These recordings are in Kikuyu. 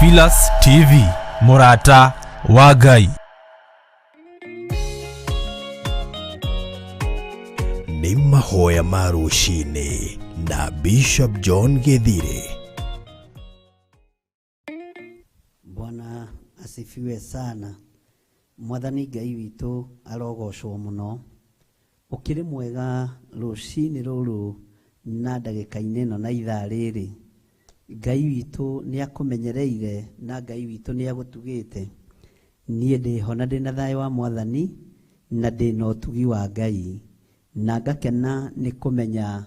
Theophilus TV, mũrata wa Ngai. Nĩ mahoya ma rũcinĩ na Bishop John Gĩthirĩ. Bwana asifiwe sana. Mwathani Ngai witũ arogocwo mũno. Ũkĩrĩ mwega rũcinĩ rũrũ na ndagĩka-inĩ ĩno na ithaa rĩrĩ. Ngai witũ nĩ akũmenyereire na Ngai witũ nĩ agũtugĩte. Niĩ ndĩho na ndĩna thayũ wa Mwathani na ndĩna ũtugi wa Ngai. Na ngakena nĩ kũmenya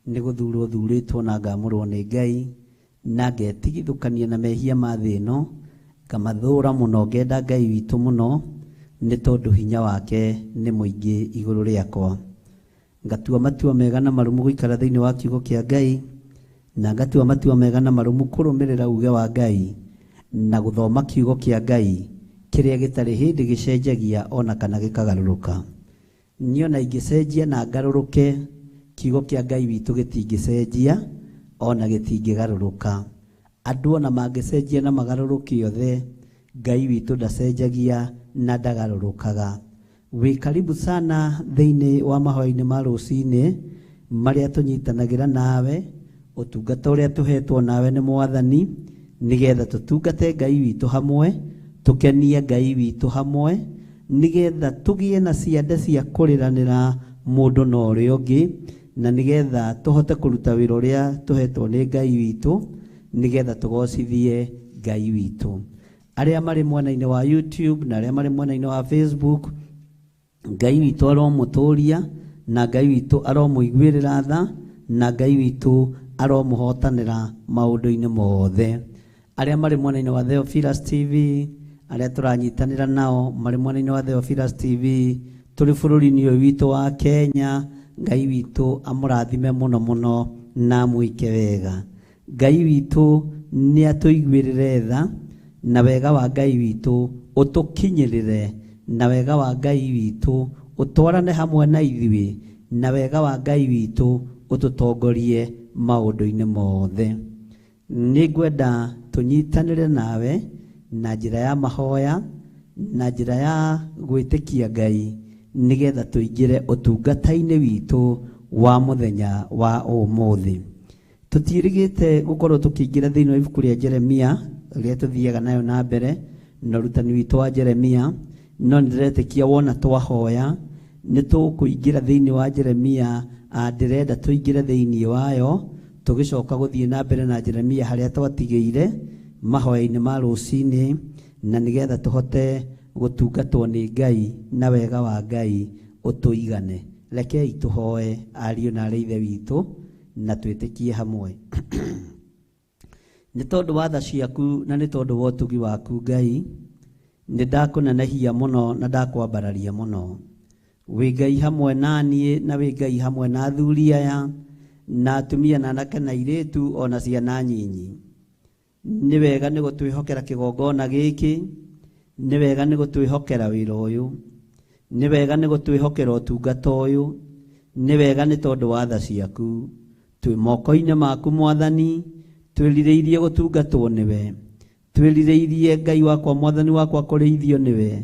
nĩ gũthurwo thurĩtwo na ngamũrwo nĩ Ngai na ngetigithũkania na mehia ma thĩ ĩno, ngamathũra mũno, ngenda Ngai witũ mũno nĩ tondũ hinya wake nĩ mũingĩ igũrũ rĩakwa. Ngatua matua mega na marũmu gũikara thĩinĩ wa kiugo kĩa Ngai, na ngatua matua mega na marũmu kũrũmĩrĩra uge wa Ngai na gũthoma kiugo kĩa Ngai kĩrĩa gĩtarĩ hĩndĩ gĩcenjagia ona kana gĩkagarũrũka. Niĩ ona ingĩcenjia na ngarũrũke, kiugo kĩa Ngai witũ gĩtingĩcenjia ona gĩtingĩgarũrũka. Andũ ona mangĩcenjia na magarũrũke othe, Ngai witũ ndacenjagia na ndagarũrũkaga. Wĩ karibu sana thĩinĩ wa mahoya-inĩ ma rũcinĩ marĩa tũnyitanagĩra nawe, ũtungata ũrĩa tũhetwo nawe nĩ Mwathani, nĩgetha tũtungate Ngai witũ hamwe, tũkenie Ngai witũ hamwe, nĩgetha tũgĩe na ciande cia kũrĩranĩra mũndũ na ũrĩa ũngĩ, na nĩgetha tũhote kũruta wĩra ũrĩa tũhetwo nĩ Ngai witũ, nĩgetha tũgocithie Ngai witũ. Arĩa marĩ mwena-inĩ wa YouTube na arĩa marĩ mwena-inĩ wa Facebook, Ngai witũ aromũtũria na Ngai witũ aromũiguĩrĩra tha na Ngai witũ aromũhotanĩra maũndũ-inĩ mothe. Arĩa marĩ mwena-inĩ wa Theophilus TV, arĩa tũranyitanĩra nao marĩ mwena-inĩ wa Theophilus TV, tũrĩ bũrũri-inĩ ũyũ witũ wa Kenya, Ngai witũ amũrathime mũno mũno na amwĩke wega. Ngai witũ nĩ atũiguĩrĩre tha, na wega wa Ngai witũ ũtũkinyĩrĩre, na wega wa Ngai witũ ũtwarane hamwe na ithuĩ, na wega wa Ngai witũ ũtũtongorie maũndũ-inĩ mothe. Nĩ ngwenda tũnyitanĩre nawe na njĩra ya mahoya, na njĩra ya gwĩtĩkia Ngai, nĩgetha tũingĩre ũtungata-inĩ witũ wa mũthenya wa ũmũthĩ. Tũtiĩrĩgĩte gũkorwo tũkĩingĩra thĩinĩ wa ibuku rĩa Jeremia rĩrĩa tũthiaga nayo na mbere na ũrutani witũ wa Jeremia, no nĩndĩretĩkia wona twahoya nĩ tũkũingĩra thĩinĩ wa Jeremia. Ndĩrenda tũingĩre thĩinĩ wayo tũgĩcoka gũthiĩ na mbere na Jeremia harĩa twatigĩire mahoya-inĩ ma rũcinĩ, na nĩgetha tũhote gũtungatwo nĩ Ngai na wega wa Ngai ũtũigane. Rekei tũhoe ariũ na arĩ Ithe witũ na twĩtĩkie hamwe. Nĩ tondũ wa tha ciaku na nĩ tondũ wa ũtugi waku Ngai, nĩ ndakũnenehia mũno na ndakwambararia mũno. Wĩ Ngai hamwe na niĩ na wĩ Ngai hamwe na athuri aya na atumia na anake na airĩtu ona ciana nyinyi. Nĩ wega nĩ gũtwĩhokera kĩgongona gĩkĩ, nĩ wega nĩ gũtwĩhokera wĩra ũyũ, nĩ wega nĩ gũtwĩhokera ũtungata ũyũ, nĩ wega nĩ tondũ wa tha ciaku. Twĩ moko-inĩ maku Mwathani, twĩrirĩirie gũtungatwo nĩwe, twĩrirĩirie Ngai wakwa Mwathani wakwa kũrĩithio nĩwe,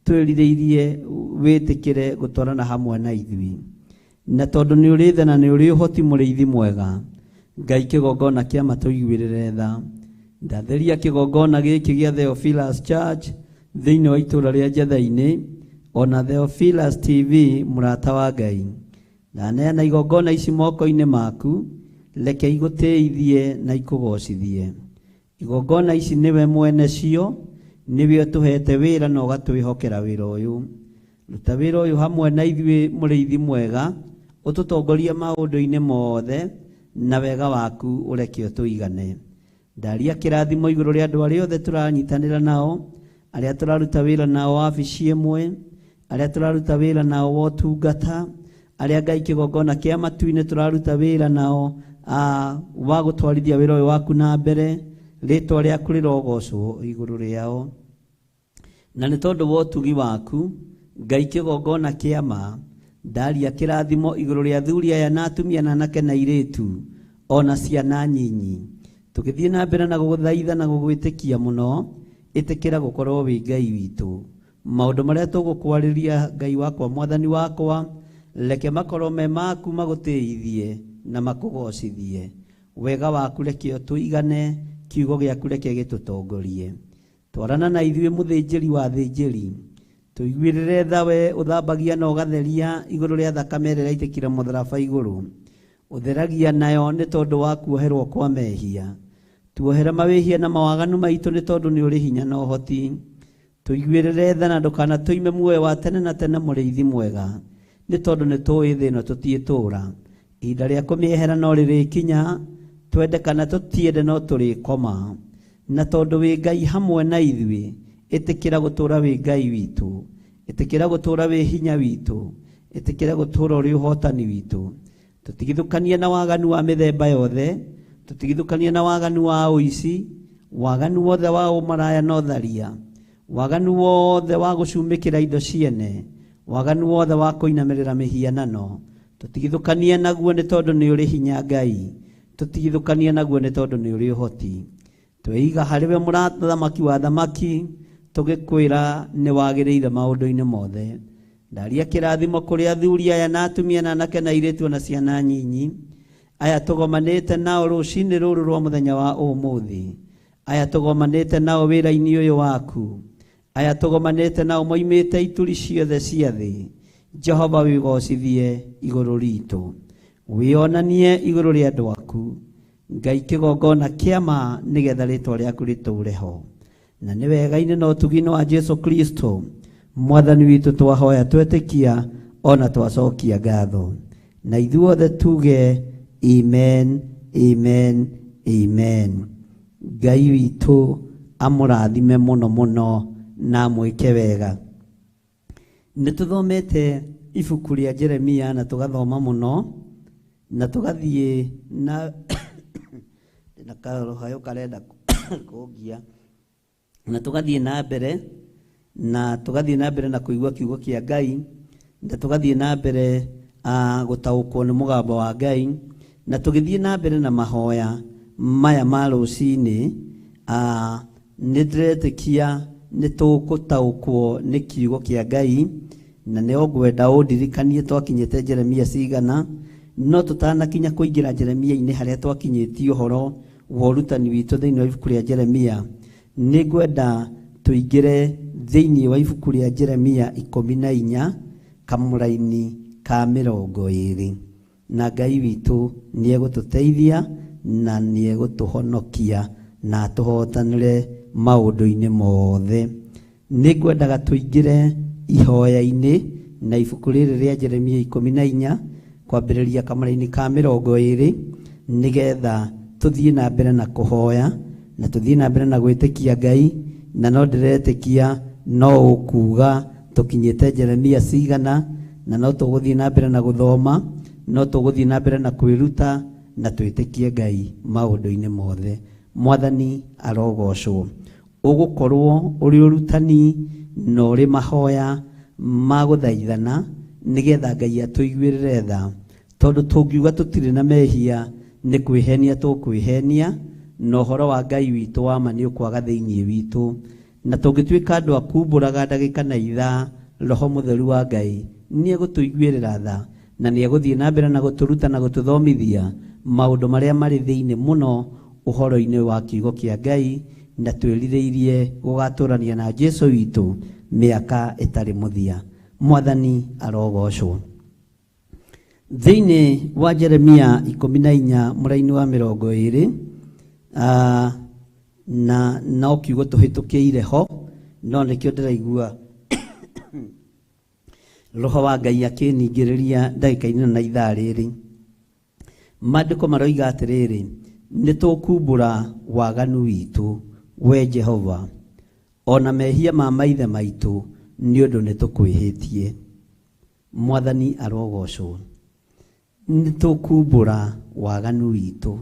twĩrirĩirie wĩtĩkĩre gũtwarana hamwe na ithuĩ. Na tondũ nĩ ũrĩ tha na nĩ ũrĩ ũhoti mũrĩithi mwega, Ngai kĩgongona kĩa matũiguĩrĩre tha. Ndatheria kĩgongona gĩkĩ gĩa Theophilus Church thĩinĩ wa itũũra rĩa Njetha-inĩ, ona Theophilus TV mũrata wa Ngai. Ndaneana igongona ici moko-inĩ maku, reke igũtĩithie na ikũgocithie. Igongona ici nĩwe mwene cio, nĩwe ũtũhete wĩra na ũgatwĩhokera wĩra ũyũ. Ruta wĩra ũyũ hamwe na ithuĩ mũrĩithi mwega, ũtũtongorie maũndũ-inĩ mothe, na wega waku ũreke ũtũigane. Ndaria kĩrathimo igũrũ rĩa andũ arĩa othe tũranyitanĩra nao, arĩa tũraruta wĩra nao wabici ĩmwe, arĩa tũraruta wĩra nao wa ũtungata, arĩa Ngai kĩgongona kĩa matu-inĩ tũraruta wĩra nao wa gũtwarithia wĩra ũyũ waku na mbere, rĩtwa rĩaku rĩrogocwo igũrũ rĩao. Na nĩ tondũ wa ũtugi waku, Ngai kĩgongona kĩa ma, ndaria kĩrathimo igũrũ rĩa athuri aya na atumia na anake na airĩtu, ona ciana nyinyi. Tũgĩthiĩ na mbere na gũgũthaitha na gũgwĩtĩkia mũno, ĩtĩkĩra gũkorwo wĩ Ngai witũ. Maũndũ marĩa tũgũkwarĩria Ngai wakwa, Mwathani wakwa, reke makorwo me maku magũtĩithie na makũgocithie. Wega waku reke ũtũigane, kiugo gĩaku reke gĩtũtongorie. Twarana na ithuĩ mũthĩnjĩri wa athĩnjĩri, tũiguĩrĩre tha we ũthambagia na ũgatheria igũrũ rĩa thakame ĩrĩa ĩraitĩkire mũtharaba igũrũ. Ũtheragia nayo nĩ tondũ wa kuoherwo kwa mehia. Tuohere mawĩhia na mawaganu maitũ nĩ tondũ nĩ ũrĩ hinya na ũhoti. Tũiguĩrĩre tha na ndũkanatũime muoyo wa tene na tene mũrĩithi mwega, nĩ tondũ nĩ tũĩ thĩ ĩno tũtiĩtũũra. Ihinda rĩa kũmĩehera no rĩrĩkinya, twende kana tũtiende no tũrĩkoma. Na tondũ wĩ Ngai hamwe na ithuĩ, ĩtĩkĩra gũtũũra wĩ Ngai witũ, ĩtĩkĩra gũtũũra wĩ hinya witũ, ĩtĩkĩra gũtũũra ũrĩ ũhotani witũ. Tũtigithũkanie na waganu wa mĩthemba yothe, tũtigithũkanie na waganu wa ũici, waganu wothe wa ũmaraya na ũtharia, waganu wothe wa gũcumĩkĩra indo ciene, waganu wothe wa kũinamĩrĩra mĩhianano. Tũtigithũkanie naguo nĩ tondũ nĩ ũrĩ hinya Ngai, tũtigithũkanie naguo nĩ tondũ nĩ ũrĩ ũhoti. Tweiga harĩ we mũthamaki wa thamaki, tũgĩkwĩra nĩ wagĩrĩire maũndũ-inĩ mothe. Ndaria kĩrathimo kũrĩ athuri aya na atumia na anake na airĩtu na ciana nyinyi, aya tũgomanĩte nao rũcinĩ rũrũ rwa mũthenya wa ũmũthĩ, aya tũgomanĩte nao wĩra-inĩ ũyũ waku, aya tũgomanĩte nao moimĩte ituri ciothe cia thĩ. Jehova wĩgocithie igũrũ ritũ, wĩonanie igũrũ rĩa andũ aku. Ngai kĩgongona kĩa ma nĩgetha rĩtwa rĩaku rĩtũũre ho. Na nĩ wega-inĩ na ũtugi-inĩ wa Jesu Kristo Mwathani witũ twahoya twetĩkia ona twacokia ngatho. Na ithuothe tuge amen, amen, amen. Ngai witũ amũrathime mũno mũno na amwĩke wega. Nĩ tũthomete ibuku rĩa Jeremia na tũgathoma mũno na tũgathiĩ na na karũhayũ karenda kũngia, na tũgathiĩ na mbere na tũgathiĩ na mbere na kũigua kiugo kĩa Ngai, na tũgathiĩ na mbere gũtaũkwo nĩ mũgambo wa Ngai, na tũgĩthiĩ na mbere na mahoya maya ma rũcinĩ. Nĩ ndĩretĩkia nĩ tũgũtaũkwo nĩ kiugo kĩa Ngai, na nĩ ngwenda ũndirikanie twakinyĩte Jeremia cigana, no tũtanakinya kũingĩra Jeremia-inĩ harĩa twakinyĩtie ũhoro wa ũrutani witũ thĩinĩ wa ibuku rĩa Jeremia, nĩ ngwenda tũingĩre thĩinĩ wa ibuku rĩa Jeremia 14 kamũraini ka 20. Na Ngai witũ nĩ egũtũteithia na nĩ egũtũhonokia na atũhotanĩre maũndũ-inĩ mothe. Nĩ ngwendaga tũingĩre ihoya-inĩ na ibuku rĩrĩ rĩa Jeremia 14 kwambĩrĩria kamũraini ka 20, nĩgetha tũthiĩ na mbere na kũhoya na tũthiĩ na mbere na gwĩtĩkia Ngai. Na no ndĩretĩkia no ũkuga tũkinyĩte Jeremia cigana, na no tũgũthiĩ na mbere na gũthoma, no tũgũthiĩ na mbere na kwĩruta na twĩtĩkie Ngai maũndũ-inĩ mothe. Mwathani arogocwo. Ũgũkorwo ũrĩ ũrutani na ũrĩ mahoya ma gũthaithana nĩgetha Ngai atũiguĩrĩre tha, tondũ tũngiuga tũtirĩ na mehia nĩ kwĩhenia tũkwĩhenia, na ũhoro wa Ngai witũ wa ma nĩ ũkwaga thĩinĩ witũ. Na tũngĩtuĩka andũ a kumbũraga ndagĩka na ithaa, Roho Mũtheru wa Ngai nĩ egũtũiguĩrĩra tha na nĩ egũthiĩ na mbere na gũtũruta na gũtũthomithia maũndũ marĩa marĩ thĩinĩ mũno ũhoro-inĩ wa kiugo kĩa Ngai, na twĩrirĩirie gũgatũrania na Jesu witũ mĩaka ĩtarĩ mũthia. Mwathani arogocwo. Thĩinĩ wa Jeremia 14 mũraini wa 20, na no kiugo tũhĩtũkĩire ho, no nĩkĩo ndĩraigua Roho wa Ngai akĩningĩrĩria ndagĩka-inĩ na ithaa rĩrĩ. Maandĩko maroiga atĩrĩrĩ, nĩ tũkumbũra waganu witũ we Jehova, ona mehia ma maithe maitũ, nĩ ũndũ nĩ tũkwĩhĩtie. Mwathani arogocwo. Nĩ tũkumbũra waganu witũ.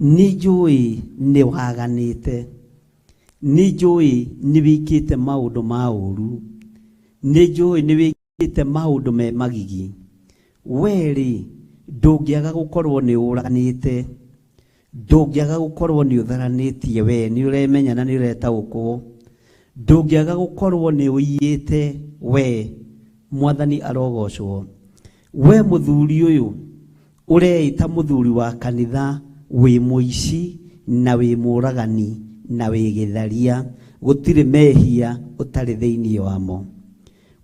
Nĩ njũĩ nĩ waganĩte, nĩ njũĩ nĩ wĩkĩte maũndũ ma ũũru, nĩ njũĩ nĩ wĩkĩte maũndũ me magigi. We rĩ, ndũngĩaga gũkorwo nĩ ũraganĩte, Ndũngĩaga gũkorwo nĩ ũtharanĩtie we, nĩ ũremenya na nĩ ũretaũkwo. Ndũngĩaga gũkorwo nĩ ũiyĩte we, Mwathani arogocwo. We mũthuri ũyũ ũreĩta mũthuri wa kanitha, wĩ mũici na wĩ mũragani na wĩ gĩtharia, gũtirĩ mehia ũtarĩ thĩinĩ wamo.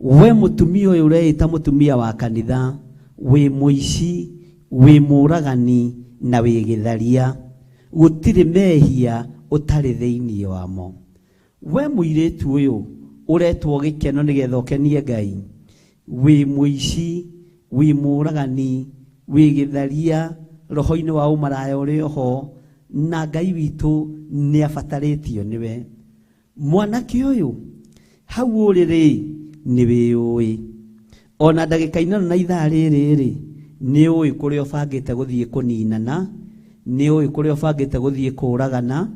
We mũtumia ũyũ ũreĩta mũtumia wa kanitha, wĩ mũici, wĩ mũragani na wĩ gĩtharia, gũtirĩ mehia ũtarĩ thĩinĩ wamo. We mũirĩtu ũyũ ũretwo gĩkeno nĩgetha ũkenie Ngai, wĩ mũici, wĩ mũragani, wĩ gĩtharia, roho-inĩ wa ũmaraya ũrĩ oho, na Ngai witũ nĩ abatarĩtio nĩwe. Mwanake ũyũ hau ũrĩ rĩ, nĩ wĩyũĩ. Ona ndagĩka ĩno na ithaa rĩrĩ rĩ, nĩ ũĩ kũrĩa ũbangĩte gũthiĩ kũninana, nĩ ũĩ kũrĩa ũbangĩte gũthiĩ kũragana,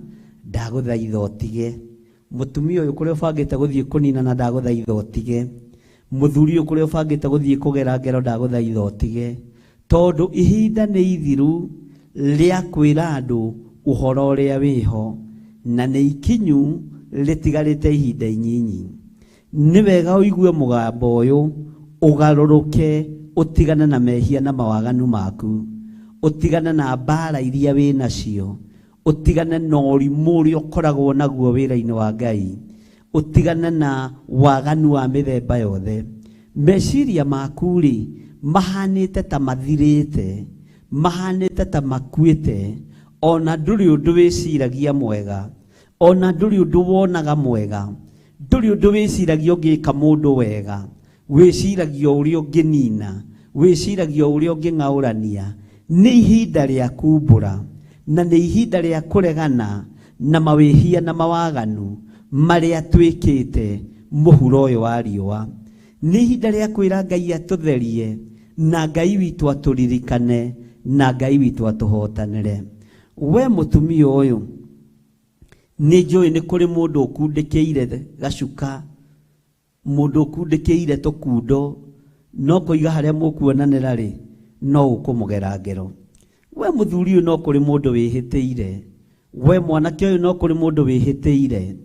ndagũthaitha ũtige. Mũtumia ũyũ kũrĩa ũbangĩte gũthiĩ kũninana, ndagũthaitha ũtige. Mũthuri ũyũ kũrĩa ũbangĩte gũthiĩ kũgera ngero, ndagũthaitha ũtige. Tondũ ihinda nĩ ithiru rĩa kwĩra andũ ũhoro ũrĩa wĩho, na nĩ ikinyu rĩtigarĩte ihinda inyinyi. Nĩ wega ũigue mũgambo ũyũ, ũgarũrũke, ũtigane na mehia na mawaganu maku, ũtigane na mbara iria wĩ nacio, ũtigane na ũrimũ ũrĩa ũkoragwo naguo wĩra-inĩ wa Ngai, ũtigane na waganu wa mĩthemba yothe. Meciria maku rĩ, mahanĩte ta mathirĩte, mahanĩte ta makuĩte, ona ndũrĩ ũndũ wĩciragia mwega, ona ndũrĩ ũndũ wonaga mwega, ndũrĩ ũndũ wĩciragia ũngĩka mũndũ wega, wĩciragia ũrĩa ũngĩnina, wĩciragia ũrĩa ũngĩng'aũrania. Nĩ ihinda rĩa kumbũra, na nĩ ihinda rĩa kũregana na mawĩhia na mawaganu marĩa twĩkĩte mũhuro ũyũ wa riũa. Nĩ ihinda rĩa kwĩra Ngai atũtherie, na Ngai witũ atũririkane, na Ngai witũ atũhotanĩre. We mũtumia ũyũ, nĩ njũĩ nĩ kũrĩ mũndũ ũkundĩkĩire gacuka, mũndũ ũkundĩkĩire tũkundo, no kũiga harĩa mũkuonanĩra rĩ, no ũkũmũgera ngero. We mũthuri ũyũ no kũrĩ mũndũ wĩhĩtĩire, we mwanake ũyũ no kũrĩ mũndũ wĩhĩtĩire,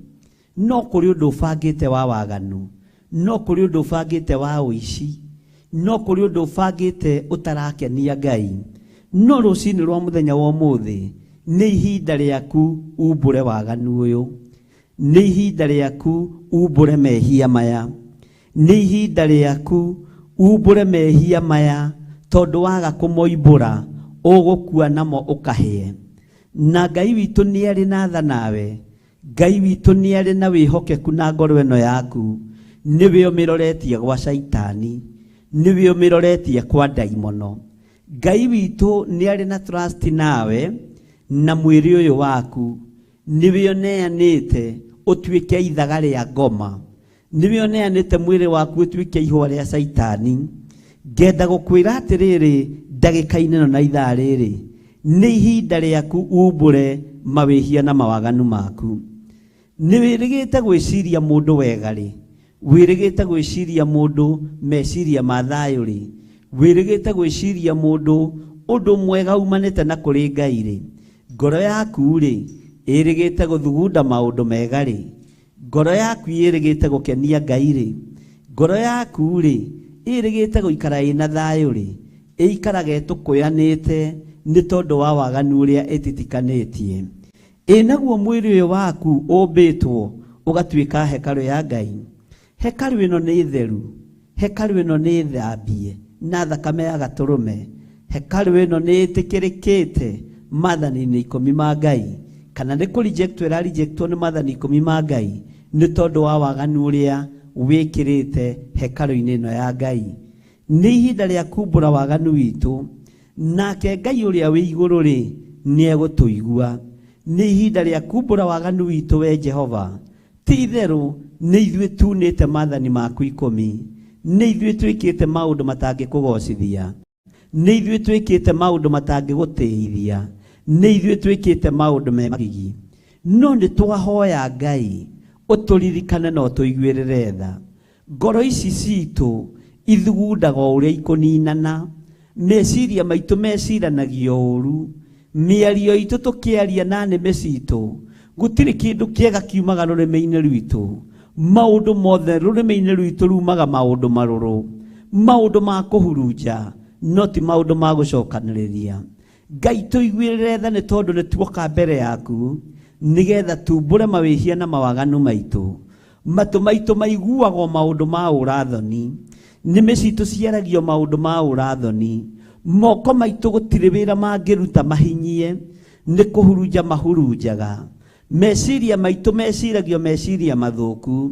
no kũrĩ ũndũ ũbangĩte wa waganu, no kũrĩ ũndũ ũbangĩte wa ũici, no kũrĩ ũndũ ũbangĩte ũtarakenia Ngai. No rũcinĩ rwa mũthenya wa ũmũthĩ nĩ ihinda rĩaku umbũre waganu ũyũ, nĩ ihinda rĩaku umbũre mehia maya, nĩ ihinda rĩaku umbũre mehia maya, tondũ waga kũmoimbũra ũgũkua namo ũkahĩe. Na Ngai witũ nĩ arĩ na tha nawe, Ngai witũ nĩ arĩ na wĩhokeku na ngoro ĩno yaku, nĩwe ũmĩroretie gwa caitani, nĩwe ũmĩroretie kwa ndaimono. Ngai witũ nĩ arĩ na trust nawe na mwĩrĩ ũyũ waku, nĩwe ũneanĩte ũtuĩke ithaga rĩa ngoma, nĩwe ũneanĩte mwĩrĩ waku ũtuĩke ihũa rĩa caitani. Ngenda gũkwĩra atĩrĩrĩ ndagĩka-inĩ ĩno na ithaa rĩrĩ, nĩ ihinda rĩaku umbũre mawĩhia na mawaganu maku. Nĩ wĩrĩgĩte gwĩciria mũndũ wega rĩ, wĩrĩgĩte gwĩciria mũndũ meciria ma thayũ rĩ, wĩrĩgĩte gwĩciria mũndũ ũndũ mwega umanĩte na kũrĩ Ngai rĩ, ngoro yaku rĩ ĩrĩgĩte gũthugunda maũndũ mega rĩ, ngoro yaku ĩrĩgĩte gũkenia Ngai rĩ, ngoro yaku rĩ ĩrĩgĩte gũikara ĩna thayũ rĩ, ĩikaraga ĩtũkũyanĩte nĩ tondũ wa waganu ũrĩa ĩtitikanĩtie. Ĩ naguo mwĩrĩ ũyũ waku ũmbĩtwo ũgatuĩka hekarũ ya Ngai. Hekarũ ĩno nĩ theru, hekarũ ĩno nĩ thambie na thakame ya gatũrũme, hekarũ ĩno nĩ ĩtĩkĩrĩkĩte maathani-inĩ ikũmi ma Ngai, kana nĩ kũrejectwo ĩrarejectwo nĩ maathani ikũmi ma Ngai nĩ tondũ wa waganu ũrĩa wĩkĩrĩte hekarũ-inĩ ĩno ya Ngai. Nĩ ihinda rĩa kumbũra waganu witũ, nake Ngai ũrĩa wĩ igũrũ rĩ nĩ egũtũigua. Nĩ ihinda rĩa kumbũra waganu witũ we Jehova. Ti itherũ nĩ ithuĩ tunĩte maathani maku ikũmi, nĩ ithuĩ twĩkĩte maũndũ matangĩkũgocithia, nĩ ithuĩ twĩkĩte maũndũ matangĩgũtĩithia, nĩ ithuĩ twĩkĩte maũndũ me magigi. No nĩ twahoya Ngai ũtũririkane na ũtũiguĩrĩre tha. Ngoro ici citũ ithugundaga o ũrĩa ikũninana, meciria maitũ meciranagio ũru, Mĩario itũ tũkĩaria na nĩmĩ citũ, gũtirĩ kĩndũ kĩega kiumaga rũrĩmĩ-inĩ rwitũ. Maũndũ mothe rũrĩmĩ-inĩ rwitũ rumaga maũndũ marũrũ, maũndũ ma kũhurunja, no ti maũndũ ma gũcokanĩrĩria. Ngai tũiguĩrĩre tha nĩ tondũ nĩ tuoka mbere yaku nĩgetha tumbũre mawĩhia na mawaganu maitũ. Matũ maitũ maiguagwo maũndũ ma ũrathoni, nĩmĩ citũ ciaragio maũndũ ma ũrathoni, moko maitũ gũtirĩ wĩra mangĩruta mahinyie, nĩ kũhurunja mahurunjaga. Meciria maitũ meciragio meciria mathũku,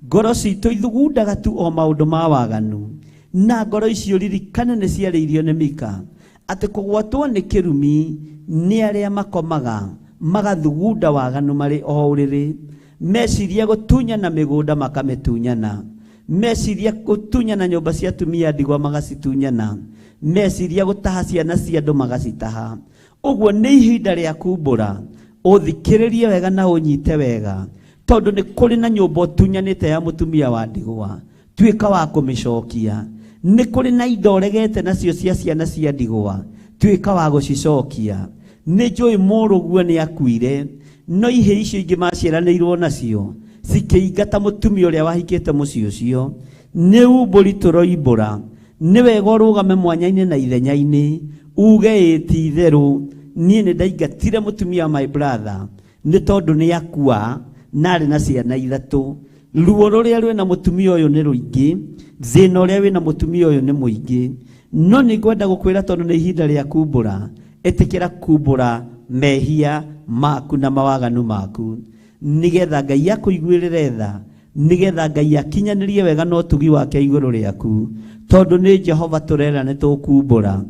ngoro citũ ithugundaga tu o maũndũ ma waganu. Na ngoro icio ririkane nĩ ciarĩirio nĩ Mika atĩ kũgwatwo nĩ kĩrumi nĩ arĩa makomaga magathugunda waganu marĩ o ũrĩrĩ, meciria gũtunyana mĩgũnda makamĩtunyana, meciria gũtunyana nyũmba cia atumia ndigwa magacitunyana, meciria gũtaha ciana cia andũ magacitaha. Ũguo nĩ ihinda rĩa kumbũra, ũthikĩrĩrie wega na ũnyite wega, tondũ nĩ kũrĩ na nyũmba ũtunyanĩte ya mũtumia wa ndigwa, tuĩka wa kũmĩcokia. Nĩ kũrĩ na indo ũregete nacio cia ciana cia ndigwa, tuĩka wa gũcicokia. Nĩ njũĩ mũrũguo nĩ akuire, no ihĩ icio ingĩ maciaranĩirwo nacio cikĩingata mũtumia ũrĩa wahikĩte mũciĩ ũcio. Nĩ umbũri tũroimbũra, nĩ wega ũrũgame mwanya-inĩ na ithenya-inĩ uge ĩ ti itherũ niĩ nĩ ndaingatire mũtumia wa my brother nĩ tondũ nĩ akua na arĩ na ciana ithatũ. Ruo rũrĩa rwĩna mũtumia ũyũ nĩ rũingĩ, thĩna ũrĩa wĩna mũtumia ũyũ nĩ mũingĩ. No nĩ ngwenda gũkwĩra tondũ nĩ ihinda rĩa kumbũra, ĩtĩkĩra kumbũra mehia maku na mawaganu maku, nĩgetha Ngai akũiguĩrĩre tha, nĩgetha Ngai akinyanĩrie wega na ũtugi wake igũrũ rĩaku, tondũ nĩ Jehova tũrera nĩ tũkumbũra.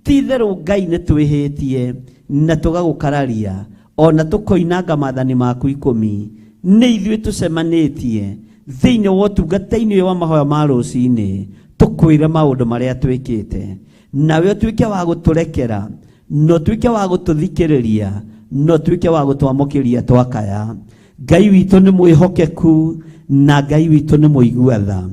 Ti itherũ Ngai nĩ twĩhĩtie na tũgagũkararia, ona tũkoinanga maathani maku ikũmi. Nĩ ithuĩ tũcemanĩtie thĩinĩ wa ũtungata-inĩ ũyũ wa mahoya ma rũcinĩ, tũkwĩre maũndũ marĩa twĩkĩte, nawe ũtuĩke wa gũtũrekera, na ũtuĩke wa gũtũthikĩrĩria, na ũtuĩke wa gũtwamũkĩria twakaya. Ngai witũ nĩ mwĩhokeku na Ngai witũ nĩ mũigua tha.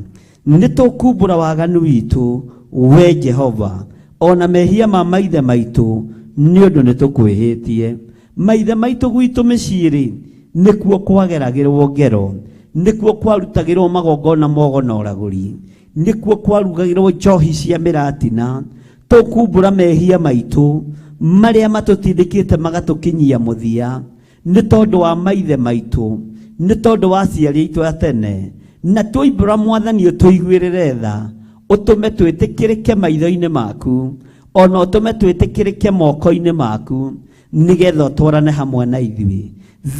Nĩ tũkumbũra waganu witũ we Jehova, ona mehia ma maithe maitũ, nĩ ũndũ nĩ tũkwĩhĩtie. Maithe maitũ gwitũ mĩciĩ-rĩ, nĩkuo kwageragĩrwo ngero, nĩkuo kwarutagĩrwo magongona mogo na ũragũri, nĩkuo kwarugagĩrwo njohi cia mĩratina. Tũkumbũra mehia maitũ marĩa matũtindĩkĩte magatũkinyia mũthia, nĩ tondũ wa maithe maitũ, nĩ tondũ wa aciari aitũ a tene. Na twoimbũra Mwathani ũtũiguĩrĩre tha, ũtũme twĩtĩkĩrĩke maitho-inĩ maku, ona ũtũme twĩtĩkĩrĩke moko-inĩ maku, nĩgetha ũtwarane hamwe na ithuĩ.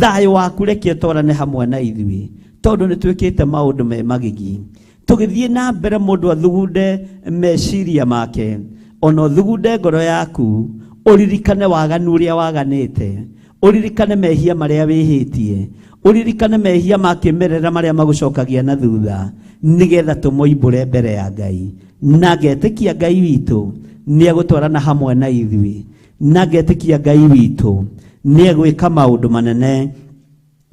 Thayũ waku reke ũtwarane hamwe na ithuĩ, tondũ nĩ twĩkĩte maũndũ me magigi. Tũgĩthiĩ na mbere mũndũ athugunde meciria make, ona ũthugunde ngoro yaku, ũririkane waganu ũrĩa waganĩte, ũririkane mehia marĩa wĩhĩtie, ũririkane mehia ma kĩmerera marĩa magũcokagia na thutha, nĩgetha tũmoimbũre mbere ya Ngai. Na ngetĩkia Ngai witũ nĩ egũtwarana hamwe na ithuĩ, na ngetĩkia Ngai witũ nĩ egwĩka maũndũ manene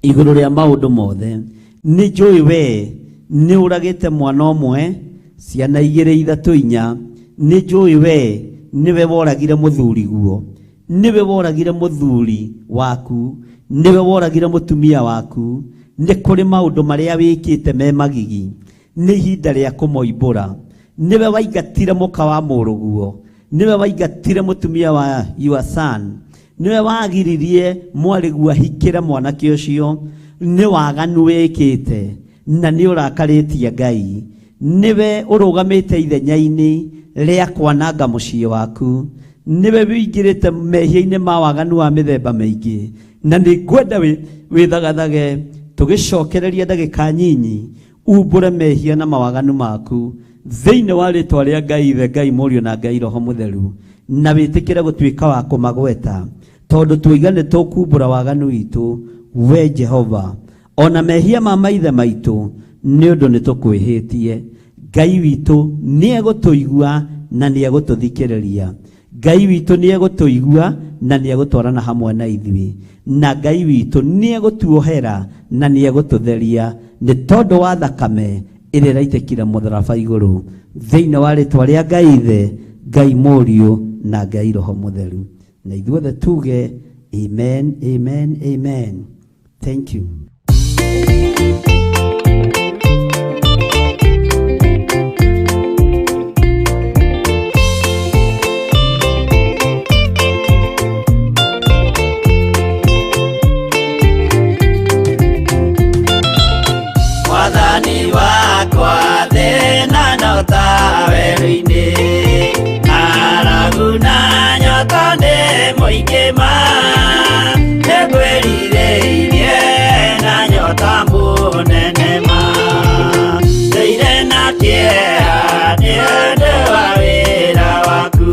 igũrũ rĩa maũndũ mothe. Nĩ njũĩ we nĩ ũragĩte mwana ũmwe, ciana igĩrĩ, ithatũ, inya. Nĩ njũĩ we nĩwe woragire mũthuri guo, nĩwe woragire mũthuri waku, nĩwe woragire mũtumia waku. Nĩ kũrĩ maũndũ marĩa wĩkĩte me magigi, nĩ ihinda rĩa kũmoimbũra. Nĩwe waingatire mũka wa mũrũguo, nĩwe waingatire mũtumia wa your son, nĩwe wagiririe mwarĩguo ahikĩre mwanake ũcio. Nĩ waganu wĩkĩte na nĩ ũrakarĩtie Ngai. Nĩwe ũrũgamĩte ithenya-inĩ rĩa kwananga mũciĩ waku, nĩwe wĩingĩrĩte mehia-inĩ ma waganu wa mĩthemba mĩingĩ. Na nĩ ngwenda wĩthagathage tũgĩcokereria ndagĩka nyinyi, umbũre mehia na mawaganu maku thĩinĩ wa rĩtwa rĩa Ngai Ithe, Ngai Mũriũ na Ngai Roho Mũtheru, na wĩtĩkĩre gũtuĩka wa kũmagweta, tondũ tuoiga nĩ tũkumbũra waganu witũ we Jehova, ona mehia ma maithe maitũ, nĩ ũndũ nĩ tũkwĩhĩtie. Ngai witũ nĩ egũtũigua na nĩ egũtũthikĩrĩria. Ngai witũ nĩ egũtũigua na nĩ egũtwarana hamwe na ithuĩ, na Ngai witũ nĩ egũtuohera na nĩ egũtũtheria nĩ tondũ wa thakame ĩrĩa ĩraitĩkire mũtharaba igũrũ, thĩinĩ wa rĩtwa rĩa Ngai Ithe, Ngai Mũriũ na Ngai Roho Mũtheru. Na ithuothe tuge amen, amen, amen. Thank you. Mwathani wakwa thĩna no ta werũ-inĩ, ng'aragu na nyota nĩ mũingĩ ma, nĩngwĩrirĩirie na nyota mũnene ma, ndũire na kĩeha nĩ ũndũ wa wĩra waku,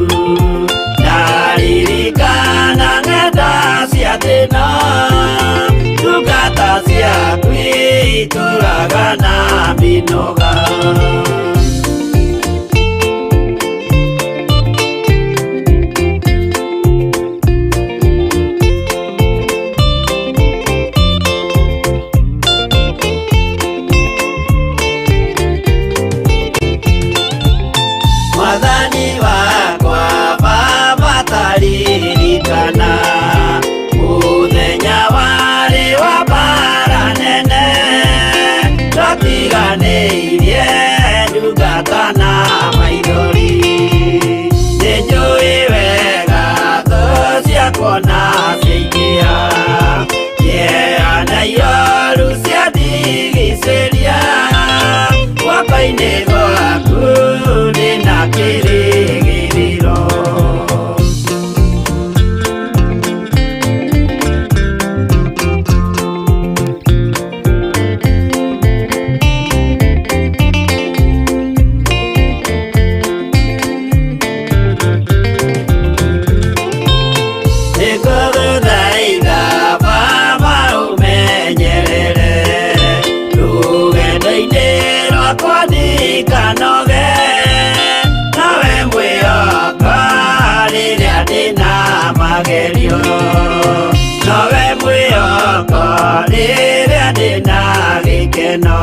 ndaririkana ng'enda cia thĩna, ndungata ciaku itũraga na mĩnoga. Mwathani wakwa Baba taririkana mũthenya warĩ wa mbara nene, twatiganĩirie ndungata na maithori, nĩnjũĩ wega thũ ciakwa na ciaingĩha, kĩeha na ioru ciandigicĩria, guoko-inĩ gwaku ndĩna kĩrĩgĩrĩro. Nĩngũgũthaitha Baba ũmenyerere rũgendo-inĩ rwakwa ndikanoge, nawe mwĩhoka rĩrĩa ndĩna magerio, nowe mwĩhoko rĩrĩa ndĩna gĩkeno,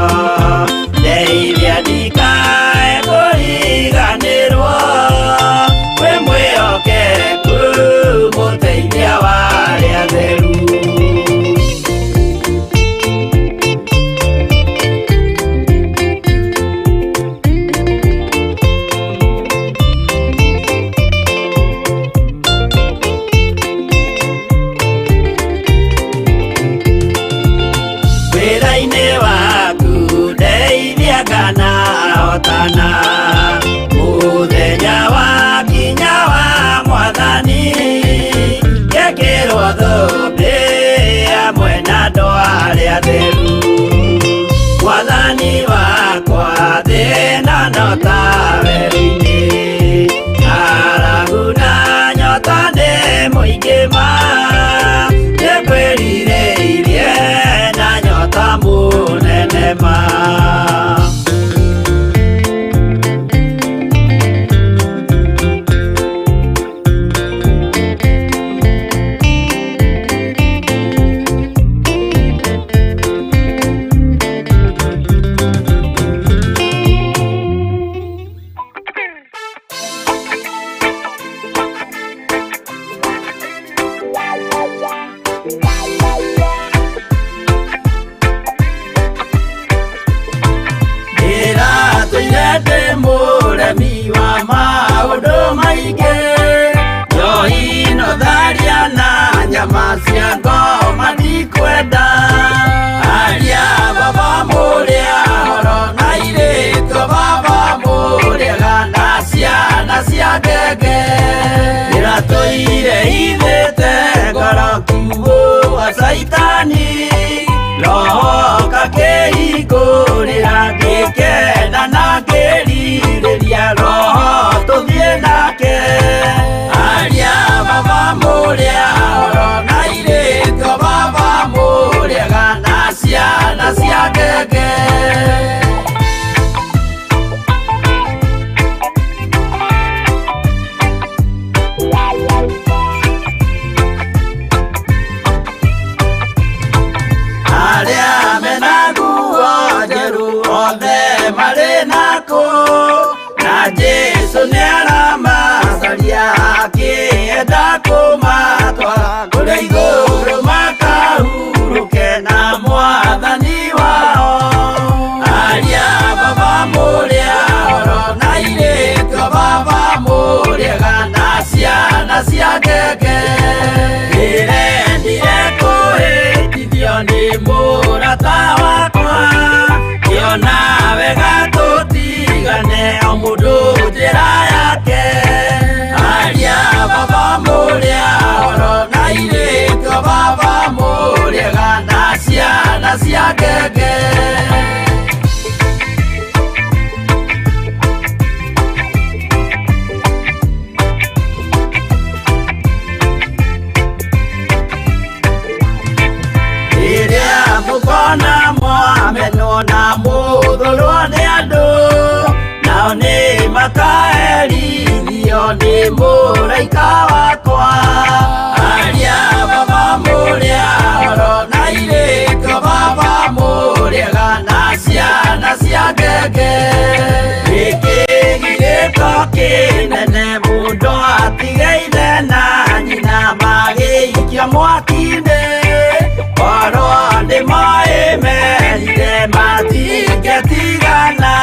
ndeithia ndikae kũriganĩrwo, wĩ mwĩhokeku mũteithia wa arĩa atheru. Wĩra-inĩ waku ndeithia kana hotana, mũthenya wa kinya wa Mwathani, ngekĩrwo thũmbĩ hamwe na andũ arĩa atheru. Mwathani wakwa thĩna no ta werũ-inĩ, ng'aragu na nyota nĩ mũingĩ ma, nĩngwĩrirĩirie na nyota mũnene ma. Ndĩratũire ndĩ mũremi wa maũndũ maingĩ, njohi no tharia na nyama cia ngoma ndikwenda, aria baba mũrĩa horo na airĩtu baba mũrĩega na ciana cia ngenge, ndĩratũire hithĩte ngoro kiugũ wa caitani, roho kakĩhingũrĩra ngĩkena na ngĩrirĩria roho tũthiĩ nake, aria baba mũrĩa horo na airĩtu baba mũrĩega na ciana cia ngenge. Arĩa mena nguo njerũ othe marĩ nakũ, na Jesũ nĩaramacaria akĩenda kũma Mũndũ njĩra yake Aria baba mũrĩa oro na airĩtu a baba mũrĩega na ciana cia ngenge. Rĩrĩa mũkona mwamenwo na mũthũrwo nĩ andũ nao nĩ makaherithio nĩ mũraika wakwa. Aria baba mũrĩa oro na airĩtu a baba mũrĩega na ciana cia ngenge. Gĩkĩ gĩgĩko kĩnene mũndũ atige ithe na nyina magĩikio mwaki-inĩ. Korwo nĩ moĩ merire matingĩtigana.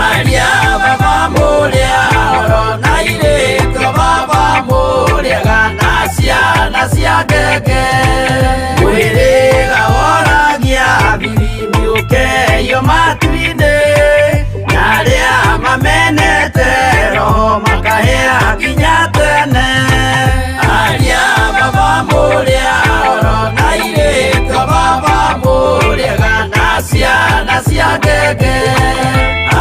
Aria baba mũrĩa oro na airĩtu a baba mũrĩega na ciana cia ngenge. Mwĩrĩga woragia bibi mĩũkeyo matu-inĩ na arĩa mamenete roho makahĩa nginya tene. Aria baba mũrĩa oro na airĩtu a baba mũrĩega na ciana cia ngenge.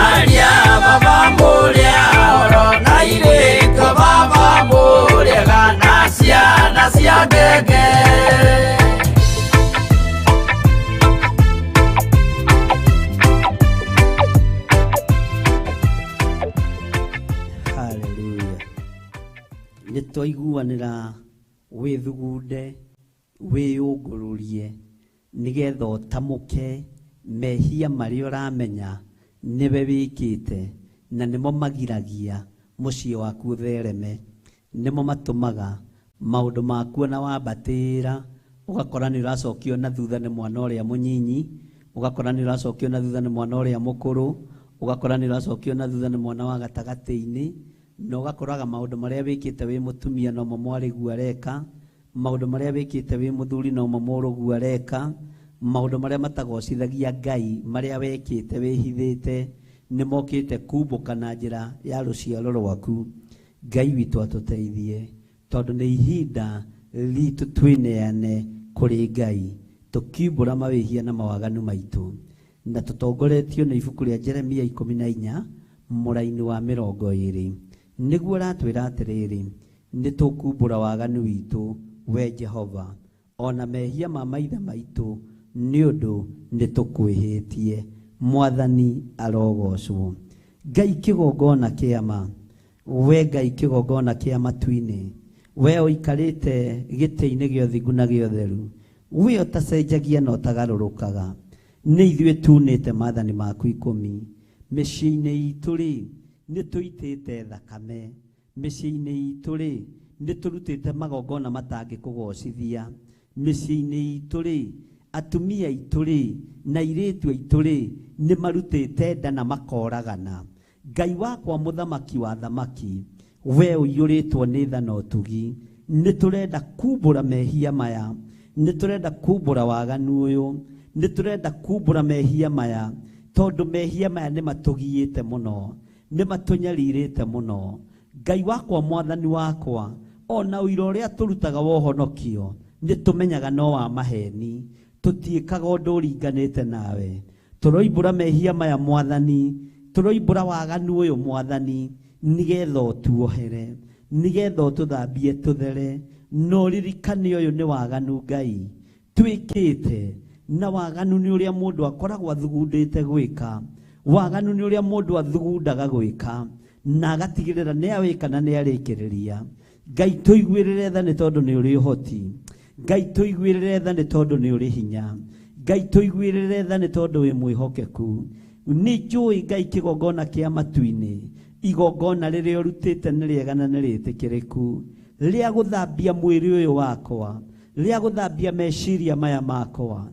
Aria baba mũrĩa oro na airĩtu a baba mũrĩega na ciana cia ngenge. Haleluya. Nĩ twaiguanĩra wĩthugunde wĩyũngũrũrie nĩgetha ũtamũke mehia marĩa ũramenya nĩwe wĩkĩte na nĩmo magiragia mũciĩ waku ũthereme, nĩmo matũmaga maũndũ maku ona wambatĩra ũgakora nĩ ũracokio na thutha nĩ mwana ũrĩa mũnyinyi, ũgakora nĩ ũracokio na thutha nĩ mwana ũrĩa mũkũrũ, ũgakora nĩ ũracokio na thutha nĩ mwana wa gatagatĩ-inĩ, na ũgakoraga maũndũ marĩa wĩkĩte wĩ mũtumia nomo mwarĩguo areka, maũndũ marĩa wĩkĩte wĩ mũthuri nomo mũrũguo areka, maũndũ marĩa matagocithagia Ngai marĩa wekĩte wĩhithĩte nĩ mokĩte kumbũka na njĩra ya rũciaro rwaku. Ngai witũ atũteithie tondũ nĩ ihinda ritũ twĩneane kũrĩ Ngai tũkiumbũra mawĩhia na mawaganu maitũ, na tũtongoretio nĩ ibuku rĩa Jeremia 14 mũraini wa 20 nĩguo ratwĩra atĩrĩrĩ, nĩ tũkumbũra waganu witũ we Jehova ona mehia ma maithe maitũ nĩ ũndũ nĩ tũkwĩhĩtie. Mwathani arogocwo. Ngai kĩgongona kĩama, we Ngai kĩgongona kĩa matu-inĩ, we ũikarĩte gĩtĩ-inĩ gĩa ũthingu na gĩa ũtheru, we ũtacenjagia na ũtagarũrũkaga, nĩ ithuĩ tunĩte maathani maku 10. Mĩciĩ-inĩ itũ rĩ, nĩ tũitĩte thakame, mĩciĩ-inĩ itũ rĩ, nĩ tũrutĩte magongona matangĩkũgocithia, mĩciĩ-inĩ itũ rĩ, atumia aitũ rĩ, na airĩtu aitũ rĩ, nĩ marutĩte nda na makoragana. Ngai wakwa mũthamaki wa thamaki, we ũiyũrĩtwo nĩ tha na ũtugi, nĩ tũrenda kumbũra mehia maya, nĩ tũrenda kumbũra waganu ũyũ, nĩ tũrenda kumbũra mehia maya, tondũ mehia maya nĩ matũgiĩte mũno, nĩ matũnyarirĩte mũno. Ngai wakwa mwathani wakwa, ona ũira ũrĩa tũrutaga wa ũhonokio nĩ tũmenyaga no wa maheni, tũtiĩkaga ũndũ ũringanĩte nawe. Tũroimbũra mehia maya mwathani, tũroimbũra waganu ũyũ mwathani, nĩgetha ũtuohere, nĩgetha ũtũthambie tũthere. No ririkane ũyũ nĩ waganu Ngai twĩkĩte, na waganu nĩ ũrĩa mũndũ akoragwo athugundĩte gwĩka, waganu nĩ ũrĩa mũndũ athugundaga gwĩka na agatigĩrĩra nĩ awĩka na nĩ arĩkĩrĩria. Ngai tũiguĩrĩre tha nĩ tondũ nĩ ũrĩ ũhoti, Ngai tũiguĩrĩre tha nĩ tondũ nĩ ũrĩ hinya, Ngai tũiguĩrĩre tha nĩ tondũ wĩ mwĩhokeku. Nĩ njũĩ Ngai kĩgongona kĩa matu-inĩ, igongona rĩrĩa ũrutĩte nĩ rĩega na nĩ rĩtĩkĩrĩku, rĩa gũthambia mwĩrĩ ũyũ wakwa, rĩa gũthambia meciria maya makwa.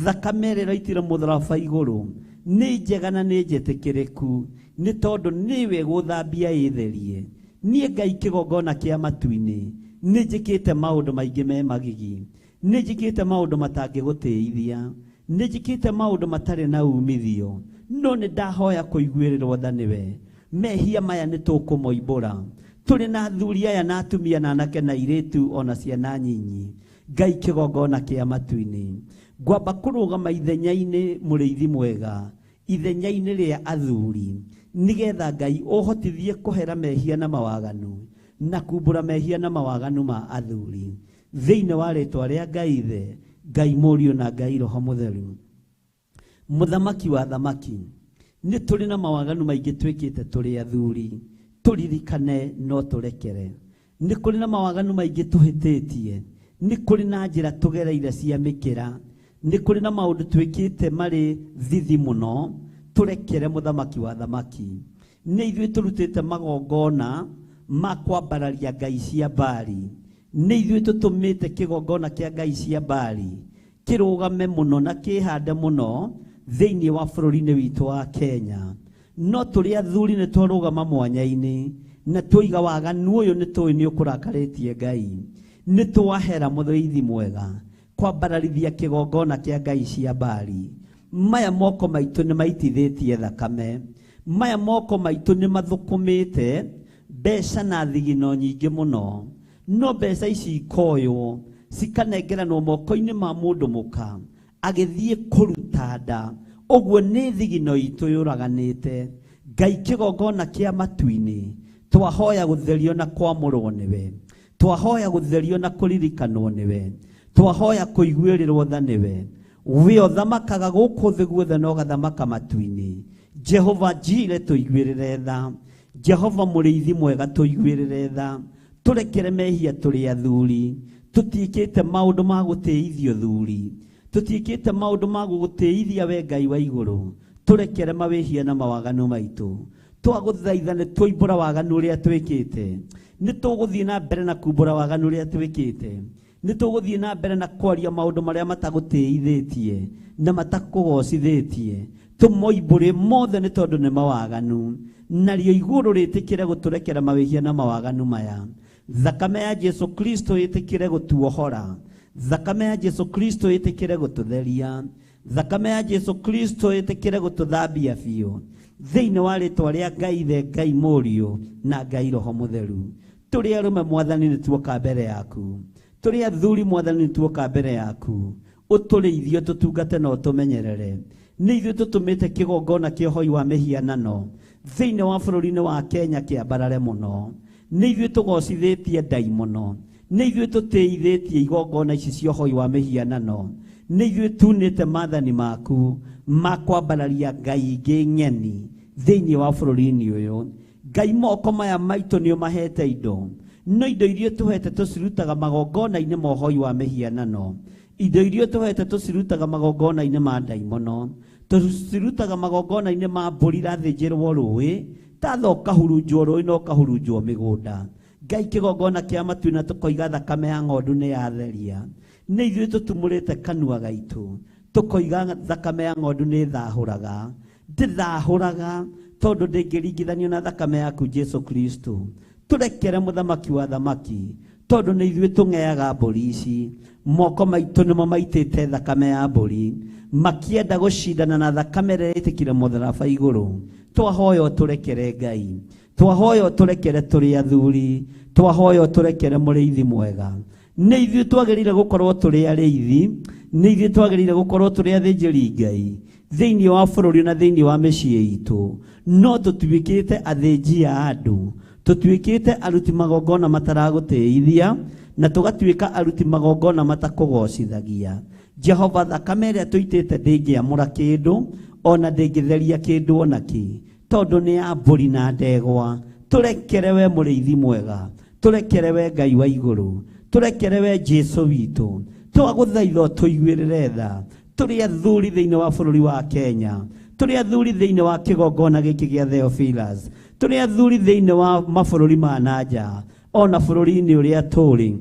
Thakame ĩrĩa ĩraitire mũtharaba igũrũ nĩ njega na nĩ njĩtĩkĩrĩku, nĩ tondũ nĩwe gũthambia ĩtherie. Niĩ Ngai kĩgongona kĩa matu-inĩ nĩ njĩkĩte maũndũ maingĩ me magigi, nĩ njĩkĩte maũndũ matangĩgũtĩithia, nĩ njĩkĩte maũndũ matarĩ na umithio, no nĩ ndahoya kũiguĩrĩrwo tha nĩwe. Mehia maya nĩ tũkũmoimbũra. Tũrĩ na athuri aya na atumia na anake na airĩtu ona ciana nyinyi. Ngai kĩgongona kĩa matu-inĩ. Ngwamba kũrũgama ithenya-inĩ mũrĩithi mwega, ithenya-inĩ rĩa athuri, nĩgetha Ngai ũhotithie kũhera mehia na mawaganu na kumbũra mehia na mawaganu ma athuri. Thĩinĩ wa rĩtwa rĩa Ngai Ithe, Ngai Mũriũ na Ngai Roho Mũtheru. Mũthamaki wa thamaki, nĩ tũrĩ na mawaganu maingĩ twĩkĩte tũrĩ athuri, tũririkane no tũrekere. Nĩ kũrĩ na mawaganu maingĩ tũhĩtĩtie, nĩ kũrĩ na njĩra tũgereire cia mĩkĩra, nĩ kũrĩ na maũndũ twĩkĩte marĩ thithi mũno, tũrekere mũthamaki wa thamaki. Nĩ ithuĩ tũrutĩte magongona ma kwambararia ngai cia Baali, nĩ ithuĩ tũtũmĩte kĩgongona kĩa ngai cia Baali kĩrũgame mũno na kĩhande mũno thĩinĩ wa bũrũri-inĩ witũ wa Kenya. No tũrĩ athuri nĩ twarũgama mwanya-inĩ na twoiga waganu ũyũ nĩ tũĩ nĩ ũkũrakarĩtie Ngai. Nĩ twahera mũrĩithi mwega kwambararithia kĩgongona kĩa ngai cia Baali. Maya moko maitũ nĩ maitithĩtie thakame, maya moko maitũ nĩ mathũkũmĩte mbeca na thigino nyingĩ mũno, no mbeca ici ikoywo cikanengeranwo moko-inĩ ma mũndũ mũka agĩthiĩ kũruta nda. Ũguo nĩ thigino itũ yũraganĩte. Ngai kĩgongona kĩa matu-inĩ, twahoya gũtherio na kwamũrwo nĩwe, twahoya gũtherio na kũririkanwo nĩwe, twahoya kũiguĩrĩrwo tha nĩwe. We ũthamakaga gũkũ thĩ guothe na ũgathamaka matu-inĩ. Jehova Jire tũiguĩrĩre tha, Jehova mũrĩithi mwega tũiguĩrĩre tha, tũrekere mehia tũrĩ athuri, tũtiĩkĩte maũndũ ma gũtĩithio thuri, tũtiĩkĩte maũndũ ma gũgũtĩithia we Ngai wa igũrũ, tũrekere mawĩhia na mawaganu maitũ. Twagũthaitha nĩ twoimbũra waganu ũrĩa twĩkĩte, nĩ tũgũthiĩ na mbere na kumbũra waganu ũrĩa twĩkĩte, nĩ tũgũthiĩ na mbere na kwaria maũndũ marĩa matagũtĩithĩtie na matakũgocithĩtie, tũmoimbũre mothe nĩ tondũ nĩ mawaganu. Narĩo igũrũ rĩtĩkĩre gũtũrekera mawĩhia na mawaganu maya. Thakame ya Jesu Kristo ĩtĩkĩre gũtuohora, thakame ya Jesu Kristo ĩtĩkĩre gũtũtheria, thakame ya Jesu Kristo ĩtĩkĩre gũtũthambia biũ. Thĩinĩ wa rĩtwa rĩa Ngai Ithe, Ngai Mũriũ na Ngai Roho Mũtheru. Tũrĩ arũme mwathani nĩ tuoka mbere yaku, tũrĩ athuri mwathani nĩ tuoka mbere yaku, ũtũrĩithie tũtungate na ũtũmenyerere. Nĩ ithuĩ tũtũmĩte kĩgongona kĩa ũhoi wa mĩhianano thĩinĩ wa bũrũri-inĩ wa Kenya kĩambarare mũno. Nĩ ithuĩ tũgocithĩtie ndaimono, nĩ ithuĩ tũtĩithĩtie igongona ici cia ũhoi wa mĩhianano, nĩ ithuĩ tunĩte maathani maku ma kwambararia ngai ingĩ ng'eni thĩinĩ wa bũrũri-inĩ ũyũ. Ngai moko maya maitũ nĩ ũmahete indo, no indo iria tũhete tũcirutaga magongona-inĩ ma ũhoi wa mĩhianano, indo iria tũhete tũcirutaga magongona-inĩ ma ndaimono, tũcirutaga magongona-inĩ ma mbũri irathĩnjĩrwo rũĩ, tatha ũkahurunjwo rũĩ na ũkahurunjwo mĩgũnda. Ngai kĩgongona kĩa matu na tũkoiga thakame ya ng'ondu nĩ yatheria. Nĩ ithuĩ tũtumũrĩte kanua gaitũ tũkoiga thakame ya ng'ondu nĩ ĩthahũraga. Ndĩthahũraga tondũ ndĩngĩringithanio na thakame yaku Jesu Kristo. Tũrekere mũthamaki wa thamaki, tondũ nĩ ithuĩ tũng'eaga mbũri ici. Moko maitũ nĩmo maitĩte thakame ya mbũri, makĩenda gũcindana na thakame ĩrĩa ĩtĩkire mũtharaba igũrũ. Twahoya ũtũrekere Ngai, twahoya ũtũrekere tũrĩ athuri, twahoya ũtũrekere mũrĩithi mwega. Nĩ ithuĩ twagĩrĩire gũkorwo tũrĩ arĩithi, nĩ ithuĩ twagĩrĩire gũkorwo tũrĩ athĩnjĩri Ngai thĩinĩ wa bũrũri na thĩinĩ wa mĩciĩ itũ, no tũtuĩkĩte athĩnji a andũ, tũtuĩkĩte aruti magongona mataragũtĩithia, na tũgatuĩka aruti magongona matakũgocithagia. Jehova, thakame ĩrĩa tũitĩte ndĩngĩamũra kĩndũ ona ndĩngĩtheria kĩndũ ona kĩ, tondũ nĩ ya mbũri na ndegwa. Tũrekere we mũrĩithi mwega, tũrekere we Ngai wa igũrũ, tũrekere we Jesu witũ. Twagũthaitha ũtũiguĩrĩre tha. Tũrĩ athuri thĩinĩ wa bũrũri wa Kenya, tũrĩ athuri thĩinĩ wa kĩgongona gĩkĩ gĩa Theophilus, tũrĩ athuri thĩinĩ wa mabũrũri ma na nja, ona bũrũri-inĩ ũrĩa tũrĩ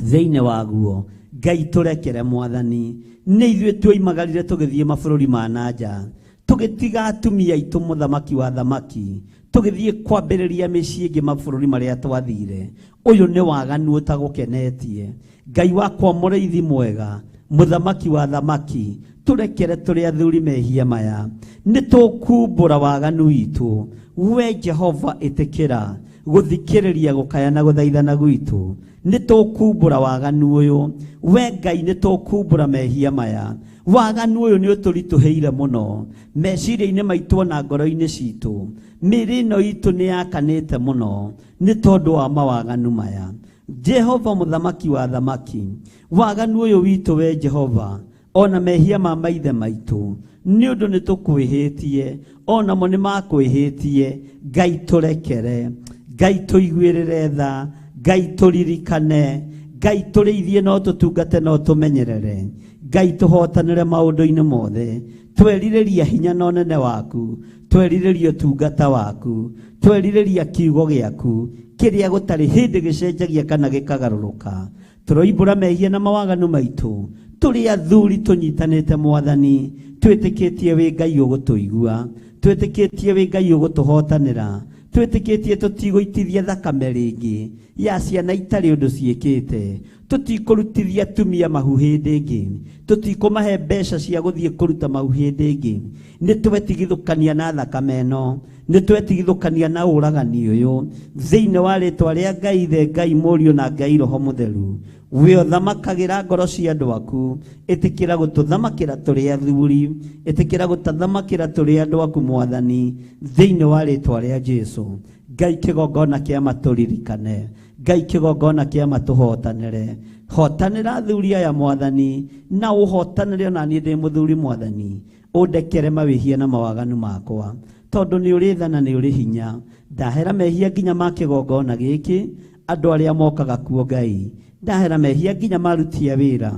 thĩinĩ waguo. Ngai tũrekere mwathani, nĩ ithuĩ tuoimagarire tũgĩthiĩ mabũrũri ma na nja, tũgĩtiga atumia aitũ mũthamaki wa thamaki, tũgĩthiĩ kwambĩrĩria mĩciĩ ĩngĩ mabũrũri marĩa twathire. Ũyũ nĩ waganu ũtagũkenetie. Ngai wakwa mũrĩithi mwega, mũthamaki wa thamaki, tũrekere tũrĩ athuri mehia maya. Nĩ tũkumbũra waganu witũ. We Jehova ĩtĩkĩra gũthikĩrĩria gũkaya na gũthaithana gwitũ. Nĩ tũkumbũra waganu ũyũ, we Ngai, nĩ tũkumbũra mehia maya. Waganu ũyũ nĩ ũtũritũhĩire mũno meciria-inĩ maitũ ona ngoro-inĩ citũ. Mĩĩrĩ ĩno itũ nĩ yakanĩte mũno nĩ tondũ wa mawaganu maya. Jehova mũthamaki wa thamaki, waganu ũyũ witũ we Jehova, ona mehia ma maithe maitũ, nĩ ũndũ nĩ tũkwĩhĩtie, onamo nĩ makwĩhĩtie. Ngai tũrekere, Ngai tũiguĩrĩre tha, Ngai tũririkane, Ngai tũrĩithie no tũtungate no tũmenyerere, Ngai tũhotanĩre maũndũ-inĩ mothe. Twerirĩria hinya na ũnene waku, twerirĩria ũtungata waku, twerirĩria kiugo gĩaku kĩrĩa gũtarĩ hĩndĩ gĩcenjagia kana gĩkagarũrũka. Tũroimbũra mehia na mawaganu maitũ, tũrĩ athuri tũnyitanĩte Mwathani, twĩtĩkĩtie wĩ Ngai ũgũtũigua, twĩtĩkĩtie wĩ Ngai ũgũtũhotanĩra, twĩtĩkĩtie tũtigũitithia thakame rĩngĩ ya ciana itarĩ ũndũ ciĩkĩte, tũtikũrutithia atumia mahu hĩndĩ ĩngĩ, tũtikũmahe mbeca cia gũthiĩ kũruta mahu hĩndĩ ĩngĩ. Nĩ twetigithũkania na thakame ĩno, nĩ twetigithũkania na ũragani ũyũ, thĩinĩ wa rĩtwa rĩa Ngai Ithe, Ngai Mũriũ na Ngai Roho Mũtheru. We ũthamakagĩra ngoro cia andũ aku, ĩtĩkĩra gũtũthamakĩra tũrĩ athuri, ĩtĩkĩra gũtũthamakĩra tũrĩ andũ aku Mwathani, thĩinĩ wa rĩtwa rĩa Jesu. Ngai kĩgongona kĩa matũririkane, Ngai kĩgongona kĩa matũhotanĩre. Hotanĩra athuri aya Mwathani, na ũhotanĩre ona niĩ ndĩ mũthuri Mwathani. Ũndekere mawĩhia na mawaganu makwa, tondũ nĩ ũrĩ tha na nĩ ũrĩ hinya. Ndahera mehia nginya ma kĩgongona gĩkĩ, andũ arĩa mokaga kuo Ngai. Ndahera mehia nginya marutia wĩra,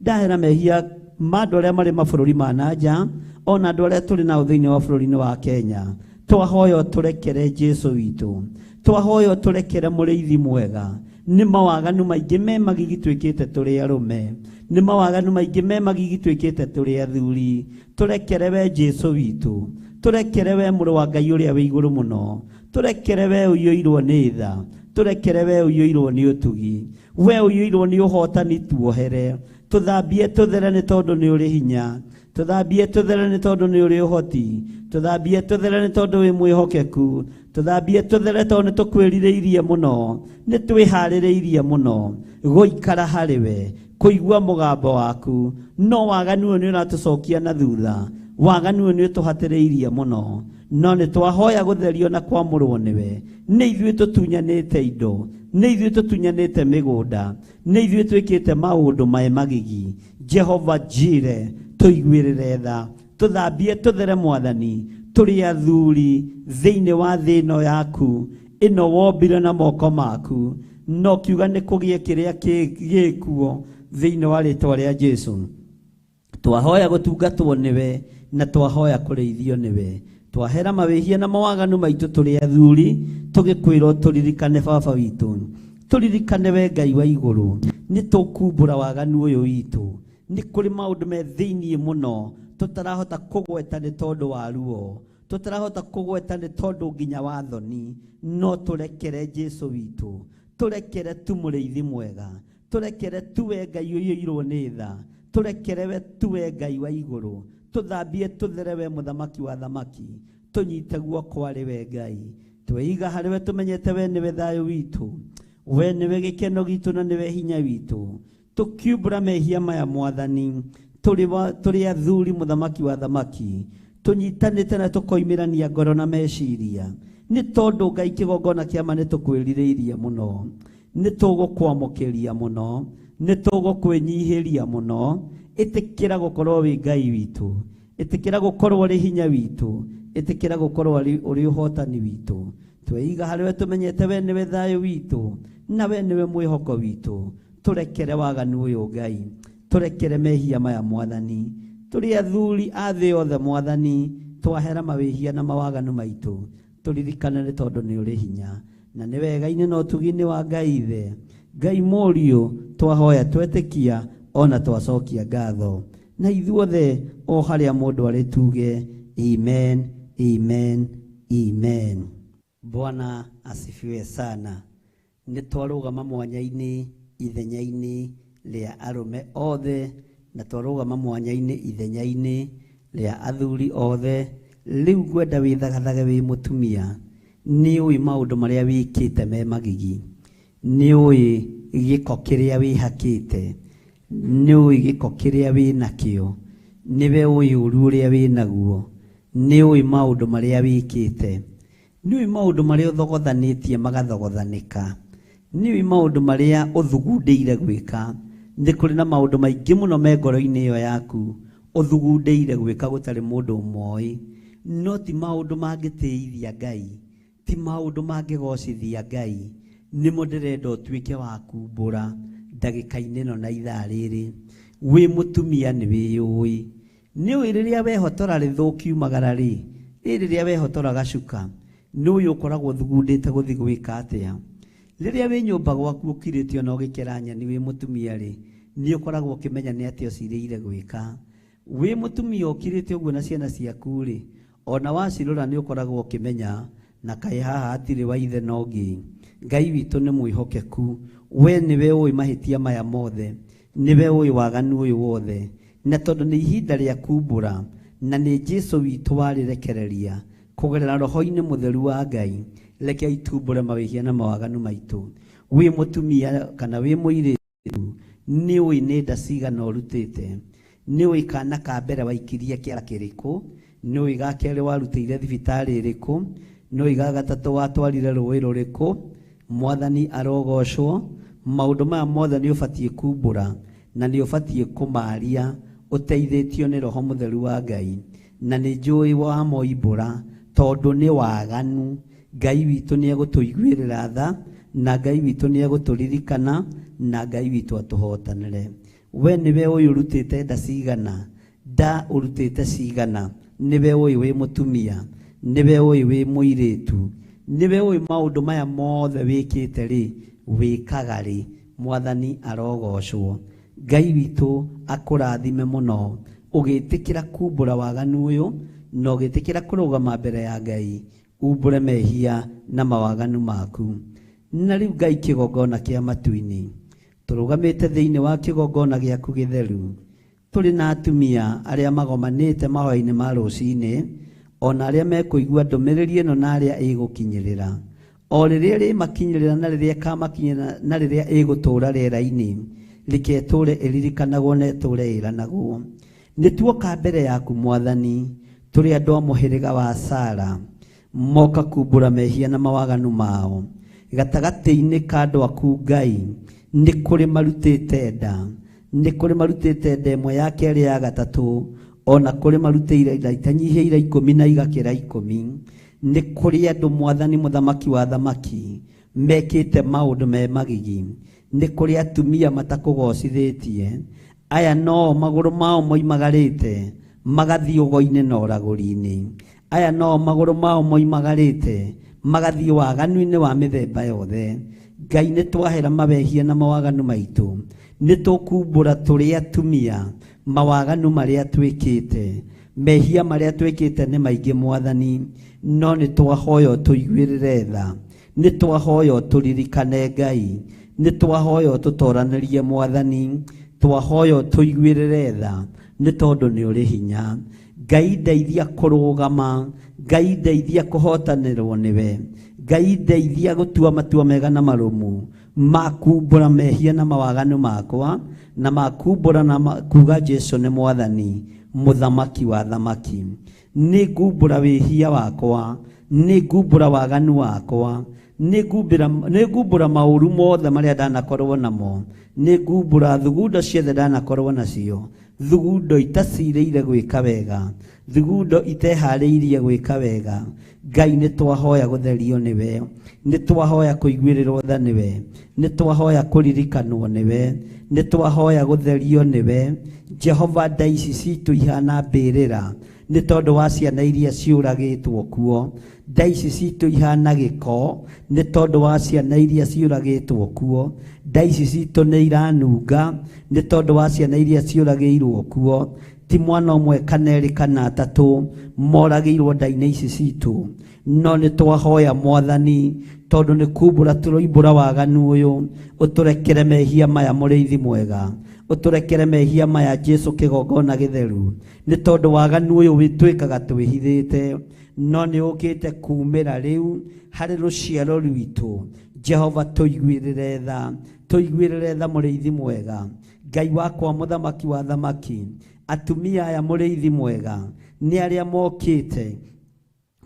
ndahera mehia ma andũ arĩa marĩ mabũrũri ma na nja, ona andũ arĩa tũrĩ nao thĩinĩ wa bũrũri-inĩ wa Kenya. Twahoya ũtũrekere Jesu witũ, twahoya ũtũrekere mũrĩithi mwega. Nĩ mawaganu maingĩ me magigi twĩkĩte tũrĩ arũme, nĩ mawaganu maingĩ me magigi twĩkĩte tũrĩ athuri. Tũrekere we Jesu witũ, tũrekere we mũrũ wa Ngai ũrĩa wĩ igũrũ mũno, tũrekere we ũiyũirwo nĩ tha, tũrekere we ũiyũirwo nĩ ũtugi, we ũiyũirwo nĩ ũhotani, tuohere. Tũthambie tũthere nĩ tondũ nĩ ũrĩ hinya, tũthambie tũthere nĩ tondũ nĩ ũrĩ ũhoti, tũthambie tũthere nĩ tondũ wĩ mwĩhokeku, tũthambie tũthere tondũ nĩ tũkwĩrirĩirie mũno, nĩ twĩharĩrĩirie mũno gũikara harĩ we, kũigua mũgambo waku. No waganu ũyũ nĩ ũratũcokia na thutha, waganu ũyũ nĩ ũtũhatĩrĩirie mũno, no nĩ twahoya gũtherio na kwamũrwo nĩwe. Nĩ ithuĩ tũtunyanĩte indo, nĩ ithuĩ tũtunyanĩte mĩgũnda, nĩ ithuĩ twĩkĩte maũndũ mae magigi. Jehova Jire, tũiguĩrĩre tha, tũthambie tũthere Mwathani, tũrĩ athuri thĩinĩ wa thĩ ĩno yaku, ĩno wombire na moko maku, no kiuga nĩ kũgĩe kĩrĩa gĩkuo thĩinĩ wa rĩtwa rĩa Jesu. Twahoya gũtungatwo nĩwe na twahoya kũrĩithio nĩwe. Twahera mawĩhia na mawaganu maitũ tũrĩ athuri, tũgĩkwĩrwo tũririkane baba witũ, tũririkane we Ngai wa igũrũ. Nĩ tũkumbũra waganu ũyũ witũ, nĩ kũrĩ maũndũ me thĩinĩ mũno tũtarahota kũgweta nĩ tondũ wa ruo, tũtarahota kũgweta nĩ tondũ nginya wa thoni. No tũrekere Jesu witũ, tũrekere tu mũrĩithi mwega, tũrekere tu we Ngai ũiyũirwo nĩ tha, tũrekere we tu we Ngai wa igũrũ, tũthambie tũthere we mũthamaki wa thamaki, tũnyite guoko arĩ we Ngai, tweiga harĩ we tũmenyete we nĩwe thayũ witũ, we nĩwe gĩkeno gitũ na nĩwe hinya witũ. Tũkiumbũra mehia maya Mwathani, tũrĩ athuri mũthamaki wa thamaki, tũnyitanĩte na tũkoimĩrania ngoro na meciria, nĩ tondũ Ngai kĩgongona kĩa ma nĩ tũkwĩrirĩirie mũno, nĩ tũgũkwamũkĩria mũno, nĩ tũgũkwĩnyihĩria mũno. Ĩtĩkĩra gũkorwo wĩ Ngai witũ, ĩtĩkĩra gũkorwo ũrĩ hinya witũ, ĩtĩkĩra gũkorwo ũrĩ ũhotani witũ. Tweiga harĩ we tũmenyete we nĩwe thayũ witũ na we nĩwe mwĩhoko witũ. Tũrekere waganu ũyũ Ngai, tũrekere mehia maya Mwathani. Tũrĩ athuri a thĩ yothe Mwathani, twahera mawĩhia na mawaganu maitũ, tũririkane nĩ tondũ nĩ ũrĩ hinya na nĩ wega-inĩ na ũtugi-inĩ wa Ngai Ithe, Ngai Mũriũ. Twahoya twetĩkia ona twacokia ngatho, na ithuothe o harĩa mũndũ arĩ tuge amen, amen, amen. Bwana asifiwe sana. Nĩ twarũgama mwanya-inĩ ithenya-inĩ rĩa arũme othe, na twarũgama mwanya-inĩ ithenya-inĩ rĩa athuri othe, Rĩu ngwenda wĩthagathage wĩ mũtumia, nĩ ũĩ maũndũ marĩa wĩkĩte me magigi, nĩ ũĩ gĩko kĩrĩa wĩhakĩte, nĩ ũĩ gĩko kĩrĩa wĩ nakĩo, nĩwe ũĩ ũru ũrĩa wĩ naguo, nĩ ũĩ maũndũ marĩa wĩkĩte, nĩ ũĩ maũndũ marĩa ũthogothanĩtie magathogothanĩka, nĩ ũĩ maũndũ marĩa ũthugundĩire gwĩka. Nĩ kũrĩ na maũndũ maingĩ mũno me ngoro-inĩ ĩyo yaku ũthugundĩire gwĩka gũtarĩ mũndũ ũmoĩ, no ti maũndũ mangĩtĩithia Ngai, ti maũndũ mangĩgocithia Ngai. Nĩmo ndĩrenda ũtuĩke wa kumbũra ndagĩka-inĩ ĩno na ithaa rĩrĩ. Wĩ mũtumia nĩ wĩyũĩ, nĩ ũĩ rĩrĩa wehotora rĩthũkiumagara rĩ, ĩ rĩrĩa wehotora gacuka, nĩ ũĩ ũkoragwo ũthugundĩte gũthiĩ gwĩka atĩa. Rĩrĩa wĩ nyũmba gwaku ũkirĩte ona ũgĩkera nyeni wĩ mũtumia rĩ, nĩ ũkoragwo ũkĩmenya nĩ atĩa ũcirĩire gwĩka. Wĩ mũtumia ũkirĩte ũguo na ciana ciaku rĩ, ona wacirora nĩ ũkoragwo ũkĩmenya na kaĩ haha hatirĩ wa ithe na ũngĩ. Ngai witũ nĩ mwĩhokeku, we nĩwe ũĩ mahĩtia maya mothe, nĩwe ũĩ waganu ũyũ wothe, na tondũ nĩ ihinda rĩa kumbũra, na nĩ Jesu witũ warĩrekereria kũgerera roho-inĩ mũtheru wa Ngai, reke itumbũre mawĩhia na mawaganu maitũ. Wĩ mũtumia kana wĩ mũirĩtu, nĩ ũĩ nĩ nda cigana ũrutĩte, nĩ ũĩ kana ka mbere waikirie kĩara kĩrĩkũ, nĩ ũĩ ga kerĩ warutĩire thibitarĩ ĩrĩkũ, nĩ ũĩ ga gatatũ watwarire rũĩ rũrĩkũ. Mwathani arogocwo. Maũndũ maya mothe nĩ ũbatiĩ kumbũra na nĩ ũbatiĩ kũmaria ũteithĩtio nĩ Roho Mũtheru wa Ngai, na nĩ njũĩ wamoimbũra tondũ nĩ waganu. Ngai witũ nĩ egũtũiguĩrĩra tha, na Ngai witũ nĩ egũtũririkana, na Ngai witũ atũhotanĩre. We nĩwe ũyũ ũrutĩte nda cigana, nda ũrutĩte cigana, nĩwe ũĩ wĩ mũtumia, nĩwe ũĩ wĩ mũirĩtu, nĩwe ũĩ maũndũ maya mothe wĩkĩte rĩ, wĩkaga rĩ. Mwathani arogocwo. Ngai witũ akũrathime mũno ũgĩtĩkĩra kumbũra waganu ũyũ, na ũgĩtĩkĩra kũrũgama mbere ya Ngai umbũre mehia na mawaganu maku. Na rĩu Ngai kĩgongona kĩa matu-inĩ, tũrũgamĩte thĩinĩ wa kĩgongona gĩaku gĩtheru, tũrĩ na atumia arĩa magomanĩte mahoya-inĩ ma rũcinĩ, ona arĩa mekũigua ndũmĩrĩri ĩno na arĩa ĩgũkinyĩrĩra. O rĩrĩa ĩrĩmakinyĩrĩra na rĩrĩa ĩkamakinyĩrĩra na rĩrĩa ĩgũtũũra rĩera-inĩ, reke ĩtũũre ĩririkanagwo na ĩtũũre ĩranagwo. Nĩ tuoka mbere yaku Mwathani, tũrĩ andũ a mũhĩrĩga wa Sara, moka kumbũra mehia na mawaganu mao. Gatagatĩ-inĩ ka andũ aku Ngai, nĩ kũrĩ marutĩte nda, nĩ kũrĩ marutĩte nda ĩmwe ya kerĩ ya gatatũ, ona kũrĩ marutĩire nda itanyihĩire 10 na igakĩra 10. Nĩ kũrĩ andũ Mwathani mũthamaki wa thamaki mekĩte maũndũ me magigi, nĩ kũrĩ atumia matakũgocithĩtie, aya no magũrũ mao moimagarĩte magathiĩ ũgo-inĩ na ũragũri-inĩ, aya no magũrũ mao moimagarĩte magathiĩ waganu-inĩ wa mĩthemba yothe. Ngai nĩ twahera mawehia na mawaganu maitũ, nĩ tũkumbũra tũrĩ atumia mawaganu marĩa twĩkĩte, mehia marĩa twĩkĩte nĩ maingĩ Mwathani, no nĩ twahoya ũtũiguĩrĩre tha, nĩ twahoya ũtũririkane Ngai, nĩ twahoya ũtũtoranĩrie Mwathani, twahoya ũtũiguĩrĩre tha, nĩ tondũ nĩ ũrĩ hinya. Ngai ndeithia kũrũgama, Ngai ndeithia kũhotanĩrwo nĩwe, Ngai ndeithia gũtua matua mega na marũmu ma kumbũra mehia na mawaganu makwa, na ma kumbũra na kuga Jesu nĩ Mwathani, mũthamaki wa thamaki. Nĩ ngumbũra wĩhia wakwa, nĩ ngumbũra waganu wakwa, nĩ ngumbũra maũru mothe marĩa ndanakorwo namo, nĩ ngumbũra thugundo ciothe ndanakorwo nacio, thugundo itacirĩire gwĩka wega, thugundo iteharĩirie gwĩka wega. Ngai nĩ twahoya gũtherio nĩwe, nĩ twahoya kũiguĩrĩrwo tha nĩwe, nĩ twahoya kũririkanwo nĩwe, nĩ twahoya gũtherio nĩwe. Jehova, nda ici citũ ihana mbĩrĩra nĩ tondũ wa ciana iria ciũragĩtwo kuo, nda ici citũ ihana gĩko nĩ tondũ wa ciana iria ciũragĩtwo kuo, nda ici citũ nĩ iranunga nĩ tondũ wa ciana iria ciũragĩirwo kuo. Ti mwana ũmwe kana erĩ kana atatũ moragĩirwo nda-inĩ ici citũ, no nĩ twahoya Mwathani, tondũ nĩ kumbũra tũroimbũra waganu ũyũ, ũtũrekere mehia maya mũrĩithi mwega, Ũtũrekere mehia maya Jesu kĩgongona gĩtheru, nĩ tondũ waganu ũyũ wĩtwĩkaga twĩhithĩte, no nĩ ũkĩte kumĩra rĩu harĩ rũciaro rwitũ. Jehova tũiguĩrĩre tha, tũiguĩrĩre tha mũrĩithi mwega, Ngai wakwa mũthamaki wa thamaki. Atumia aya mũrĩithi mwega nĩ arĩa mokĩte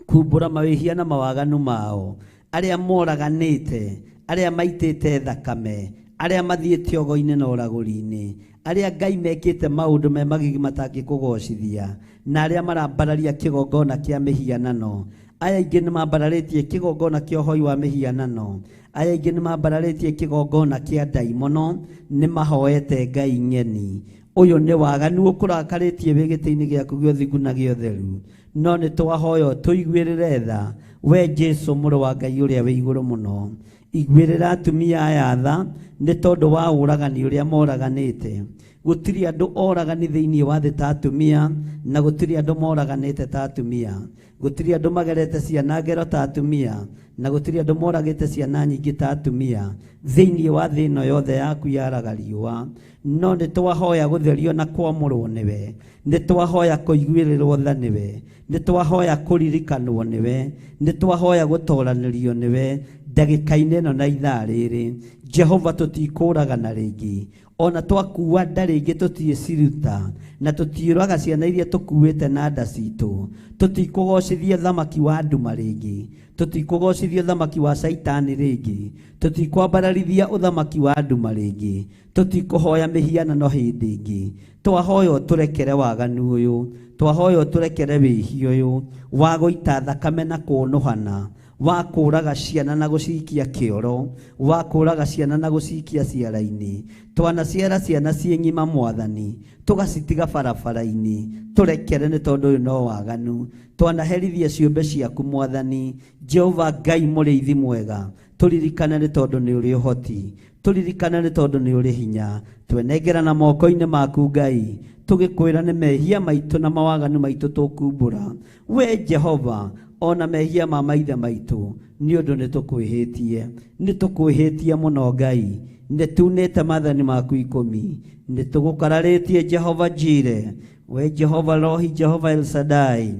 kumbũra mawĩhia na mawaganu mao, arĩa moraganĩte, arĩa maitĩte thakame, arĩa mathiĩte ogo-inĩ na ũragũri-inĩ, arĩa Ngai mekĩte maũndũ me magigi matangĩkũgocithia, na arĩa marambararia kĩgongona kĩa mĩhianano. Aya aingĩ nĩ mambararĩtie kĩgongona kĩa ũhoi wa mĩhianano, aya aingĩ nĩ mambararĩtie kĩgongona kĩa ndaimono, nĩ mahoete Ngai ng'eni. Ũyũ nĩ waganu ũkũrakarĩtie wĩ gĩtĩ-inĩ gĩaku gĩa ũthingu na gĩa ũtheru, no nĩ twahoya tũiguĩrĩre tha we Jesu mũrũ wa Ngai ũrĩa wĩ igũrũ mũno. Iguĩrĩra atumia aya tha nĩ tondũ wa ũragani ũrĩa moraganĩte. Gũtirĩ andũ oragani thĩinĩ wa thĩ ta atumia, na gũtirĩ andũ moraganĩte ta atumia. Gũtirĩ andũ magerete ciana ngero ta atumia, na gũtirĩ andũ moragĩte ciana nyingĩ ta atumia thĩinĩ wa thĩ ĩno yothe yaku yaraga riũa. No nĩ twahoya gũtherio na kwamũrwo nĩwe, nĩ twahoya kũiguĩrĩrwo tha nĩwe, nĩ twahoya kũririkanwo nĩwe, nĩ twahoya gũtoranĩrio nĩwe ndagĩka-inĩ ĩno na ithaa rĩrĩ. Jehova tũtikũragana rĩngĩ, ona twakua nda rĩngĩ tũtiĩciruta, na tũtiũraga ciana iria tũkuĩte na nda citũ. Tũtikũgocithia thamaki wa nduma rĩngĩ, tũtikũgocithia ũthamaki wa caitani rĩngĩ, tũtikwambararithia ũthamaki wa nduma rĩngĩ, tũtikũhoya mĩhianano hĩndĩ ĩngĩ. Twahoya ũtũrekere waganu ũyũ, twahoya ũtũrekere wĩhia ũyũ wa gũita thakame na kũnũhana, wa kũraga ciana na gũcikia kĩoro, wa kũraga ciana na gũcikia ciara-inĩ. Twanaciara ciana ciĩ ng'ima mwathani, tũgacitiga barabara-inĩ, tũrekere nĩ tondũ ũyũ no waganu. Twanaherithia ciũmbe ciaku mwathani, Jehova Ngai mũrĩithi mwega, tũririkane nĩ tondũ nĩ ũrĩ ũhoti, tũririkane nĩ tondũ nĩ ũrĩ hinya. Twenengerana moko-inĩ maku Ngai, tũgĩkwĩra nĩ mehia maitũ na mawaganu maitũ tũkumbũra. We Jehova, ona mehia ma maithe maitũ, nĩ ũndũ nĩ tũkwĩhĩtie, nĩ tũkwĩhĩtie mũno Ngai, nĩ tunĩte maathani maku 10, nĩ tũgũkararĩtie Jehova Jire, we Jehova Rohi, Jehova El Shaddai,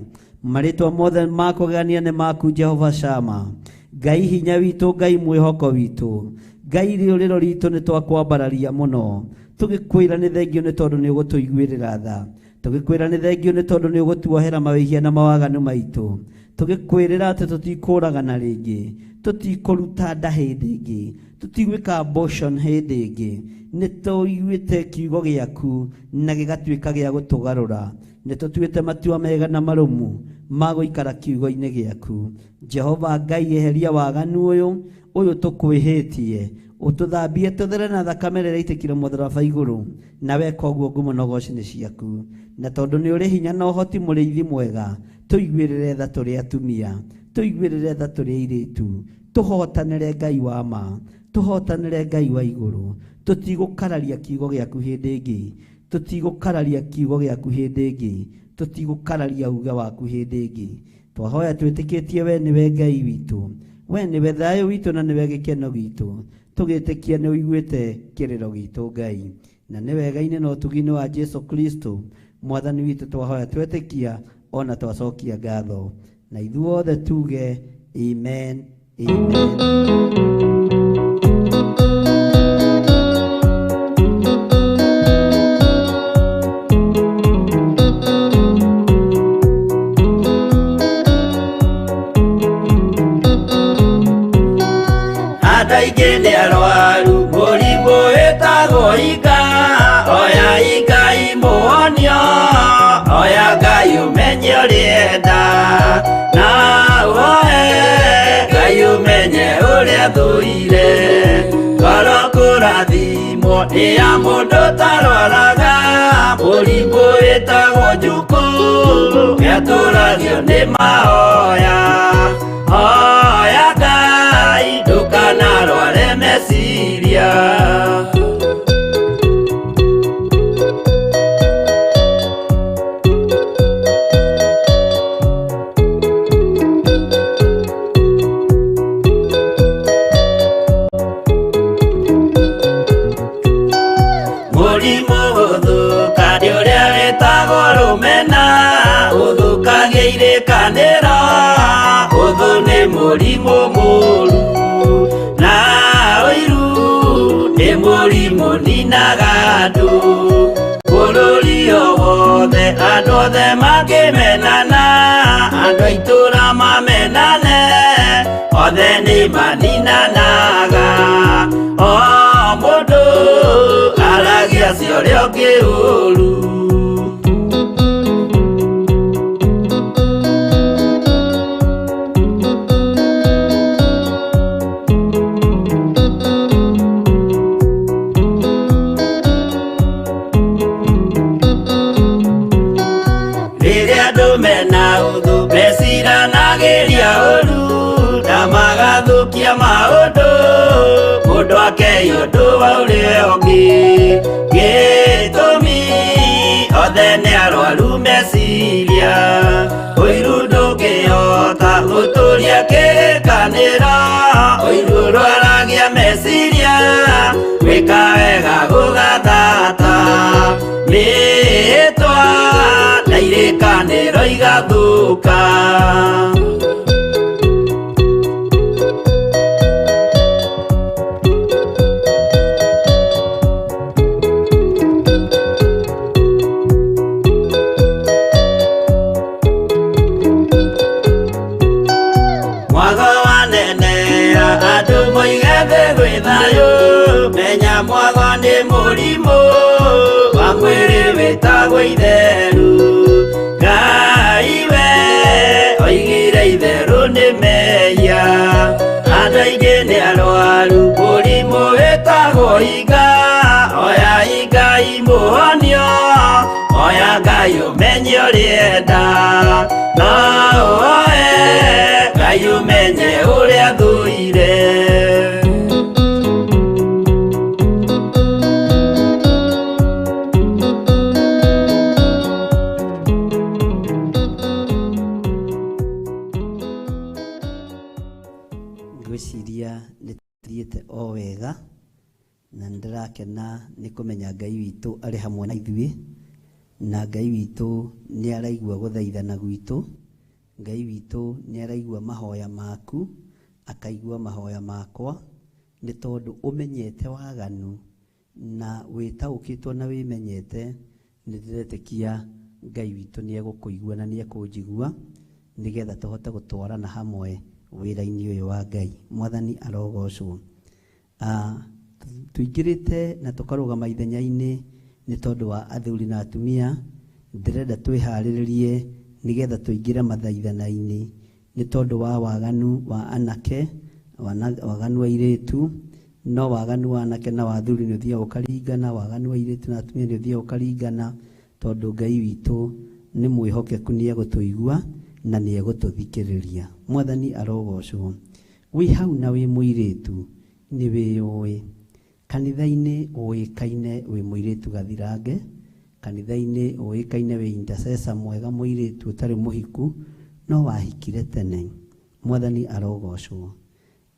marĩtwa mothe ma kũgegania nĩ maku Jehova Shama. Ngai hinya witũ, Ngai mwĩhoko witũ, Ngai rĩũrĩro ritũ, nĩ twakwambararia mũno, tũgĩkwĩra nĩ thengio nĩ tondũ nĩ ũgũtũiguĩrĩra tha, tũgĩkwĩra nĩ thengio nĩ tondũ nĩ ũgũtuohera mawĩhia na mawaganu maitũ, tũgĩkwĩrĩra atĩ tũtikũragana rĩngĩ, tũtikũruta nda hĩndĩ ĩngĩ, tũtigwĩka abortion hĩndĩ ĩngĩ. Nĩ tũiguĩte kiugo gĩaku na gĩgatuĩka gĩa gũtũgarũra, nĩ tũtuĩte matua mega na marũmu ma gũikara kiugo-inĩ gĩaku. Jehova Ngai, eheria waganu ũyũ ũyũ tũkwĩhĩtie, ũtũthambie tũthere na thakame rĩrĩa ĩitĩkire mũtharaba igũrũ, na weka ũguo ngumo na ũgoci nĩ ciaku. Na tondũ nĩ ũrĩ hinya na ũhoti mũrĩithi mwega, tũiguĩrĩre tha tũrĩ atumia, tũiguĩrĩre tha tũrĩ airĩtu, tũhotanĩre Ngai wa ma, tũhotanĩre Ngai wa igũrũ. Tũtigũkararia kiugo gĩaku hĩndĩ ĩngĩ, tũtigũkararia kiugo gĩaku hĩndĩ ĩngĩ, tũtigũkararia uge waku hĩndĩ ĩngĩ. Twahoya twĩtĩkĩtie we nĩwe Ngai witũ, we nĩwe thayũ witũ na nĩwe gĩkeno gitũ, tũgĩtĩkia nĩ ũiguĩte kĩrĩro gitũ Ngai, na nĩ wega-inĩ na ũtugi-inĩ wa Jesu Kristo mwathani witũ twahoya twetĩkia ona twacokia ngatho, na ithuothe tuge amen, amen. Andũ aingĩ nĩ arwaru mũrimũ wĩtagwo ika, oya Ngai mũhonio, oya Ngai ũmenye ũrĩenda, na ũhoe Ngai ũmenye ũrĩa thũire. Ngoro kũrathimwo nĩ ya mũndũ ũtarwaraga, mũrimũ wĩtagwo njukũ, nĩatũragio nĩ mahoya. Hoya Ngai ndũkanarware meciria. Mũrimũ Irĩkanĩro ũthũ nĩ mũrimũ mũru na ũiru nĩ mũrimũ ninaga andũ bũrũri o wothe andũ othe makĩmenana andũ a itũũra mamenane othe nĩ maninanaga o mũndũ aragia cia ũrĩa ũngĩ ũru. Rĩrĩa andũ mena ũthũ meciranagĩria ũru na magathũkia maũndũ mũndũ akei ũndũ wa ũrĩa ũngĩ gĩtũmi othe nĩ arwaru meciria ũiru ndũngĩhota gũtũria kĩrĩkanĩro ũiru ũrwaragia meciria gwĩka wega gũgathata mĩĩtwa na irĩkanĩro igathũka. Mwago wanenea andũ moige thĩ gwĩ thayũ menya mwago nĩ mũrimũ wa mwĩrĩ wĩtagwo itheru Ngai we oigire itherũ nĩ mehia andũ aingĩ nĩ arwaru mũrimũ wĩtagwo iga oya Ngai mũhonio oya Ngai ũmenye ũrĩa no ũoe Ngai ũmenye ũrĩa thũire. Ngwĩciria nĩ tũthiĩte o wega na nĩ ndĩrakena nĩ kũmenya Ngai witũ arĩ hamwe na ithuĩ na Ngai witũ nĩ araigua gũthaithana gwitũ, Ngai witũ nĩ araigua mahoya maku akaigua mahoya makwa nĩ tondũ ũmenyete waganu na wĩtaũkĩtwo na wĩmenyete nĩ ndĩretĩkia Ngai witũ nĩ egũkũigua na nĩ ekũnjigua nĩgetha tũhote gũtwarana hamwe wĩra-inĩ ũyũ wa Ngai. Mwathani arogocwo. Tũingĩrĩte na tũkarũgama ithenya-inĩ nĩ tondũ wa athuri na atumia ndĩrenda twĩharĩrĩrie nĩgetha tũingĩre mathaithana-inĩ nĩ tondũ wa waganu wa anake waganu wa airĩtu no waganu wa anake na wa athuri nĩ ũthiaga ũkaringana waganu wa airĩtu na atumia nĩ ũthiaga ũkaringana tondũ Ngai witũ nĩ mwĩhokeku nĩ egũtũigua na nĩ egũtũthikĩrĩria. Mwathani arogocwo. Wĩ hau na wĩ mũirĩtu nĩ wĩyũĩ kanitha-inĩ ũĩkaine wĩ mũirĩtu gathirange kanitha-inĩ ũĩkaine wĩ intercessor mwega mũirĩtu ũtarĩ mũhiku no wahikire tene. Mwathani arogocwo.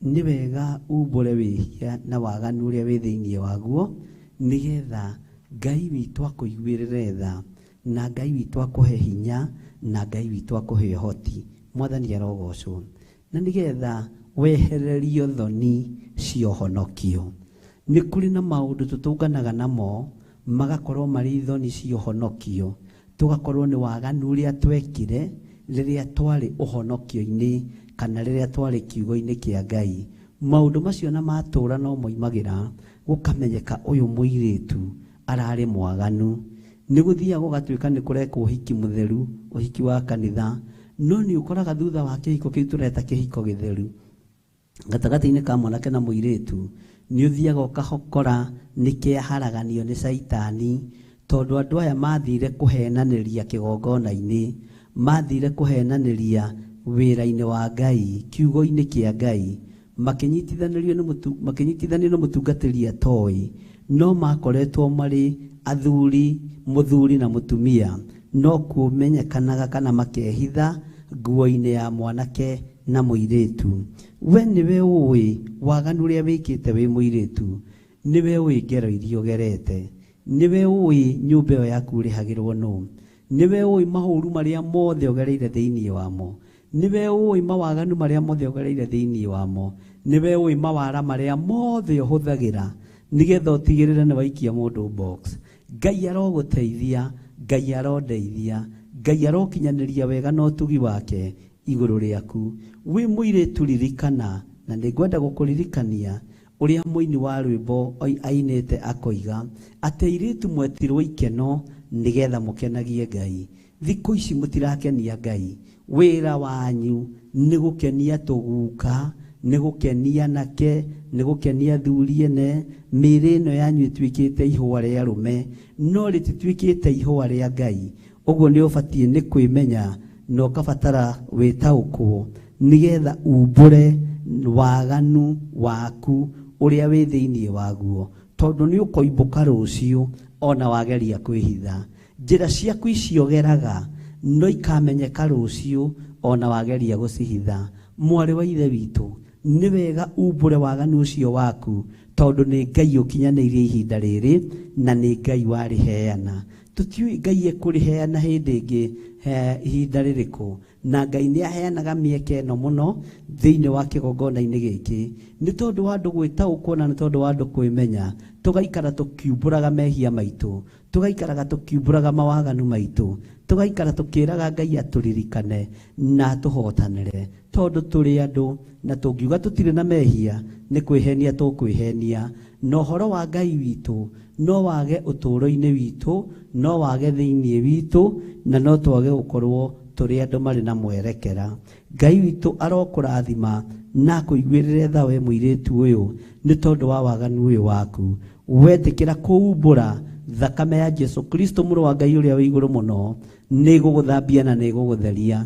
Nĩ wega umbũre wĩhia na waganu ũrĩa wĩ thĩinĩ waguo nĩgetha Ngai witũ akũiguĩrĩre tha na Ngai witũ akũhe hinya na Ngai witũ akũhe ũhoti. Mwathani arogocwo. Na nĩgetha wehererio thoni cia ũhonokio. Nĩ kũrĩ na maũndũ tũtũnganaga namo magakorwo marĩ thoni cia ũhonokio tũgakorwo nĩ waganu ũrĩa twekire rĩrĩa twarĩ ũhonokio-inĩ kana rĩrĩa twarĩ kiugo-inĩ kĩa Ngai. Maũndũ macio na matũra no moimagĩra gũkamenyeka ũyũ mũirĩtu ararĩ mwaganu. Nĩ gũthiaga gũgatuĩka nĩ kũrekwo ũhiki mũtheru ũhiki wa kanitha no nĩ ũkoraga thutha wa kĩhiko kĩu tũreta kĩhiko gĩtheru gatagatĩ-inĩ ka mwanake na mũirĩtu nĩ ũthiaga ũkahokora nĩ kĩaharaganio nĩ caitani tondũ andũ aya mathire kũhenanĩria kĩgongona-inĩ mathire kũhenanĩria wĩra-inĩ wa Ngai kiugo-inĩ kĩa Ngai makĩnyitithanio nĩ mũtungatĩri atoĩ no makoretwo marĩ athuri mũthuri na mũtumia no kũmenyekanaga kana makehitha nguo-inĩ ya mwanake na mũirĩtu. We nĩwe ũĩ waganu ũrĩa wĩkĩte wĩ mũirĩtu nĩwe ũĩ ngero iria ũgerete nĩwe ũĩ nyũmba ĩyo yaku ũrĩhagĩrwo nũ Nĩwe ũĩ mahũru marĩa mothe ũgereire thĩinĩ wamo. Nĩwe ũĩ mawaganu marĩa mothe ũgereire thĩinĩ wamo. Nĩwe ũĩ mawara marĩa mothe ũhũthagĩra nĩgetha ũtigĩrĩre nĩ waikia mũndũ box. Ngai arogũteithia, Ngai arondeithia, Ngai arokinyanĩria wega na ũtugi wake igũrũ rĩaku. Wĩ mũirĩtu ririkana, na nĩngwenda gũkũririkania ũrĩa mũini wa rwĩmbo ainĩte akoiga atĩ airĩtu mwetirwo ikeno nĩgetha mũkenagie Ngai. Thikũ ici mũtirakenia Ngai. Wĩra wanyu nĩ gũkenia tũguka, nĩ gũkenia anake, nĩ gũkenia athuri ene. Mĩĩrĩ ĩno yanyu ĩtuĩkĩte ihũa rĩa arũme, no rĩtituĩkĩte ihũa rĩa Ngai. Ũguo nĩ ũbatiĩ nĩ kwĩmenya na ũkabatara wĩtaũkwo nĩgetha umbũre waganu waku ũrĩa wĩ thĩinĩ waguo, tondũ nĩ ũkoimbũka rũciũ ona wageria kwĩhitha. Njĩra ciaku icio ũgeraga no ikamenyeka rũciũ ona wageria gũcihitha. Mwarĩ wa ithe witũ, nĩ wega umbũre waganu ũcio waku, tondũ nĩ Ngai ũkinyanĩirie ihinda rĩrĩ na nĩ Ngai warĩheana. Tũtiũĩ Ngai ekũrĩheana hĩndĩ ĩngĩ ihinda rĩrĩkũ, na Ngai nĩ aheanaga mĩeke ĩno mũno thĩinĩ wa kĩgongona-inĩ gĩkĩ, nĩ tondũ wa andũ gwĩtaũkwo na nĩ tondũ wa andũ kwĩmenya. Tũgaikara tũkiumbũraga mehia maitũ, tũgaikaraga tũkiumbũraga mawaganu maitũ, tũgaikara tũkĩraga Ngai atũririkane na atũhotanĩre, tondũ tũrĩ andũ na tũngiuga tũtirĩ na mehia nĩ kwĩhenia tũkwĩhenia. Na ũhoro wa Ngai witũ no wage ũtũũro-inĩ witũ, no wage thĩinĩ witũ, na no twage gũkorwo tũrĩ andũ marĩ na mwerekera. Ngai witũ arokũrathima na akũiguĩrĩre tha we mũirĩtu ũyũ nĩ tondũ wa waganu ũyũ waku. Wetĩkĩra kũumbũra, thakame ya Jesu Kristo mũrũ wa Ngai ũrĩa wĩ igũrũ mũno nĩ ĩgũgũthambia na nĩ ĩgũgũtheria,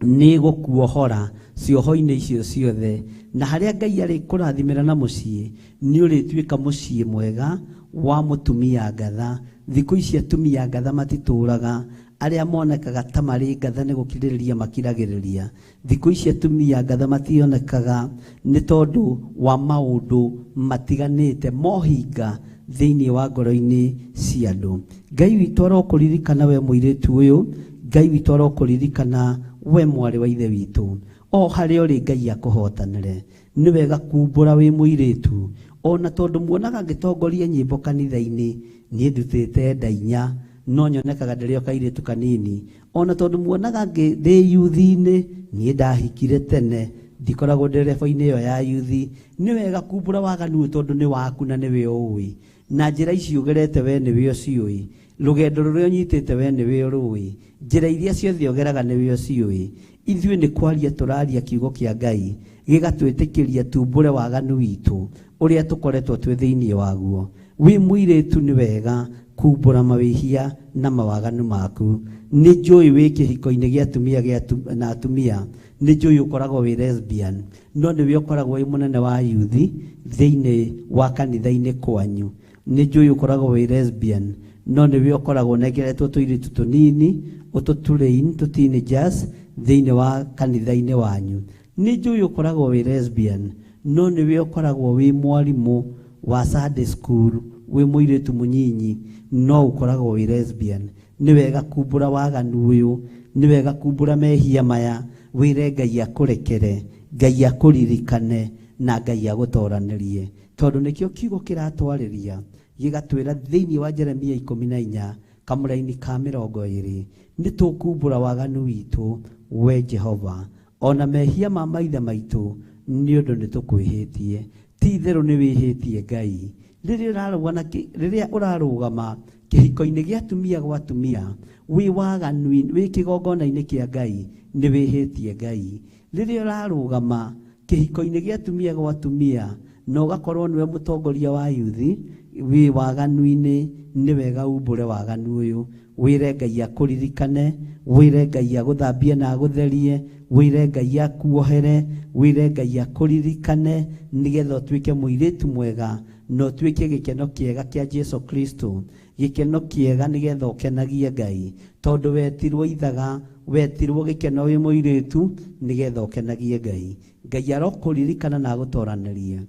nĩ ĩgũkuohora cioho-inĩ icio ciothe. Na harĩa Ngai arĩkũrathimĩra na mũciĩ, nĩ ũrĩtuĩka mũciĩ mwega wa mũtumia ngatha. Thikũ ici atumia ngatha matitũraga, arĩa monekaga ta marĩ ngatha nĩ gũkirĩrĩria makiragĩrĩria. Thikũ ici atumia ngatha mationekaga nĩ tondũ wa maũndũ matiganĩte mohinga thĩinĩ wa ngoro-inĩ cia andũ. Ngai witũ arokũririkana we mũirĩtu ũyũ, Ngai witũ arokũririkana we mwarĩ wa ithe witũ. O harĩa ũrĩ Ngai akũhotanĩre. Nĩ wega kumbũra wĩ mũirĩtu, ona tondũ muonaga ngĩtongoria nyĩmbo kanitha-inĩ, niĩ ndutĩte nda inya, no nyonekaga ndĩrĩ o kairĩtu kanini. Ona tondũ muonaga ndĩ yuthi-inĩ, niĩ ndahikire tene, ndikoragwo ndĩ rebo-inĩ ĩyo ya yuthi. Nĩ wega kumbũra waganu ũyũ tondũ nĩ waku na nĩwe ũĩ, na njĩra ici ũgerete we nĩwe ũciũĩ, rũgendo rũrĩa ũnyitĩte we nĩwe ũrũĩ, njĩra iria ciothe ũgeraga nĩwe ũciũĩ. Ithuĩ nĩ kwaria tũraria kiugo kĩa Ngai gĩgatwĩtĩkĩria tumbũre waganu witũ ũrĩa tũkoretwo twĩ thĩinĩ waguo. Wĩ mũirĩtu nĩ wega kumbũra mawĩhia na mawaganu maku. Nĩ njũĩ wĩ kĩhiko-inĩ gĩa atumia na atumia, nĩ njũĩ ũkoragwo wĩ lesbian, no nĩwe ũkoragwo wĩ mũnene wa yuthi thĩinĩ wa kanitha-inĩ kwanyu. Nĩ njũĩ ũkoragwo wĩ lesbian, no nĩwe ũkoragwo ũnengeretwo tũirĩtu tũnini ũtũturain tũ teenagers thĩinĩ wa kanitha-inĩ wanyu. Nĩ njũĩ ũkoragwo wĩ lesbian, no nĩwe ũkoragwo wĩ mwarimũ wa Sunday school, wĩ mũirĩtu mũnyinyi, no ũkoragwo wĩ lesbian. Nĩ wega kumbũra waganu ũyũ, nĩ wega kumbũra mehia maya, wĩre Ngai akũrekere, Ngai akũririkane na Ngai agũtoranĩrie, tondũ nĩkĩo kiugo kĩratwarĩria gĩgatwĩra thĩinĩ wa Jeremia 14 kamũraini ka 20, nĩ tũkumbũra waganu witũ we Jehova, ona mehia ma maithe maitũ, nĩ ũndũ nĩ tũkwĩhĩtie. Ti itherũ nĩ wĩhĩtie Ngai. Rĩrĩa ũrarũgama kĩhiko-inĩ gĩa atumia gwa atumia, wĩ waganu, wĩ kĩgongona-inĩ kĩa Ngai, nĩ wĩhĩtie Ngai. Rĩrĩa ũrarũgama kĩhiko-inĩ gĩa atumia gwa atumia, na ũgakorwo nĩwe mũtongoria wa yuthi, wĩ waganu-inĩ, nĩ wega umbũre waganu ũyũ. Wĩre Ngai akũririkane, wĩre Ngai agũthambie na agũtherie, wĩre Ngai akuohere, wĩre Ngai akũririkane, nĩgetha ũtuĩke mũirĩtu mwega na ũtuĩke gĩkeno kĩega kĩa Jesu Kristo, gĩkeno kĩega nĩgetha ũkenagie Ngai, tondũ wetirwo ithaga, wetirwo gĩkeno wĩ mũirĩtu nĩgetha ũkenagie Ngai. Ngai arokũririkana na agũtoranĩrie.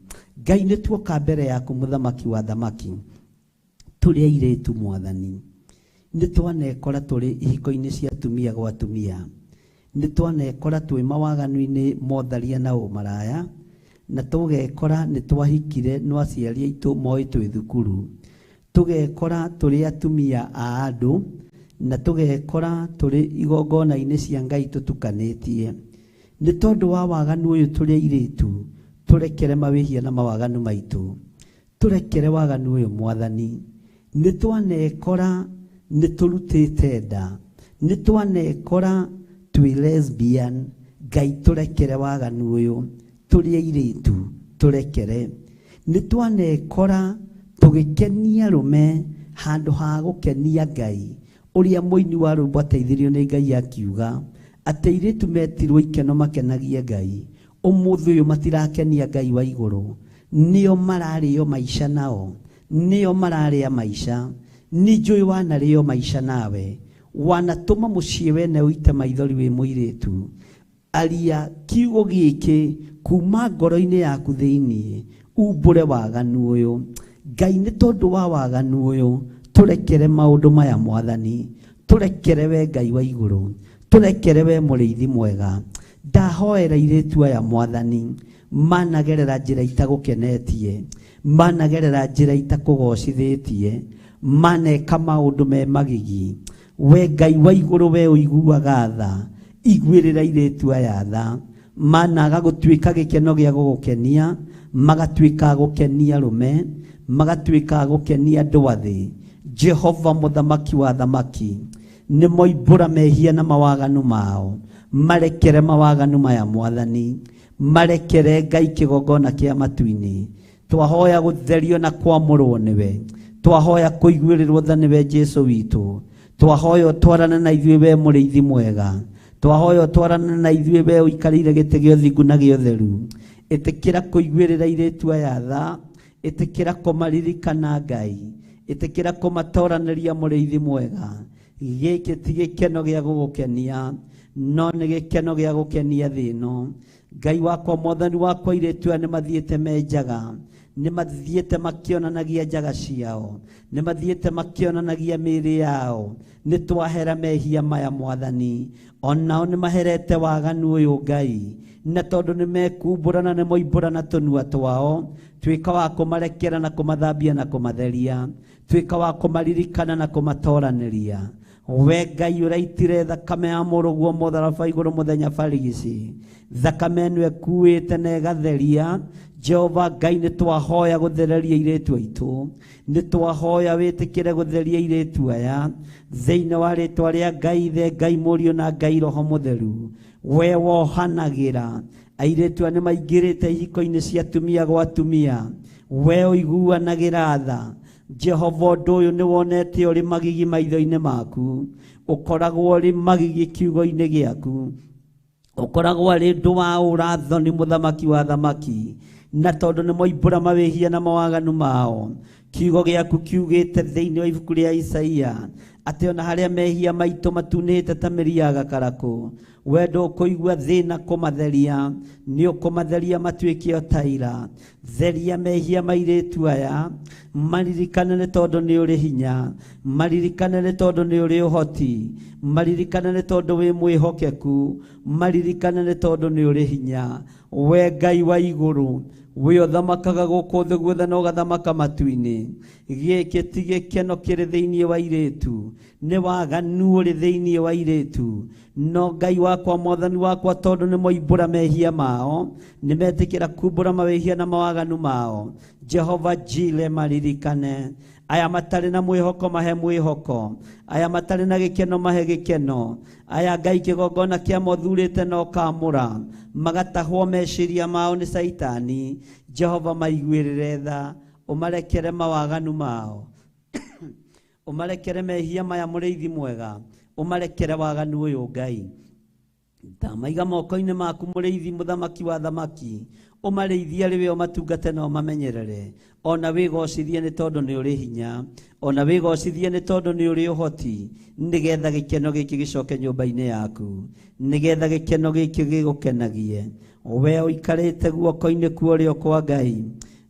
Ngai nĩ tuoka mbere yaku mũthamaki wa thamaki, tũrĩ airĩtu mwathani. Nĩ twanekora tũrĩ ihiko-inĩ cia atumia gwa atumia. Nĩ twanekora twĩ mawaganu-inĩ motharia na ũmaraya, na tũgekora nĩ twahikire no aciari aitũ moĩ twĩ thukuru. Tũgekora tũrĩ atumia a andũ, na tũgekora tũrĩ igongona-inĩ cia Ngai tũtukanĩtie. Nĩ tondũ wa waganu ũyũ tũrĩ airĩtu, tũrekere mawĩhia na mawaganu maitũ. Tũrekere waganu ũyũ Mwathani. Nĩ twanekora nĩ tũrutĩte nda. Nĩ twanekora twĩ lesbian. Ngai tũrekere waganu ũyũ tũrĩ airĩtu, tũrekere. Nĩ twanekora tũgĩkenia arũme handũ ha gũkenia Ngai. Ũrĩa mũini wa rwĩmbo ateithirio nĩ Ngai akiuga atĩ airĩtu metirwo ikeno makenagie Ngai. Ũmũthĩ ũyũ matirakenia Ngai wa igũrũ. Nĩo mararĩo maica nao, nĩo mararĩa maica. Nĩ njũĩ wanarĩo maica nawe, wanatũma mũciĩ wene ũite maithori wĩ mũirĩtu. Aria kiugo gĩkĩ kuma ngoro-inĩ yaku thĩiniĩ, umbũre waganu ũyũ. Ngai nĩ tondũ wa waganu ũyũ, tũrekere maũndũ maya Mwathani. Tũrekere we Ngai wa igũrũ, tũrekere we mũrĩithi mwega. Ndahoera airĩtu aya Mwathani, managerera njĩra itagũkenetie, managerera njĩra itakũgocithĩtie, maneka maũndũ me magigi. We Ngai wa igũrũ, we ũiguaga tha, iguĩrĩra airĩtu aya tha. Managa gũtuĩka gĩkeno gĩa gũgũkenia, magatuĩka gũkenia arũme, magatuĩka gũkenia andũ a thĩ. Jehova mũthamaki wa thamaki, nĩ moimbũra mehia na mawaganu mao. Marekere mawaganu maya Mwathani, marekere Ngai kĩgongona kĩa matu-inĩ. Twahoya gũtherio na kwamũrwo nĩwe, twahoya kũiguĩrĩrwo tha nĩwe Jesũ witũ. Twahoya ũtwarane na ithuĩ we mũrĩithi mwega, twahoya ũtwarane na ithuĩ we ũikarĩire gĩtĩ gĩa ũthingu na gĩa ũtheru. Ĩtĩkĩra kũiguĩrĩra airĩtu aya tha, ĩtĩkĩra kũmaririkana Ngai, ĩtĩkĩra kũmatoranĩria mũrĩithi mwega. Gĩkĩ ti gĩkeno gĩa gũgũkenia, no nĩ gĩkeno gĩa gũkenia thĩ ĩno. Ngai wakwa, Mwathani wakwa, airĩtu aya nĩ mathiĩte me njaga, nĩ mathiĩte makĩonanagia njaga ciao, nĩ mathiĩte makĩonanagia mĩĩrĩ yao. Nĩ twahera mehia maya Mwathani, onao nĩ maherete waganu ũyũ Ngai, na tondũ nĩ mekumbũra na nĩ moimbũra na tũnua twao, tuĩka wa kũmarekera na kũmathambia na kũmatheria, tuĩka wa kũmaririkana na kũmatoranĩria. We Ngai ũraitire thakame ya mũrũguo mũtharaba igũrũ mũthenya barigici, thakame ĩno ĩkuĩte na ĩgatheria. Jehova Ngai, nĩ twahoya gũthereria airĩtu aitũ, nĩ twahoya wĩtĩkĩre gũtheria airĩtu aya thĩinĩ wa rĩtwa rĩa Ngai Ithe, Ngai Mũriũ na Ngai Roho Mũtheru. We wohanagĩra airĩtu aya nĩ maingĩrĩte ihiko-inĩ cia atumia gwa atumia, we ũiguanagĩra tha. Jehova, ũndũ ũyũ nĩ wonete ũrĩ magigi maitho-inĩ maku, ũkoragwo ũrĩ magigi kiugo-inĩ gĩaku, ũkoragwo arĩ ũndũ wa ũrathoni mũthamaki wa thamaki, na tondũ nĩ moimbũra mawĩhia na mawaganu mao. Kiugo gĩaku kiugĩte thĩinĩ wa ibuku rĩa Isaia atĩ ona harĩa mehia maitũ matunĩte ta mĩri ya gakarakũ, we ndũkũigua thĩna kũmatheria, nĩ ũkũmatheria matuĩke o ta ira. Theria mehia ma airĩtu aya, maririkane nĩ tondũ nĩ ũrĩ hinya, maririkane nĩ tondũ nĩ ũrĩ ũhoti, maririkane nĩ tondũ wĩ mwĩhokeku, maririkane nĩ tondũ nĩ ũrĩ hinya. We Ngai wa igũrũ, we ũthamakaga gũkũ thĩ guothe na ũgathamaka matu-inĩ, gĩkĩ ti gĩkeno kĩrĩ thĩinĩ wa airĩtu, nĩ waganu ũrĩ thĩinĩ wa airĩtu. No Ngai wakwa, Mwathani wakwa, tondũ nĩ moimbũra mehia mao, nĩ metĩkĩra kumbũra mawĩhia na mawaganu mao, Jehova Jire maririkane. Aya matarĩ na mwĩhoko mahe mwĩhoko, aya matarĩ na gĩkeno mahe gĩkeno, aya Ngai kĩgongona kĩa mothurĩte na ũkamũra, magatahwo meciria mao nĩ Caitani. Jehova maiguĩrĩre tha, ũmarekere mawaganu mao, ũmarekere mehia maya mũrĩithi mwega, ũmarekere waganu ũyũ Ngai. Ndamaiga moko-inĩ maku mũrĩithi mũthamaki wa thamaki, ũmarĩithie arĩ we, ũmatungate na ũmamenyerere. Ona wĩgocithie nĩ tondũ nĩ ũrĩ hinya, ona wĩgocithie nĩ tondũ nĩ ũrĩ ũhoti, nĩgetha gĩkeno gĩkĩ gĩcoke nyũmba-inĩ yaku, nĩgetha gĩkeno gĩkĩ gĩgũkenagie. We ũikarĩte guoko-inĩ kwa ũrĩo kwa Ngai,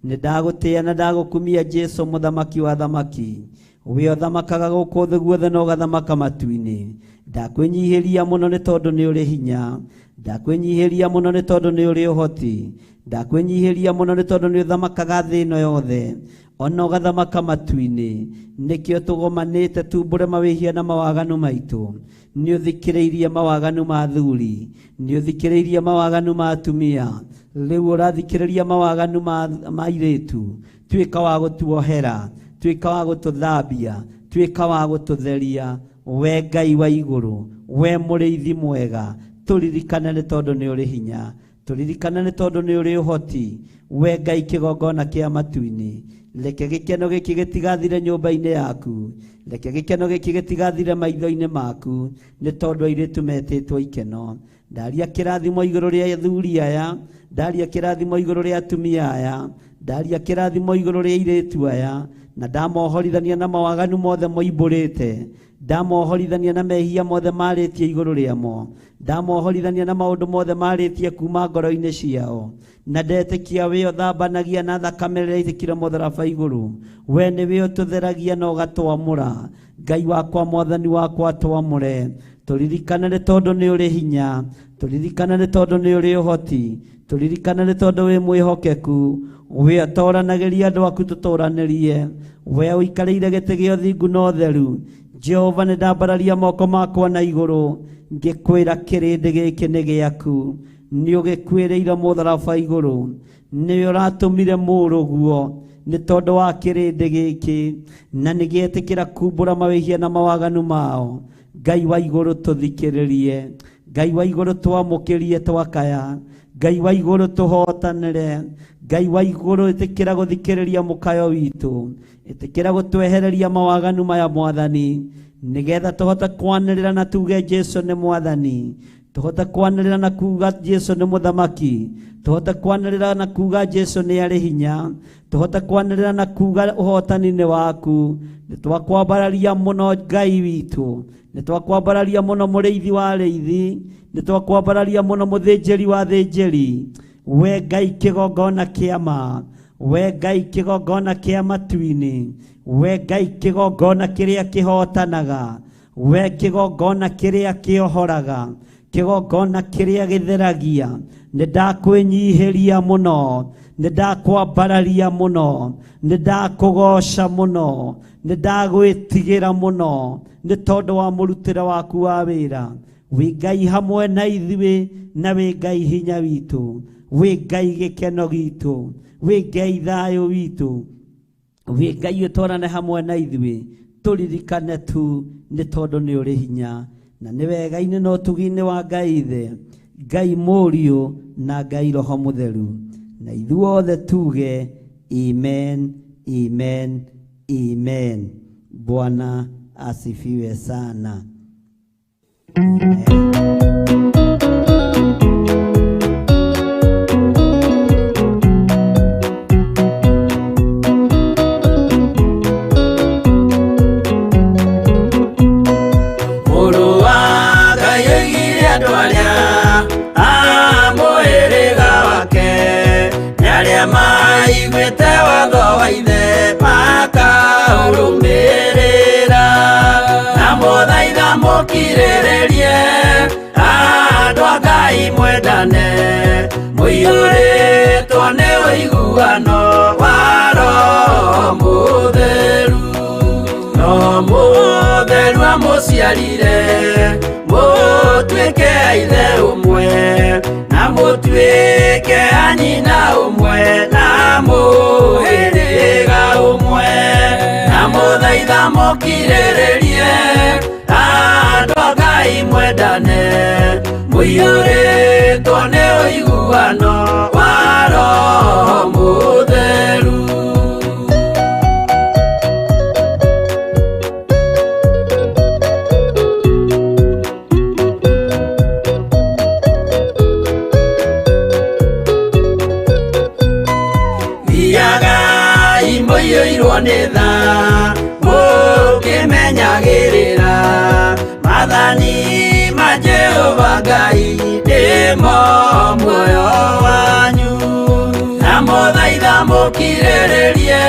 nĩ ndagũtĩĩa na ndagũkumia Jesũ mũthamaki wa thamaki. We ũthamakaga gũkũ thĩ guothe na ũgathamaka matu-inĩ. Ndakwĩnyihĩria mũno nĩ tondũ nĩ ũrĩ hinya. Ndakwĩnyihĩria mũno nĩ tondũ nĩ ũrĩ ũhoti. Ndakwĩnyihĩria mũno nĩ tondũ nĩ ũthamakaga thĩ ĩno yothe ona ũgathamaka matu-inĩ. Nĩkĩo tũgomanĩte tumbũre mawĩhia na mawaganu maitũ. Nĩ ũthikĩrĩirie mawaganu ma athuri, nĩ ũthikĩrĩirie mawaganu ma atumia, rĩu ũrathikĩrĩria mawaganu ma airĩtu. Tuĩka wa gũtuohera, tuĩka wa gũtũthambia, tuĩka wa gũtũtheria. We Ngai wa igũrũ, we mũrĩithi mwega, tũririkane nĩ tondũ nĩ ũrĩ hinya, tũririkane nĩ tondũ nĩ ũrĩ ũhoti. We Ngai kĩgongona kĩa matu-inĩ, reke gĩkeno gĩkĩ gĩtigathire nyũmba-inĩ yaku, reke gĩkeno gĩkĩ gĩtigathire maitho-inĩ maku, nĩ tondũ airĩtu metĩtwo ikeno. Ndaria kĩrathimo igũrũ rĩa athuri aya, ndaria kĩrathimo igũrũ rĩa atumia aya, ndaria kĩrathimo igũrũ rĩa airĩtu aya, na ndamohorithania na mawaganu mothe moimbũrĩte, ndamohorithania na mehia mothe marĩtie igũrũ rĩamo, ndamohorithania na maũndũ mothe marĩtie kuma ngoro-inĩ ciao. Na ndetĩkia we ũthambanagia na thakame ĩrĩa ĩitĩkire mũtharaba igũrũ. We nĩwe ũtũtheragia na ũgatwamũra. Ngai wakwa, Mwathani wakwa, twamũre. Tũririkane nĩ tondũ nĩ ũrĩ hinya, tũririkane nĩ tondũ nĩ ũrĩ ũhoti, tũririkane nĩ tondũ wĩ mwĩhokeku. We ũtoranagĩria andũ aku tũtũranĩrie. We ũikarĩire gĩtĩ gĩa ũthingu na ũtheru. Jehova, nĩ ndambararia moko makwa na igũrũ ngĩkwĩra kĩrĩndĩ gĩkĩ nĩ gĩaku. Nĩ ũgĩkuĩrĩire mũtharaba igũrũ, nĩ ũratũmire mũrũguo nĩ tondũ wa kĩrĩndĩ gĩkĩ, na nĩ gĩetĩkĩra kumbũra mawĩhia na mawaganu mao. Ngai wa igũrũ tũthikĩrĩrie, Ngai wa igũrũ twamũkĩrie twakaya, Ngai wa igũrũ tũhotanĩre, Ngai wa igũrũ ĩtĩkĩra gũthikĩrĩria mũkayo witũ, ĩtĩkĩra gũtwehereria mawaganu maya Mwathani, nĩgetha tũhote kwanĩrĩra na tuge Jesu nĩ Mwathani, tũhote kwanĩrĩra na kuga Jesu nĩ mũthamaki, tũhote kwanĩrĩra na kuga Jesu nĩ arĩ hinya, tũhote kwanĩrĩra na kuga ũhotani nĩ waku. Nĩ twakwambararia mũno Ngai witũ, nĩ twakwambararia mũno mũrĩithi wa arĩithi, nĩ twakwambararia mũno mũthĩnjĩri wa athĩnjĩri. We Ngai kĩgongona kĩa ma, we Ngai kĩgongona kĩa matu-inĩ, we Ngai kĩgongona kĩrĩa kĩhotanaga, we kĩgongona kĩrĩa kĩohoraga, kĩgongona kĩrĩa gĩtheragia. Nĩ ndakwĩnyihĩria mũno, nĩ ndakwambararia mũno, nĩ ndakũgoca mũno, nĩ ndagwĩtigĩra mũno, nĩ tondũ wa mũrutĩre waku wa wĩra. Wĩ Ngai hamwe na ithuĩ, na wĩ Ngai hinya witũ, wĩ Ngai gĩkeno gitũ, wĩ Ngai thayũ witũ, wĩ Ngai ũtwarane hamwe na ithuĩ. Tũririkane tu nĩ tondũ nĩ ũrĩ hinya, na nĩ wega-inĩ na ũtugi-inĩ wa Ngai Ithe, Ngai Mũriũ na Ngai Roho Mũtheru. Na ithuothe tuge amen, amen, amen. Bwana asifiwe sana. Amen. Mũrũ wa Ngai oigire andũ arĩa a mũhĩrĩga wake nĩ arĩa maiguĩte watho wa ithe makaũrũmĩrĩra. Na mũthaitha mũkirĩrĩrie andũ a Ngai mwendane, mũiyũrĩtwo nĩ ũiguano wa Roho Mũtheru. Roho Mũtheru amũciarire mũtuĩke a ithe ũmwe, na mũtuĩke a nyina ũmwe, na mũhĩrĩga ũmwe. Na mũthaitha mũkirĩrĩrie andũ a Ngai mwendane, mũiyũrĩtwo nĩ ũiguano wa Roho Mũtheru. Thiagai mũiyũirwo nĩ tha, mũkĩmenyagĩrĩra maathani ma Jehova Ngai nĩmo muoyo wanyu. Na mũthaitha mũkirĩrĩrie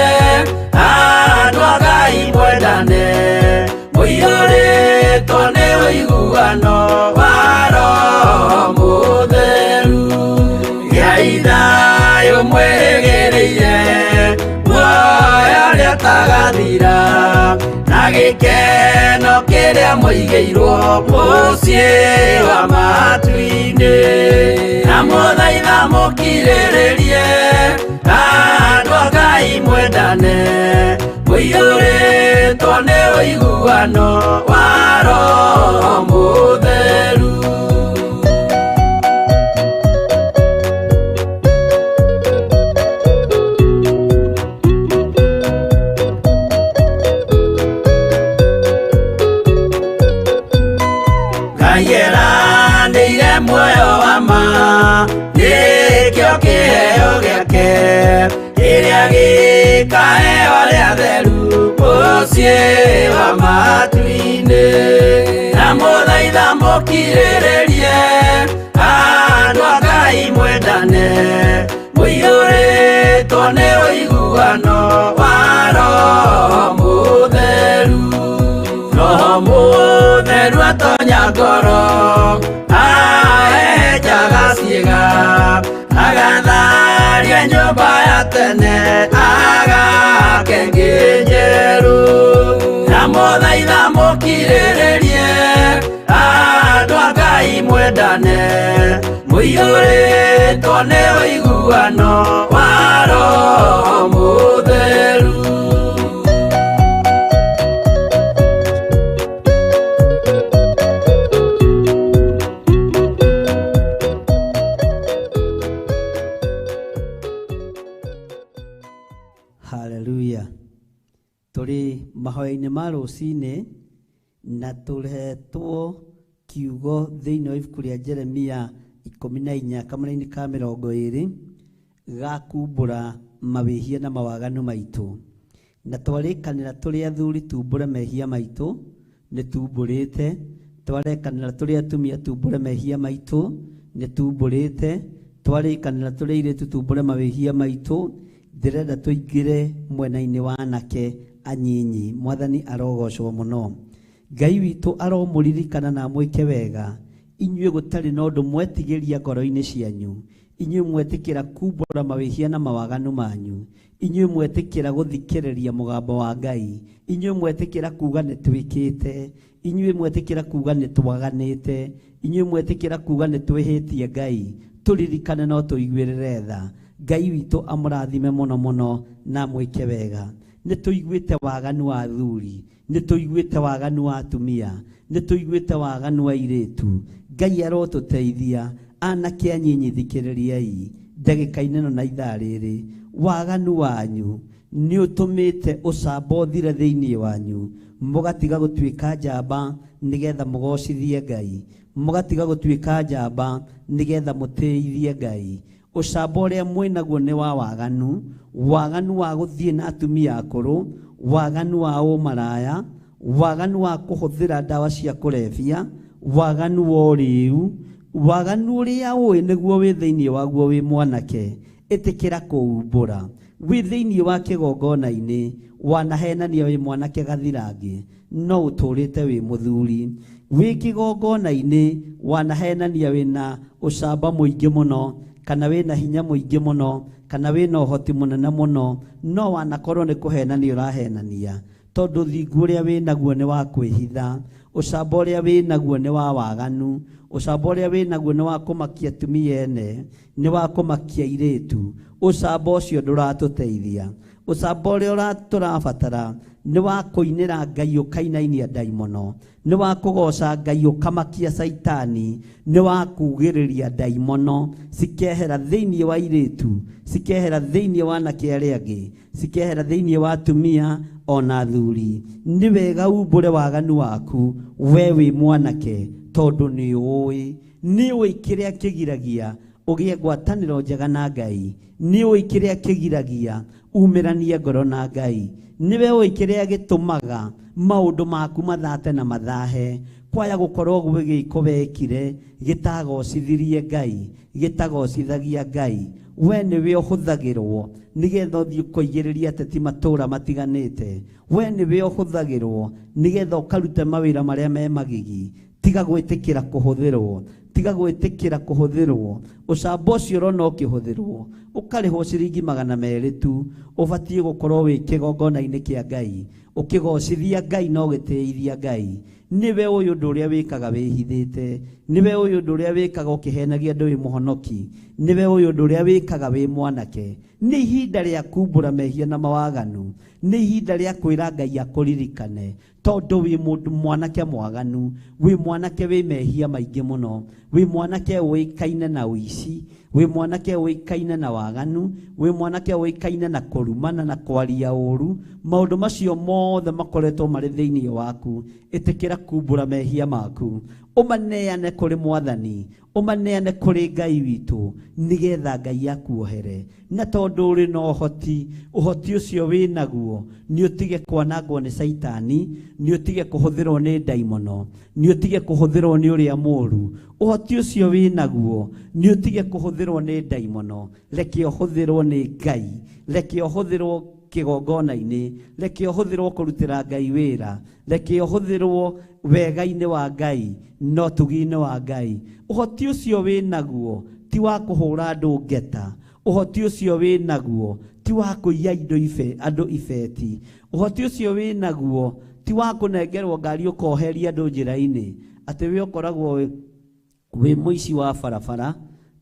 andũ a Ngai mwendane, mwendane mũiyũrĩtwo nĩ ũiguano wa Roho Mũtheru. Gĩai thayũ mwĩrĩgĩrĩire muoyo ũrĩa ũtagathira na gĩkeno kĩrĩa mũigĩirwo mũciĩ wa matu-inĩ. Na mũthaitha mũkirĩrĩrie andũ a Ngai mwendane mũiyũrĩtwo nĩ ũiguano wa Roho Mũtheru. Ngai eranĩire muoyo wa ma nĩkĩo kĩheo gĩake kĩrĩa gĩkaheo arĩa atheru mũciĩ wa matu-inĩ. Na mũthaitha mũkirĩrĩrie andũ a Ngai mwendane mũiyũrĩtwo nĩ ũiguano wa Roho Mũtheru. Roho Mũtheru atonya ngoro ahehenjaga ciĩga agatharia nyũmba ya tene agake ĩngĩ njerũ. Na mũthaitha mũkirĩrĩrie andũ a Ngai mwendane mũiyũrĩtwo nĩ ũiguano wa Roho Mũtheru. Haleluya. Tũrĩ mahoya-inĩ ma rũcinĩ na tũrehetwo kiugo thĩinĩ wa ibuku rĩa Jeremia 14 kamũra-inĩ ka 20 ga kumbũra mawĩhia na mawaganu maitũ. Na twarĩkanĩra tũrĩ athuri tumbũre mehia maitũ, nĩ tumbũrĩte. Twarĩkanĩra tũrĩ atumia tumbũre mehia maitũ, nĩ tumbũrĩte. Twarĩkanĩra tũrĩ airĩtu tumbũre mawĩhia maitũ. Ndĩrenda tũingĩre mwena-inĩ wa anake anyinyi. Mwathani arogocwo mũno. Ngai witũ aromũririkana na amwĩke wega. Inyuĩ gũtarĩ na ũndũ mwetigĩria ngoro-inĩ cianyu. Inyuĩ mwetĩkĩra kumbũra mawĩhia na mawaganu manyu. Inyuĩ mwetĩkĩra gũthikĩrĩria mũgambo wa Ngai. Inyuĩ mwetĩkĩra kuga nĩ twĩkĩte. Inyuĩ mwetĩkĩra kuga nĩ twaganĩte. Inyuĩ mwetĩkĩra kuga nĩ twĩhĩtie Ngai. Tũririkane no tũiguĩrĩre tha. Ngai witũ amũrathime mũno mũno na amwĩke wega. Nĩ tũiguĩte waganu wa athuri, nĩ tũiguĩte waganu wa atumia, nĩ tũiguĩte waganu wa airĩtu. Ngai arotũteithia. Anake anyinyi thikĩrĩriai ndagĩka-inĩ ĩno na ithaa rĩrĩ. Waganu wanyu nĩ ũtũmĩte ũcamba ũthire thĩinĩ wanyu, mũgatiga gũtuĩka njamba nĩgetha mũgocithie Ngai, mũgatiga gũtuĩka njamba nĩgetha mũtĩithie Ngai. Ũcamba ũrĩa mwĩnaguo nĩ wa waganu, waganu wa gũthiĩ na atumia akũrũ, waganu wa ũmaraya, waganu wa kũhũthĩra ndawa cia kũrebia, waganu wa ũrĩu, waganu ũrĩa ũĩ nĩguo wĩ thĩinĩ waguo wĩ mwanake. Ĩtĩkĩra kũumbũra wĩ thĩinĩ wa kĩgongona-inĩ, wanahenania wĩ mwanake gathirange no ũtũrĩte wĩ mũthuri. Wĩ kĩgongona-inĩ wanahenania wĩna ũcamba mũingĩ mũno, kana wĩna hinya mũingĩ mũno, kana wĩna ũhoti mũnene mũno, no wanakorwo nĩ kũhenania ũrahenania, tondũ thingu ũrĩa wĩnaguo nĩ wa kwĩhitha, ũcamba ũrĩa wĩnaguo nĩ wa waganu, ũcamba ũrĩa wĩnaguo nĩ wa kũmakia atumia ene, nĩ wa kũmakia airĩtu. Ũcamba ũcio ndũratũteithia. Ũcamba ũrĩa tũrabatara nĩ wa kũinĩra Ngai ũkainainia ndaimono, nĩ wa kũgoca Ngai ũkamakia caitani, nĩ wa kugĩrĩria ndaimono cikehera thĩinĩ wa airĩtu, cikehera thĩinĩ wa anake arĩa angĩ, cikehera thĩinĩ wa atumia ona athuri. Nĩ wega umbũre waganu waku we wĩ mwanake, tondũ nĩ ũĩ, nĩ ũĩ kĩrĩa kĩgiragia ũgĩe ngwatanĩro njega na Ngai, nĩ ũĩ kĩrĩa kĩgiragia Umĩranie ngoro na Ngai. Nĩwe ũĩ kĩrĩa gĩtũmaga maũndũ maku mathate na mathahe. Kwaya gũkorwo gwĩ gĩko wekire gĩtagocithirie Ngai, gĩtagocithagia Ngai. We nĩwe ũhũthagĩrwo nĩgetha ũthiĩ ũkoigĩrĩria ateti matũũra matiganĩte. We nĩwe ũhũthagĩrwo nĩgetha ũkarute mawĩra marĩa me magigi. Tiga gwĩtĩkĩra kũhũthĩrwo, tiga gwĩtĩkĩra kũhũthĩrwo. Ũcamba ũcio ũrona ũkĩhũthĩrwo ũkarĩhwo ciringi 200 tu, ũbatiĩ gũkorwo wĩ kĩgongona-inĩ kĩa Ngai, ũkĩgocithia Ngai na ũgĩtĩithia Ngai. Nĩwe ũyũ ũndũ ũrĩa wĩkaga wĩhithĩte, nĩwe ũyũ ũndũ ũrĩa wĩkaga ũkĩhenagia andũ wĩ mũhonoki, nĩwe ũyũ ũndũ ũrĩa wĩkaga wĩ mwanake. Nĩ ihinda rĩa kumbũra mehia na mawaganu, nĩ ihinda rĩa kwĩra Ngai akũririkane, tondũ wĩ mũndũ mwanake mwaganu, wĩ mwanake wĩ mehia maingĩ mũno, wĩ mwanake ũĩkaine na ũici, wĩ mwanake ũĩkaine na waganu, wĩ mwanake ũĩkaine na kũrumana na kwaria ũru. Maũndũ macio mothe makoretwo marĩ thĩinĩ waku. Ĩtĩkĩra kumbũra mehia maku, ũmaneane kũrĩ Mwathani, ũmaneane kũrĩ Ngai witũ, nĩgetha Ngai akuohere. Na tondũ ũrĩ na ũhoti, ũhoti ũcio wĩ naguo nĩ ũtige kwanangwo nĩ Caitani, nĩ ũtige kũhũthĩrwo nĩ ndaimono, nĩ ũtige kũhũthĩrwo nĩ ũrĩa mũũru. Ũhoti ũcio wĩ naguo nĩ ũtige kũhũthĩrwo nĩ ndaimono, reke ũhũthĩrwo nĩ Ngai, reke ũhũthĩrwo kĩgongona-inĩ, reke ũhũthĩrwo kũrutĩra Ngai wĩra, reke ũhũthĩrwo wega-inĩ wa Ngai na ũtugi-inĩ wa Ngai. Ũhoti ũcio wĩ naguo ti wa kũhũra andũ ngeta, ũhoti ũcio wĩ naguo ti wa kũiya indo andũ ibeti, ũhoti ũcio wĩ naguo ti wa kũnengerwo ngari ũkoheria andũ njĩra-inĩ, atĩ we ũkoragwo wĩ mũici wa barabara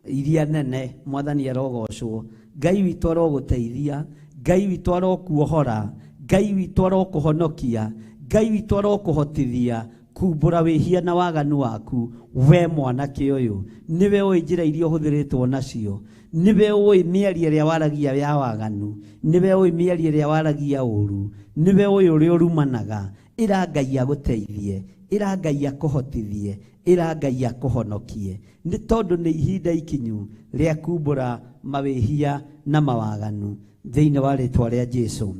iria nene. Mwathani arogocwo, Ngai witũ arogũteithia, Ngai witũ arokuohora, Ngai witũ arokũhonokia, Ngai witũ arokũhotithia kumbũra wĩhia na waganu waku. We mwanake ũyũ, nĩwe ũĩ njĩra iria ũhũthĩrĩtwo nacio, nĩwe ũĩ mĩario ĩrĩa waragia ya waganu, nĩwe ũĩ mĩario ĩrĩa waragia ũru, nĩwe ũĩ ũrĩa ũrumanaga. Ĩra Ngai agũteithie, ĩra Ngai akũhotithie, ĩra Ngai akũhonokie, nĩ tondũ nĩ ihinda ikinyu rĩa kumbũra mawĩhia na mawaganu thĩinĩ wa rĩtwa rĩa Jesu.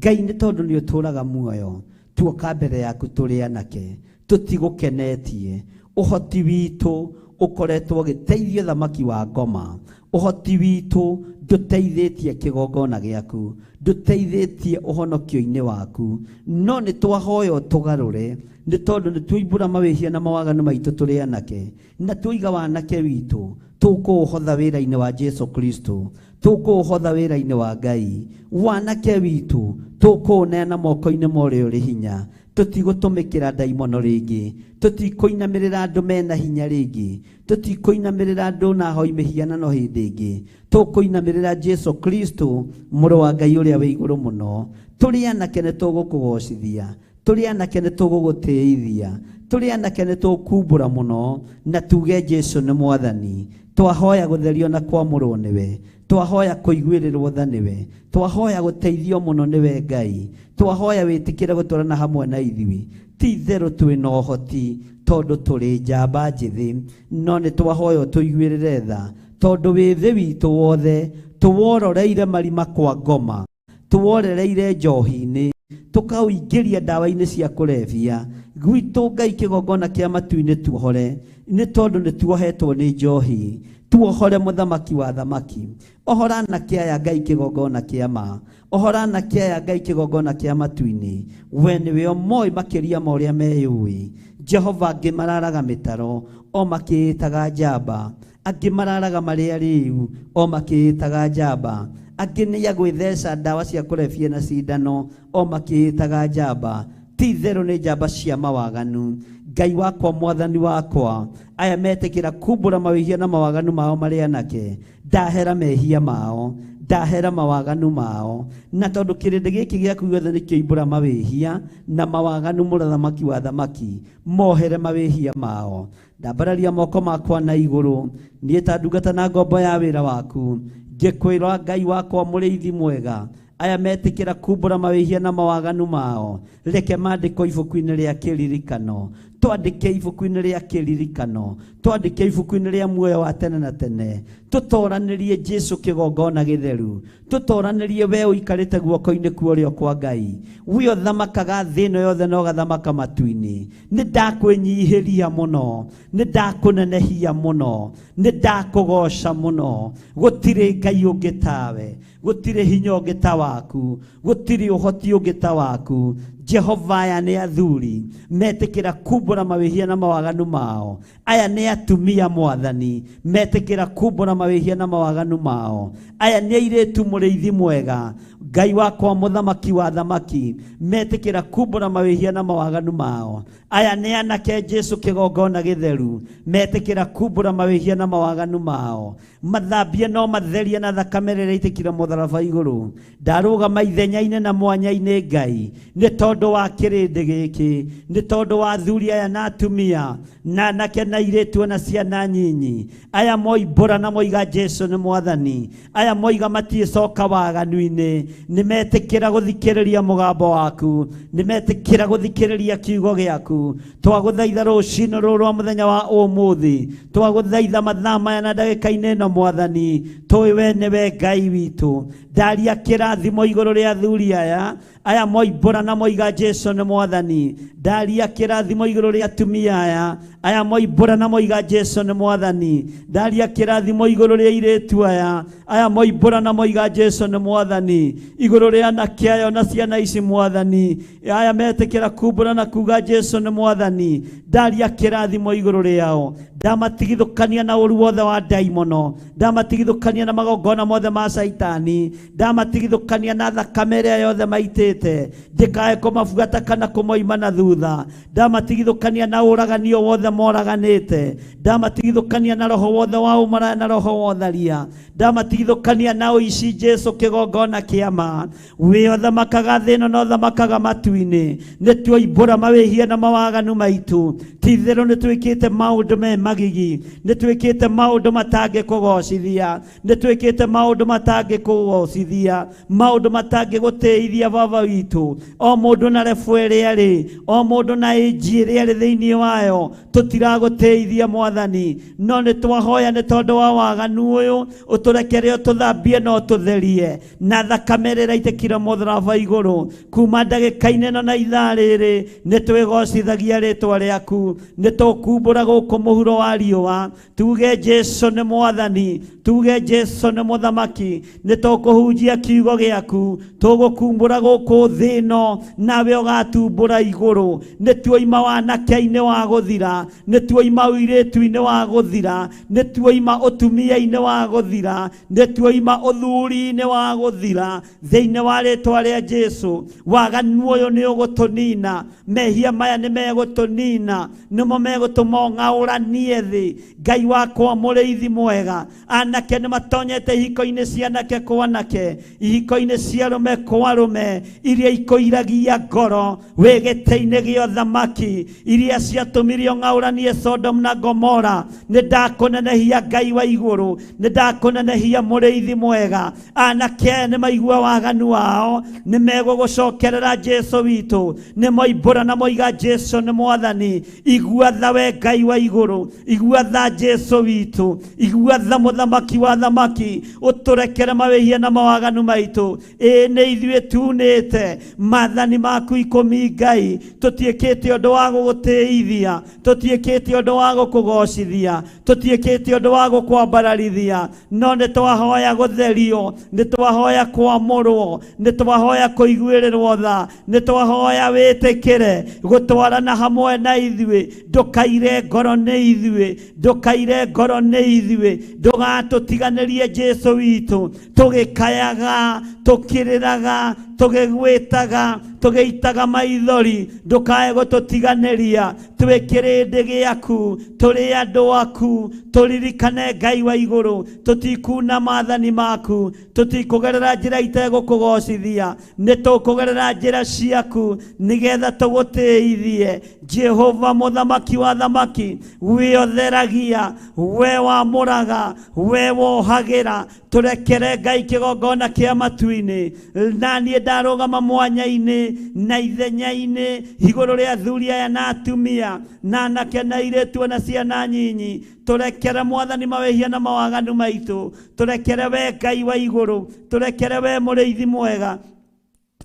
Ngai, nĩ tondũ nĩ ũtũũraga muoyo, tuoka mbere yaku tũrĩ anake, tũtigũkenetie. Ũhoti witũ ũkoretwo ũgĩteithia thamaki wa ngoma, ũhoti witũ ndũteithĩtie kĩgongona gĩaku, ndũteithĩtie ũhonokio-inĩ waku, no nĩ twahoya ũtũgarũre, nĩ tondũ nĩ twoimbũra mawĩhia na mawaganu maitũ tũrĩ anake, na twoiga wanake witũ tũkũũhotha wĩra-inĩ wa Jesu Kristo, tũkũũhotha wĩra-inĩ wa Ngai. Wanake witũ tũkũũneana moko-inĩ ma ũrĩa ũrĩ hinya, tũtigũtũmĩkĩra ndaimono rĩngĩ, tũtikũinamĩrĩra andũ mena hinya rĩngĩ, tũtikũinamĩrĩra andũ na ahoi mĩhianano hĩndĩ ĩngĩ, tũkũinamĩrĩra Jesu Kristo mũrũ wa Ngai ũrĩa wĩ igũrũ mũno. Tũrĩ anake nĩ tũgũkũgocithia, tũrĩ anake nĩ tũgũgũtĩithia, tũrĩ anake nĩ tũkumbũra mũno na tuge Jesu nĩ Mwathani. Twahoya gũtherio na kwamũrwo nĩwe, twahoya kũiguĩrĩrwo tha nĩwe, twahoya gũteithio mũno nĩwe Ngai, twahoya wĩtĩkĩre gũtwarana hamwe na ithuĩ. Ti itherũ twĩ na ũhoti tondũ tũrĩ njamba njĩthĩ, no nĩ twahoya ũtũiguĩrĩre tha tondũ wĩthĩ witũ wothe tũwororeire marima kwa ngoma, tũworereire njohi-inĩ, tũkaũingĩria ndawa-inĩ cia kũrebia. Gwitũ Ngai kĩgongona kĩa matu-inĩ tuohore, nĩ tondũ nĩ tuohetwo nĩ njohi. Tuohore mũthamaki wa thamaki, ohora anake aya Ngai kĩgongona kĩa ma, ohora anake aya Ngai kĩgongona kĩa matu-inĩ. We nĩwe ũmoĩ makĩria ma ũrĩa meyũĩ. Jehova, angĩ mararaga mĩtaro o makĩĩtaga njamba, angĩ mararaga marĩ arĩu o makĩĩtaga njamba, angĩ nĩ a gwĩtheca ndawa cia kũrebia na cindano o makĩĩtaga njamba. Ti itherũ nĩ njamba cia mawaganu. Ngai wakwa, Mwathani wakwa, aya metĩkĩra kumbũra mawĩhia na mawaganu mao marĩ anake, ndahera mehia mao, ndahera mawaganu mao, na tondũ kĩrĩndĩ gĩkĩ gĩaku gĩothe nĩkĩoimbũra mawĩhia na mawaganu, mũthamaki wa thamaki, mohere mawĩhia mao. Ndambararia moko makwa na igũrũ, niĩ ta ndungata na ngombo ya wĩra waku, ngĩkwĩra Ngai wakwa mũrĩithi mwega, aya metĩkĩra kumbũra mawĩhia na mawaganu mao, reke mandĩkwo ibuku-inĩ rĩa kĩririkano. Twandĩke ibuku-inĩ rĩa kĩririkano, twandĩke ibuku-inĩ rĩa muoyo wa tene na tene. Tũtoranĩrie Jesu kĩgongona gĩtheru, tũtoranĩrie we ũikarĩte guoko-inĩ kwa ũrĩo kwa Ngai, we ũthamakaga thĩ ĩno yothe na ũgathamaka matu-inĩ. Nĩ ndakwĩnyihĩria mũno, nĩ ndakũnenehia mũno, nĩ ndakũgoca mũno. Gũtirĩ Ngai ũngĩ tawe, gũtirĩ hinya ũngĩ ta waku, gũtirĩ ũhoti ũngĩ ta waku. Jehova, aya nĩ athuri metĩkĩra kumbũra mawĩhia na mawaganu mao. Aya nĩ atumia Mwathani metĩkĩra kumbũra mawĩhia na mawaganu mao. Aya nĩ airĩtu mũrĩithi mwega, Ngai wakwa mũthamaki wa thamaki, metĩkĩra kumbũra mawĩhia na mawaganu mao. Aya nĩ anake Jesu kĩgongona gĩtheru, metĩkĩra kumbũra mawĩhia na mawaganu mao. Mathambie no matherie na thakame rĩrĩa ĩitĩkire mũtharaba igũrũ. Ndarũgama ithenya-inĩ na mwanya-inĩ Ngai, nĩ tondũ wa kĩrĩndĩ gĩkĩ, nĩ tondũ wa athuri aya na atumia na anake na airĩtu na ciana nyinyi. Aya moimbũra na moiga Jesu nĩ Mwathani, aya moiga matiĩcoka waganu-inĩ, nĩ metĩkĩra gũthikĩrĩria mũgambo waku, nĩ metĩkĩra gũthikĩrĩria kiugo gĩaku. Twagũthaitha rũcinĩ rũrũ rwa mũthenya wa ũmũthĩ, twagũthaitha mathaa maya na ndagĩka-inĩ ĩno Mwathani, tũĩ we nĩwe Ngai witũ. Ndaria kĩrathimo igũrũ rĩa athuri aya, aya moimbũra na moiga Jesu nĩ Mwathani. Ndaria kĩrathimo igũrũ rĩa atumia aya, aya moimbũra na moiga Jesu nĩ Mwathani. Ndaria kĩrathimo igũrũ rĩa airĩtu aya, aya moimbũra na moiga Jesu nĩ Mwathani. Igũrũ rĩa anake aya na ciana ici Mwathani, aya metĩkĩra kumbũra na kuga Jesu nĩ Mwathani. Ndaria kĩrathimo igũrũ rĩao, ndamatigithũkania na ũru wothe wa ndaimono, ndamatigithũkania na magongona mothe ma caitani, ndamatigithũkania na thakame ĩrĩa yothe maitĩte, ndĩkae kũmabuata kana kũmoima na thutha. Ndamatigithũkania na ũraganio wothe moraganĩte, ndamatigithũkania na roho wothe wa ũmaraya na roho wa ũtharia, ndamatigithũkania na ũici. Jesu kĩgongona kĩa ma, wĩ ũthamakaga thĩ ĩno na ũthamakaga matu-inĩ. Nĩ tuoimbũra mawĩhia na mawaganu maitũ, ti-itherũ nĩ twĩkĩte maũndũ me magigi, nĩ twĩkĩte maũndũ matangĩkũgocithia, nĩ twĩkĩte maũndũ matangĩkũgocithia, maũndũ matangĩgũtĩithia Baba witũ. O mũndũ na rebu ĩrĩa arĩ, o mũndũ na ĩnji ĩrĩa arĩ thĩinĩ wayo, tũtiragũtĩithia Mwathani, no nĩ twahoya nĩ tondũ wa waganu ũyũ, ũtũrekere ũtũthambie na ũtũtherie na thakame ĩrĩa ĩraitĩkire mũtharaba igũrũ. Kuma ndagĩka-inĩ ĩno na ithaa rĩrĩ, nĩ twĩgocithagia rĩtwa rĩaku, nĩ tũkumbũra gũkũ mũhuro wa riũa, tuge Jesu nĩ Mwathani, tuge Jesu nĩ Mũthamaki. Nĩ tũkũhunjia kiugo gĩaku, tũgũkumbũra gũkũ thĩ ĩno, nawe ũgatumbũra igũrũ. Nĩ tuoima wanake-inĩ wa gũthira, nĩ tuoima ũirĩtu-inĩ wa gũthira, nĩ tuoima ũtumia-inĩ wa gũthira, nĩ tuoima ũthuri-inĩ wa gũthira. Thĩinĩ wa rĩtwa rĩa Jesu, waganu ũyũ nĩ ũgũtũnina, mehia maya nĩ megũtũnina, nĩmo megũtũma ũng'aũranie thĩ. Ngai wakwa mũrĩithi mwega, anake nĩ matonyete ihiko-inĩ cia anake kwa anake, ihiko-inĩ cia arũme kwa arũme, iria ikũiragia ngoro wĩ gĩtĩ-inĩ gĩa ũthamaki, iria ciatũmire ũng'aũranie Sodom na Gomora. Nĩ ndakũnenehia Ngai wa igũrũ, nĩ ndakũnenehia mũrĩithi mwega. Anake aya nĩ maigua waganu wao, nĩ megũgũcokerera Jesu witũ, nĩ moimbũra na moiga Jesu nĩ Mwathani. Igua tha we Ngai wa igũrũ, igua tha Jesu witũ, igua tha mũthamaki wa thamaki, ũtũrekere mawĩhia na mawaganu maitũ. Ĩĩ nĩ ithuĩ tunĩte maathani maku ikũmi Ngai, tũtiĩkĩte ũndũ wa gũgũtĩithia, tũtiĩkĩte ũndũ wa gũkũgocithia, tũtiĩkĩte ũndũ wa gũkwambararithia, no nĩ twahoya gũtherio, nĩ twahoya kwamũrwo, nĩ twahoya kũiguĩrĩrwo tha, nĩ twahoya wĩtĩkĩre gũtwarana hamwe na ithuĩ. Ndũkaire ngoro nĩ ithuĩ, ndũkaire ngoro nĩ ithuĩ, ndũgatũtiganĩrie Jesu witũ. Tũgĩkayaga, tũkĩrĩraga, tũgĩgwĩtaga, tũgĩitaga maithori, ndũkae gũtũtiganĩria. Twĩ kĩrĩndĩ gĩaku, tũrĩ andũ aku, tũririkane Ngai wa igũrũ. Tũtikuna maathani maku, tũtikũgerera njĩra itegũkũgocithia, nĩ tũkũgerera njĩra ciaku nĩgetha tũgũtĩithie. Jehova mũthamaki wa thamaki, we ũtheragia, we wamũraga, we wohagĩra, tũrekere Ngai kĩgongona kĩa matu-inĩ. Na niĩ Ndarũgama mwanya-inĩ na ithenya-inĩ igũrũ rĩa athuri aya na atumia na anake na airĩtu na ciana nyinyi. Tũrekere Mwathani mawĩhia na mawaganu maitũ, tũrekere we Ngai wa igũrũ, tũrekere we mũrĩithi mwega,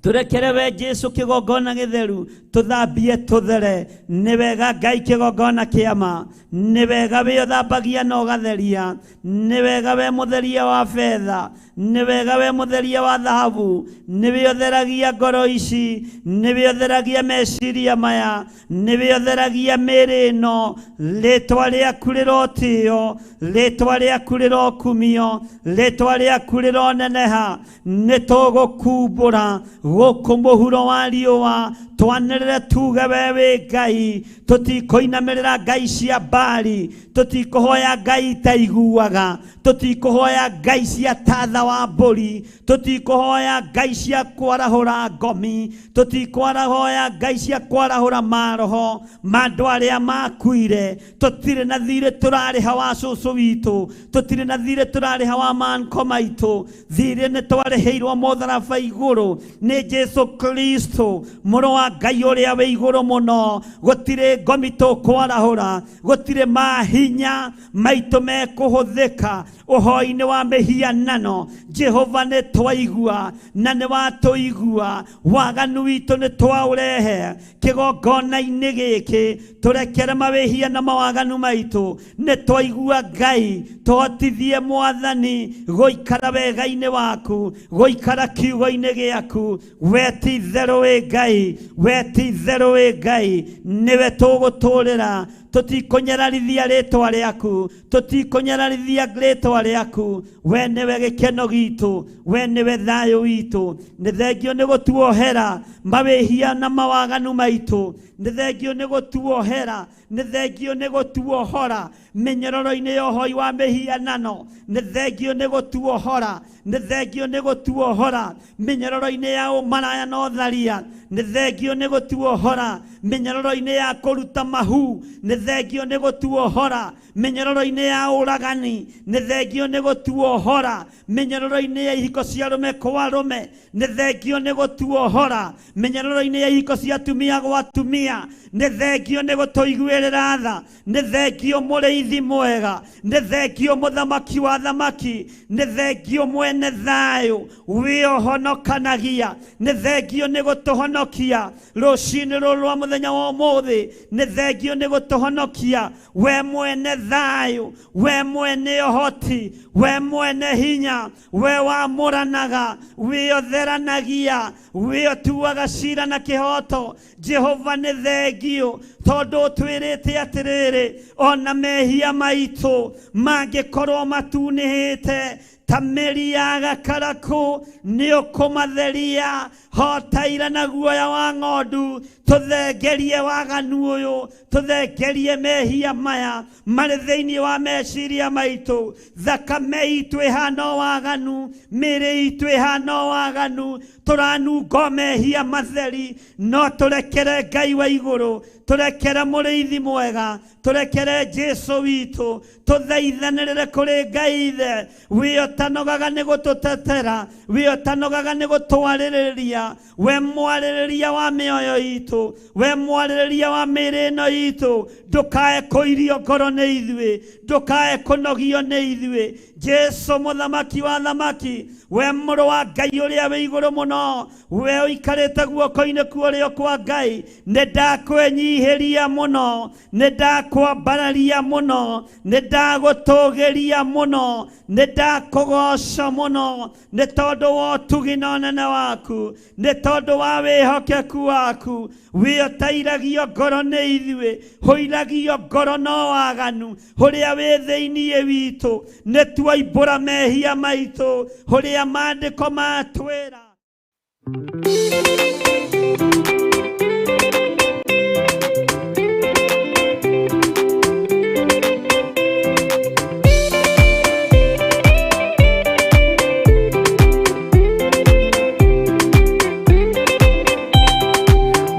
turekere we Jesu kigongona githeru, tuthambie tuthere. Ni wega Ngai kigongona kiama, ni wega we uthambagia na ugatheria, ni wega we mutheria wa betha, ni wega we mutheria wa thahabu, ni we utheragia ngoro ici, ni we utheragia meciria maya, ni we utheragia mĩĩrĩ ĩno. Rĩtwa rĩaku rĩrotĩo, rĩtwa rĩaku rĩrokumio, rĩtwa rĩaku rĩroneneha. Nĩ tũgũkumbũra gũkũ mũhuro wa riũa, twanĩrĩre tuge we wĩ Ngai. Tũtikũinamĩrĩra ngai cia Baali, tũtikũhoya ngai itaiguaga, tũtikũhoya ngai cia tatha wa mbũri, tũtikũhoya ngai cia kwarahũra ngomi, tũtikũhoya ngai cia kwarahũra maroho ma andũ arĩa makuire. Tũtirĩ na thirĩ tũrarĩha wa cũcũ witũ, tũtirĩ na thirĩ tũrarĩha wa manko maitũ. Thirĩ nĩ twarĩhĩirwo mũtharaba igũrũ nĩ Jesu Kristo mũrũ wa Ngai ũrĩa wĩ igũrũ mũno. Gũtirĩ ngomi tũkwarahũra, gũtirĩ mahinya maitũ mekũhũthĩka ũhoi-inĩ wa mĩhianano. Jehova nĩ twaigua na nĩ watũigua, waganu witũ nĩ twaũrehe kĩgongona-inĩ gĩkĩ. Tũrekere mawĩhia na mawaganu maitũ. Nĩ twaigua Ngai, tũhotithie Mwathani gũikara wega-inĩ waku, gũikara kiugo-inĩ gĩaku. We ti itherũ wĩ Ngai, we ti itherũ wĩ Ngai, nĩwe tũgũtũrĩra. Tũtikũnyararithia rĩtwa rĩaku, tũtikũnyararithia rĩtwa rĩaku. We nĩwe gĩkeno gitũ, we nĩwe thayũ witũ. Nĩ thengio nĩ gũtuohera mawĩhia na mawaganu maitũ, nĩ thengio nĩ gũtuohera, nĩ thengio nĩ gũtuohora mĩnyororo-inĩ ya ũhoi wa mĩhianano, nĩ thengio nĩ gũtuohora, nĩ thengio nĩ gũtuohora mĩnyororo-inĩ ya ũmaraya na ũtharia, nĩ thengio nĩ gũtuohora mĩnyororo-inĩ ya kũruta mahu, nĩ thengio nĩ gũtuohora mĩnyororo-inĩ ya ũragani, nĩ thengio nĩ gũtuohora mĩnyororo-inĩ ya ihiko cia arũme kwa arũme, nĩ thengio nĩ gũtuohora mĩnyororo-inĩ ya ihiko cia atumia gwa atumia, nĩ thengio nĩ gũtũiguĩrĩra tha, nĩ thengio mũrĩithi mwega, nĩ thengio mũthamaki wa thamaki, nĩ thengio mwene thayũ wĩũhonokanagia, nĩ thengio nĩ gũtũhonokia rũcinĩ rũrũ rwa mũthenya wa ũmũthĩ, nĩ thengio nĩ gũtũhonokia we mwene thayũ, we mwene ũhoti, we mwene hinya, we wamũranaga, wĩotheranagia, wĩotuaga cira na kĩhoto. Jehova nĩ thengio tondũ ũtwĩrĩte atĩrĩrĩ, ona mehia maitũ mangĩkorwo matunĩhĩte ta mĩri ya gakarakũ, nĩ ũkũmatheria hotaira na guoya wa ng'ondu. Tũthengerie waganu ũyũ, tũthengerie mehia maya marĩ thĩinĩ wa meciria maitũ. Thakame itũ ĩhana waganu, mĩĩrĩ itũ ĩhana waganu, tũranungo mehia matheri. No tũrekere Ngai wa igũrũ, tũrekere mũrĩithi mwega, tũrekere Jesu witũ, tũthaithanĩrĩre kũrĩ Ngai Ithe wĩ ũtanogaga nĩ gũtũtetera, wĩ ũtanogaga nĩ gũtwarĩrĩria, we mwarĩrĩria wa mĩoyo itũ, we mwarĩrĩria wa mĩĩrĩ ĩno itũ. Ndũkae kũirio ngoro nĩ ithuĩ, ndũkae kũnogio nĩ ithuĩ. Jesu mũthamaki wa thamaki, we mũrũ wa Ngai ũrĩa wĩ igũrũ mũno, we ũikarĩte guoko-inĩ kwa ũrĩo kwa Ngai, nĩ ndakwenyihĩria mũno, nĩ ndakwambararia mũno, nĩ ndagũtũgĩria mũno, nĩ ndakũgoca mũno, nĩ tondũ wa ũtugi na ũnene waku, nĩ tondũ wa wĩhokeku waku. Wĩ ũtairagio ngoro nĩ ithuĩ, hũiragio ngoro no waganu ũrĩa wĩ thĩinĩ witũ. Nĩ tuoimbũra mehia maitũ ũrĩa maandĩko matwĩra.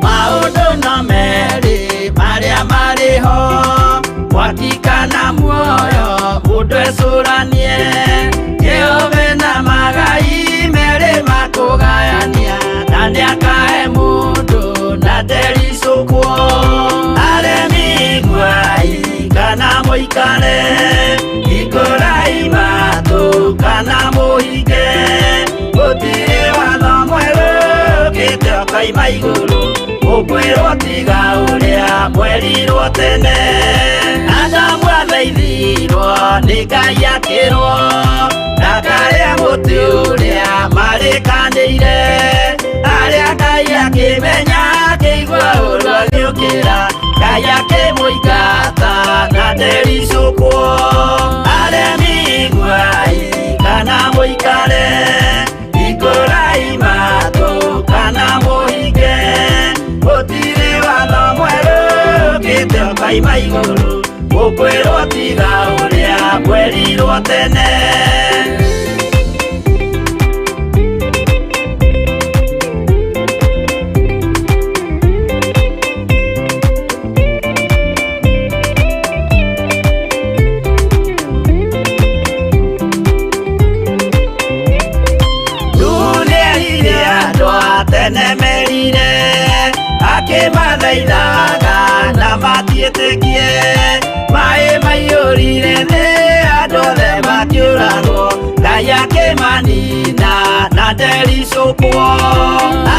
Maũndũ no merĩ marĩa marĩ ho, mwaki kana muoyo, mũndũ ecũranie. Jehova na magai merĩ ma mũikare, hingũrai matũ kana mũhinge. Gũtirĩ watho mwerũ ũkĩte ũkoima igũrũ, ũkwĩrwo tiga ũrĩa mwerirwo tene. Adamu athaithirwo nĩ Ngai akĩrwo ndakarĩe mũtĩ ũrĩa marĩkanĩire. Arĩa Ngai akĩmenya akĩigua ũru agĩũkĩra, Ngai akĩmũingata na ndericũkwo. Aremi iguai kana mũikare, hingũrai matũ kana mũhinge. Gũtirĩ watho mwerũ ũkĩte ũkoima igũrũ, ũkwĩrwo tiga ũrĩa mwerirwo tene. Nĩerire andũ a tene merire, akĩmathaithaga na matiĩtĩkie. Maĩ maiyũrire thĩ andũ othe makĩũragwo, Ngai akĩmanina na ndericũkwo.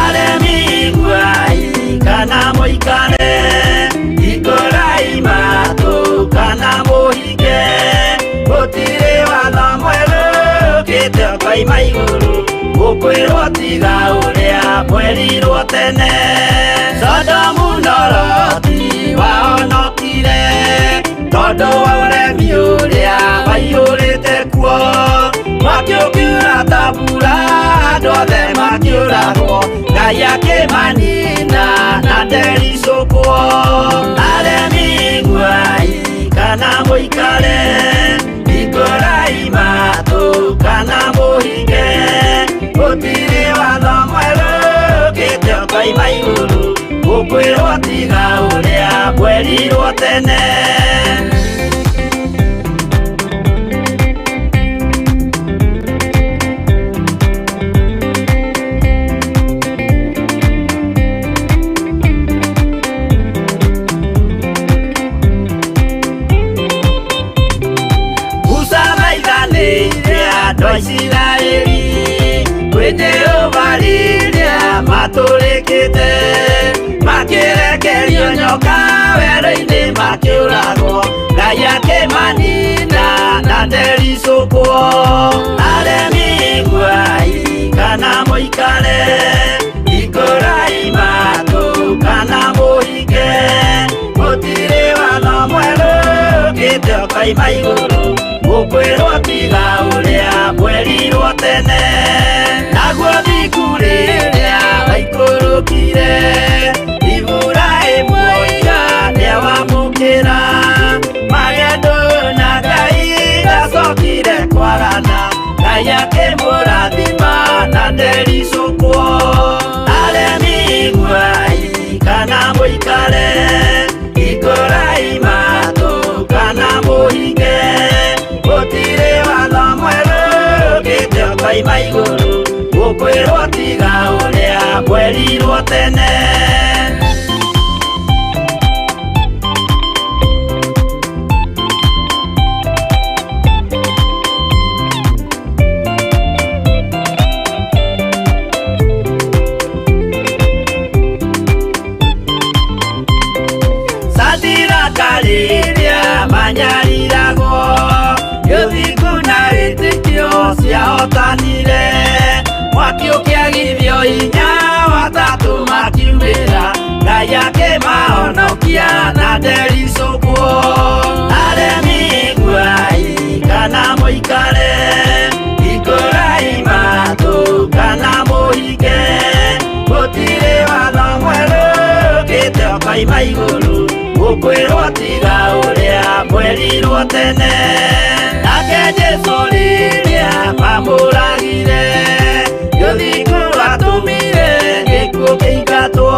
Aremi iguai kana mũikare, hingũrai matũ kana mũhinge. Gũtirĩ watho mwerũ ũkĩte ũkoima igũrũ, ũkwĩrwo tiga ũrĩa mwerirwo tene. Sodomu na Loti wahonokire tondũ wa ũremi ũrĩa waiyũrĩte kuo. Mwaki ũkiura ta mbura andũ othe makĩũragwo, Ngai akĩmanina na ndericũkwo. Aremi iguai kana mũikare, hingũrai matũ kana mũhinge. Gũtirĩ watho mwerũ ũkĩte ũkoima igũrũ, ũkwĩrwo tiga ũrĩa mwerirwo tene. Musa thaithanĩire andũ a Isiraeli kwĩ Jehova rĩrĩa matũrĩkĩte, makĩrekerio nyoka werũ-inĩ makĩũragwo, Ngai akĩmanina na ndericũkwo. Aremi iguai kana mũikare, hingũrai matũ kana mũhinge. Gũtirĩ watho mwerũ ũkĩte ũkoima igũrũ, ũkwĩrwo tiga ũrĩa mwerirwo tene. Naguo thingu rĩrĩa waikũrũkire, Iburahĩmu oiga nĩawamũkĩra. Magendo na Ngai ndacokire kwarana, Ngai akĩmũrathima na ndericũkwo. Aremi iguai kana mũikare, hingũrai matũ kana mũhinge. Gũtirĩ watho mwerũ ũkĩte ũkoima igũrũ, ũkwĩrwo tiga ũrĩa mwerirwo tene. Sadiraka rĩrĩa manyariragwo, gĩthingu na wĩtĩkio ciahotanire. Mwaki ũkĩagithio hinya watatũ makiumĩra, Ngai akĩmahonokia na ndericũkwo. Aremi iguai kana mũikare, hingũrai matũ kana mũhinge. Gũtirĩ watho mwerũ ũkĩte ũkoima igũrũ, ũkwĩrwo tiga ũrĩa mwerirwo tene. Nake Jesũ rĩrĩa mamũragire, gĩthingu atũmire gĩkuũ kĩingatwo.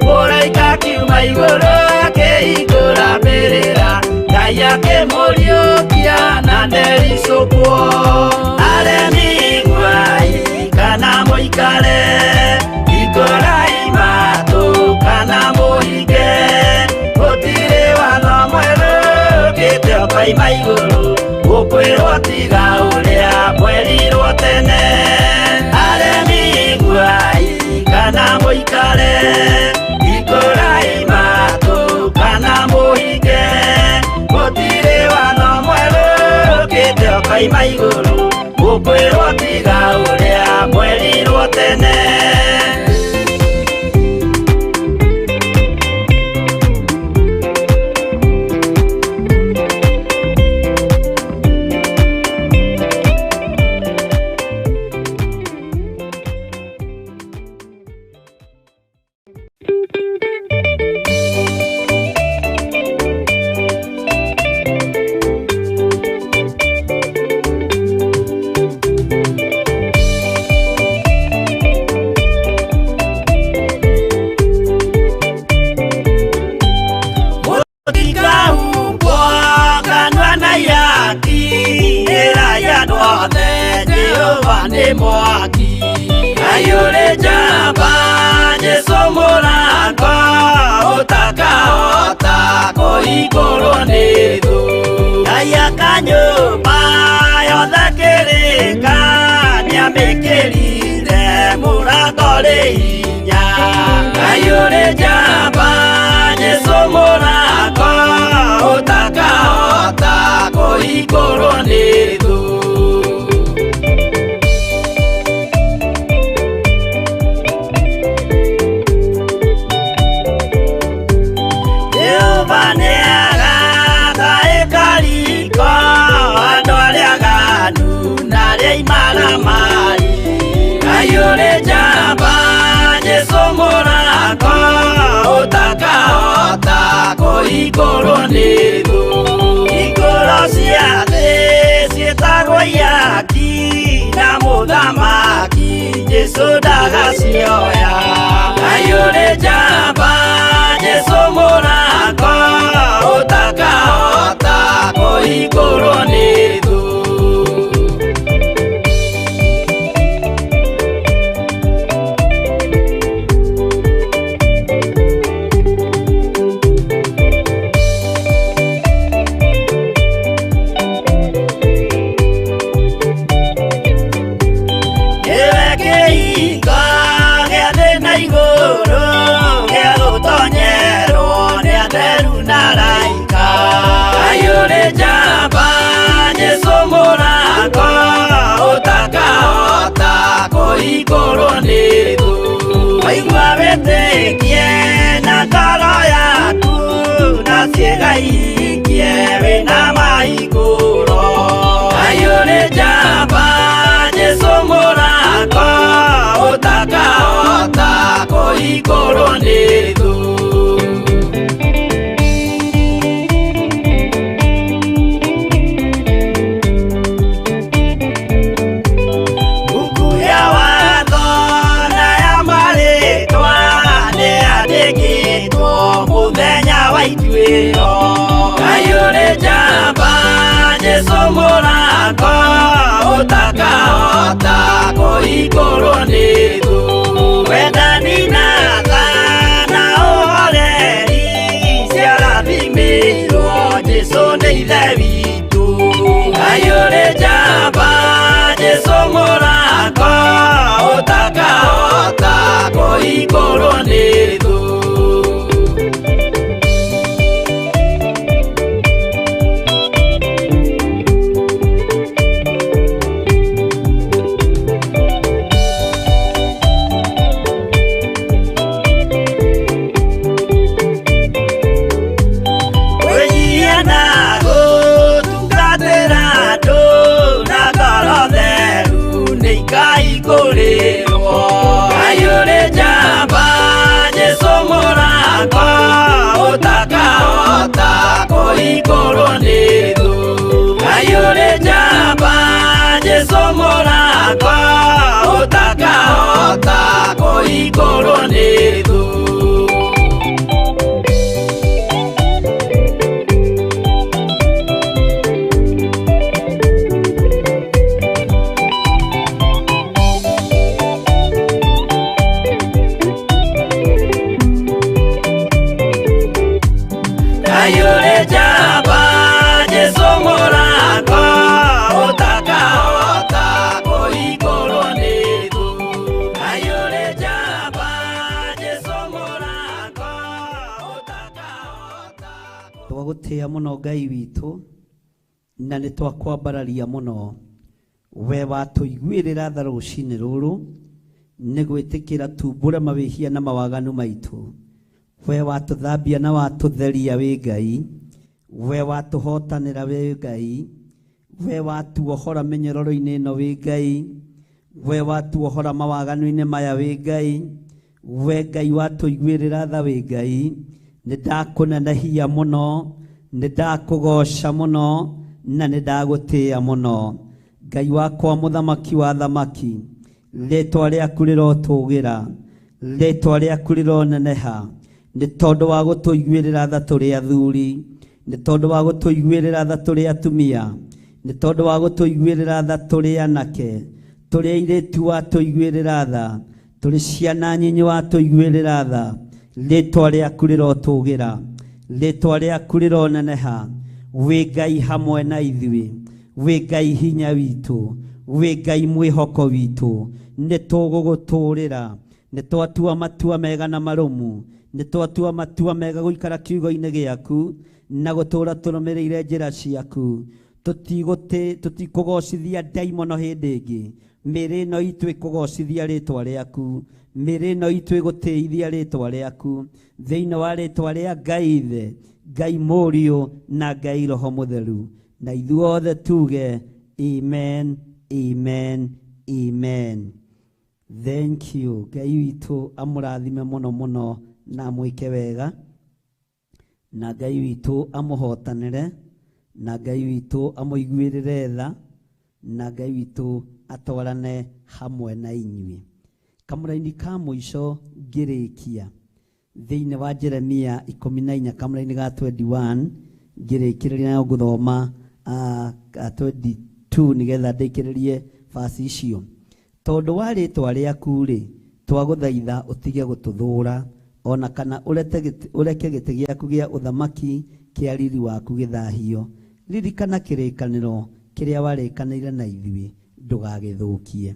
Mũraika akiuma igũrũ akĩhingũra mbĩrĩra, Ngai akĩmũriũkia na ndericũkwo. Aremi iguai kana mũikare, hingũrai matũ kana mũhinge. Gũtirĩ watho mwerũ ũkĩte ũkoima igũrũ gũkwĩrwo tiga ũrĩa mwerirwo tene aremi iguai kana mũikare ikũrai matũ kana mũhinge gũtirĩ watho mwerũ ũkĩte ũkoima igũrũ gũkwĩrwo tiga ũrĩa mwerirwo tene. Ayure jaba Jesu Twagũtĩĩa mũno Ngai witũ na nĩ twakwambararia mũno. We watũiguĩrĩra tha rũcinĩ rũrũ nĩ gwĩtĩkĩra tumbũre mawĩhia na mawaganu maitũ. We watũthambia na watũtheria wĩ Ngai. We watũhotanĩra wĩ Ngai. We watuohora mĩnyororo-inĩ ĩno wĩ Ngai. We watuohora mawaganu-inĩ maya wĩ Ngai. We Ngai watũiguĩrĩra tha wĩ Ngai. Nĩ ndakũnenehia mũno, nĩ ndakũgoca mũno, na nĩ ndagũtĩĩa mũno. Ngai wakwa mũthamaki wa thamaki, rĩtwa rĩaku rĩrotũgĩra, rĩtwa rĩaku rĩroneneha, nĩ tondũ wa gũtũiguĩrĩra tha tũrĩ athuri, nĩ tondũ wa gũtũiguĩrĩra tha tũrĩ atumia, nĩ tondũ wa gũtũiguĩrĩra tha tũrĩ anake, tũrĩ airĩtu watũiguĩrĩra tha, tũrĩ ciana nyinyi watũiguĩrĩra tha, rĩtwa rĩaku rĩrotũgĩra, rĩtwa rĩaku rĩroneneha, wĩ Ngai hamwe na ithuĩ, wĩ Ngai hinya witũ, wĩ Ngai mwĩhoko witũ, nĩ tũgũgũtũrĩra, nĩ twatua matua mega na marũmu, nĩ twatua matua mega gũikara kiugo-inĩ gĩaku na gũtũũra tũrũmĩrĩire njĩra ciaku. Tũtikũgocithia ndaimono hĩndĩ ĩngĩ, mĩĩrĩ ĩno itũ ĩkũgocithia rĩtwa rĩaku, mĩĩrĩ ĩno itũ ĩgũtĩithia rĩtwa rĩaku, thĩinĩ wa rĩtwa rĩa Ngai Ithe, Ngai Mũriũ na Ngai Roho Mũtheru. Na ithuothe tuge amen, amen, amen. Thank you. Ngai witũ amũrathime mũno mũno na amwĩke wega, na Ngai witũ amũhotanĩre, na Ngai witũ amũiguĩrĩre tha, na Ngai witũ atwarane hamwe na inyuĩ. Kamũraini ka mũico ngĩrĩkia thĩinĩ wa Jeremia 14 kamũraini ga 21 ngĩrĩkĩrĩria na ngũthoma 22 nĩgetha ndĩkĩrĩrie basi icio. Tondũ wa rĩtwa rĩaku rĩ, twagũthaitha ũtige gũtũthũra, ona kana ũreke gĩtĩ gĩaku gĩa ũthamaki kĩa riri waku gĩthahio. Ririkana kĩrĩkanĩro kĩrĩa warĩkanĩire na ithuĩ, ndũgagĩthũkie.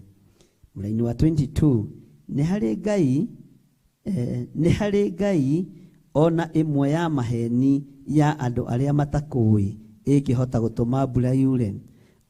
Mũraini wa 22, nĩ harĩ Ngai, nĩ harĩ Ngai ona ĩmwe ya maheni ya andũ arĩa matakũĩ ĩngĩhota gũtũma mbura yure,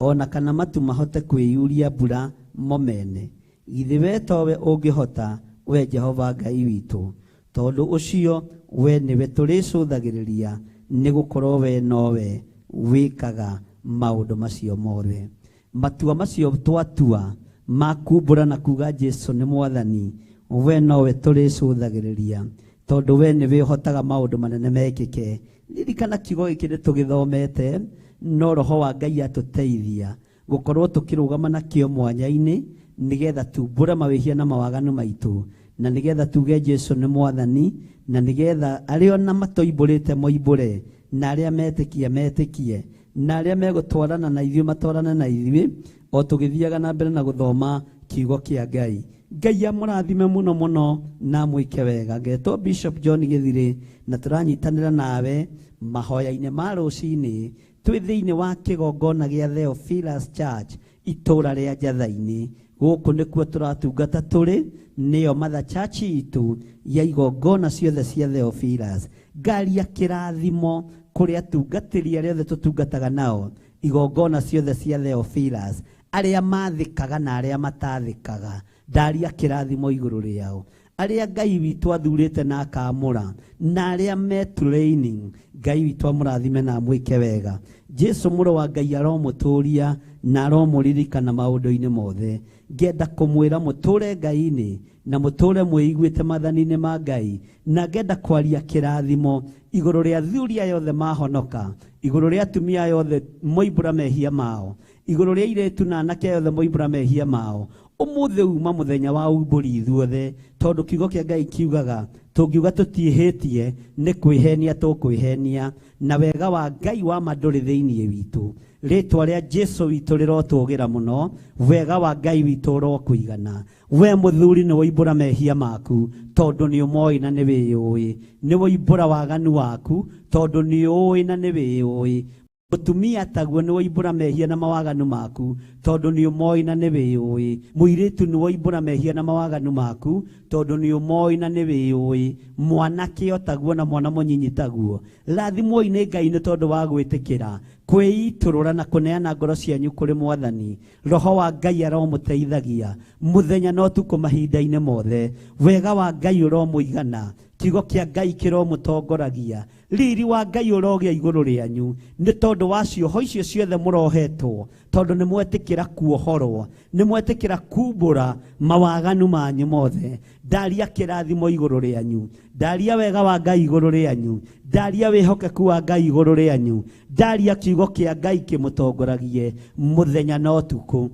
ona kana matu mahote kwĩyuria mbura mo mene. Githĩ we towe ũngĩhota, we Jehova Ngai witũ? Tondũ ũcio we nĩwe tũrĩcũthagĩrĩria, nĩ gũkorwo we nowe wĩkaga maũndũ macio mothe. Matua macio twatua ma kumbũra na kuga Jesu nĩ Mwathani, we nowe tũrĩcũthagĩrĩria, tondũ we nĩwe ũhotaga maũndũ manene mekĩke. Ririkana kiugo gĩkĩ nĩ tũgĩthomete, no Roho wa Ngai atũteithia gũkorwo tũkĩrũgama nakĩo mwanya-inĩ, nĩgetha tumbũre mawĩhia na mawaganu maitũ, na nĩgetha tuge Jesu nĩ Mwathani, na nĩgetha arĩa ona matoimbũrĩte moimbũre, na arĩa metĩkia metĩkie, na arĩa megũtwarana na ithuĩ matwarane na ithuĩ, o tũgĩthiaga na mbere na gũthoma kiugo kĩa Ngai. Ngai amũrathime mũno mũno na amwĩke wega. Ngetwo Bishop John Gĩthirĩ, na tũranyitanĩra nawe mahoya-inĩ ma rũcinĩ twĩ thĩinĩ wa kĩgongona gĩa Theophilus Church itũra rĩa Njatha-inĩ. Gũkũ nĩkuo tũratungata tũrĩ, nĩyo Mother Church itũ ya igongona ciothe cia Theophilus. Ngari ya kĩrathimo kũrĩ atungatĩri arĩa othe tũtungataga nao igongona ciothe cia Theophilus, arĩa mathĩkaga na arĩa matathĩkaga, ndaria kĩrathimo igũrũ rĩao, arĩa Ngai witũ athurĩte na akamũra, na arĩa me training, Ngai witũ amũrathime na amwĩke wega. Jesu mũrũ wa Ngai aromũtũria na aromũririkana maũndũ-inĩ mothe. Ngenda kũmwĩra mũtũre Ngai-inĩ na mũtũre mwĩiguĩte maathani-inĩ ma Ngai, na ngenda kwaria kĩrathimo igũrũ rĩa athuri aya othe mahonoka, igũrũ rĩa atumia aya othe moimbũra mehia mao, igũrũ rĩa airĩtu na anake aya othe moimbũra mehia mao. Ũmũthĩ uma mũthenya wa umbũri ithuothe, tondũ kiugo kĩa Ngai kiugaga tũngiuga tũtiĩhĩtie nĩ kwĩhenia tũkwĩhenia, na wega wa Ngai wa ma ndũrĩ thĩinĩ witũ. Rĩtwa rĩa Jesu witũ rĩrotũgĩra mũno, wega wa Ngai witũ ũrokũigana. We mũthuri nĩ woimbũra mehia maku, tondũ nĩ ũmoĩ na nĩ wĩyũĩ. Nĩ woimbũra waganu waku, tondũ nĩ ũĩ na nĩ wĩyũĩ. Mutumia taguo nĩ woimbũra mehia na mawaganu maku tondũ nĩ ũmoĩ na nĩ wĩyũĩ. Mũirĩtu nĩ woimbũra mehia na mawaganu maku tondũ nĩ ũmoĩ na nĩ wĩyũĩ. Mwanake o taguo na mwana mũnyinyi taguo. Rathimwoi nĩ Ngai nĩ tondũ wa gwĩtĩkĩra kwĩitũrũra na kũneana ngoro cianyu kũrĩ Mwathani. Roho wa Ngai aromũteithagia mũthenya na ũtukũ mahinda-inĩ mothe. Wega wa Ngai ũromũigana, kiugo kĩa Ngai kĩromũtongoragia, riri wa Ngai ũrogĩa igũrũ rĩanyu nĩ tondũ wa cioho icio ciothe mũrohetwo, tondũ nĩ mwetĩkĩra kuohorwo, nĩ mwetĩkĩra kumbũra mawaganu manyu mothe. Ndaria kĩrathimo igũrũ rĩanyu, ndaria wega wa Ngai igũrũ rĩanyu, ndaria wĩhokeku wa Ngai igũrũ rĩanyu, ndaria kiugo kĩa Ngai kĩmũtongoragie mũthenya na ũtukũ.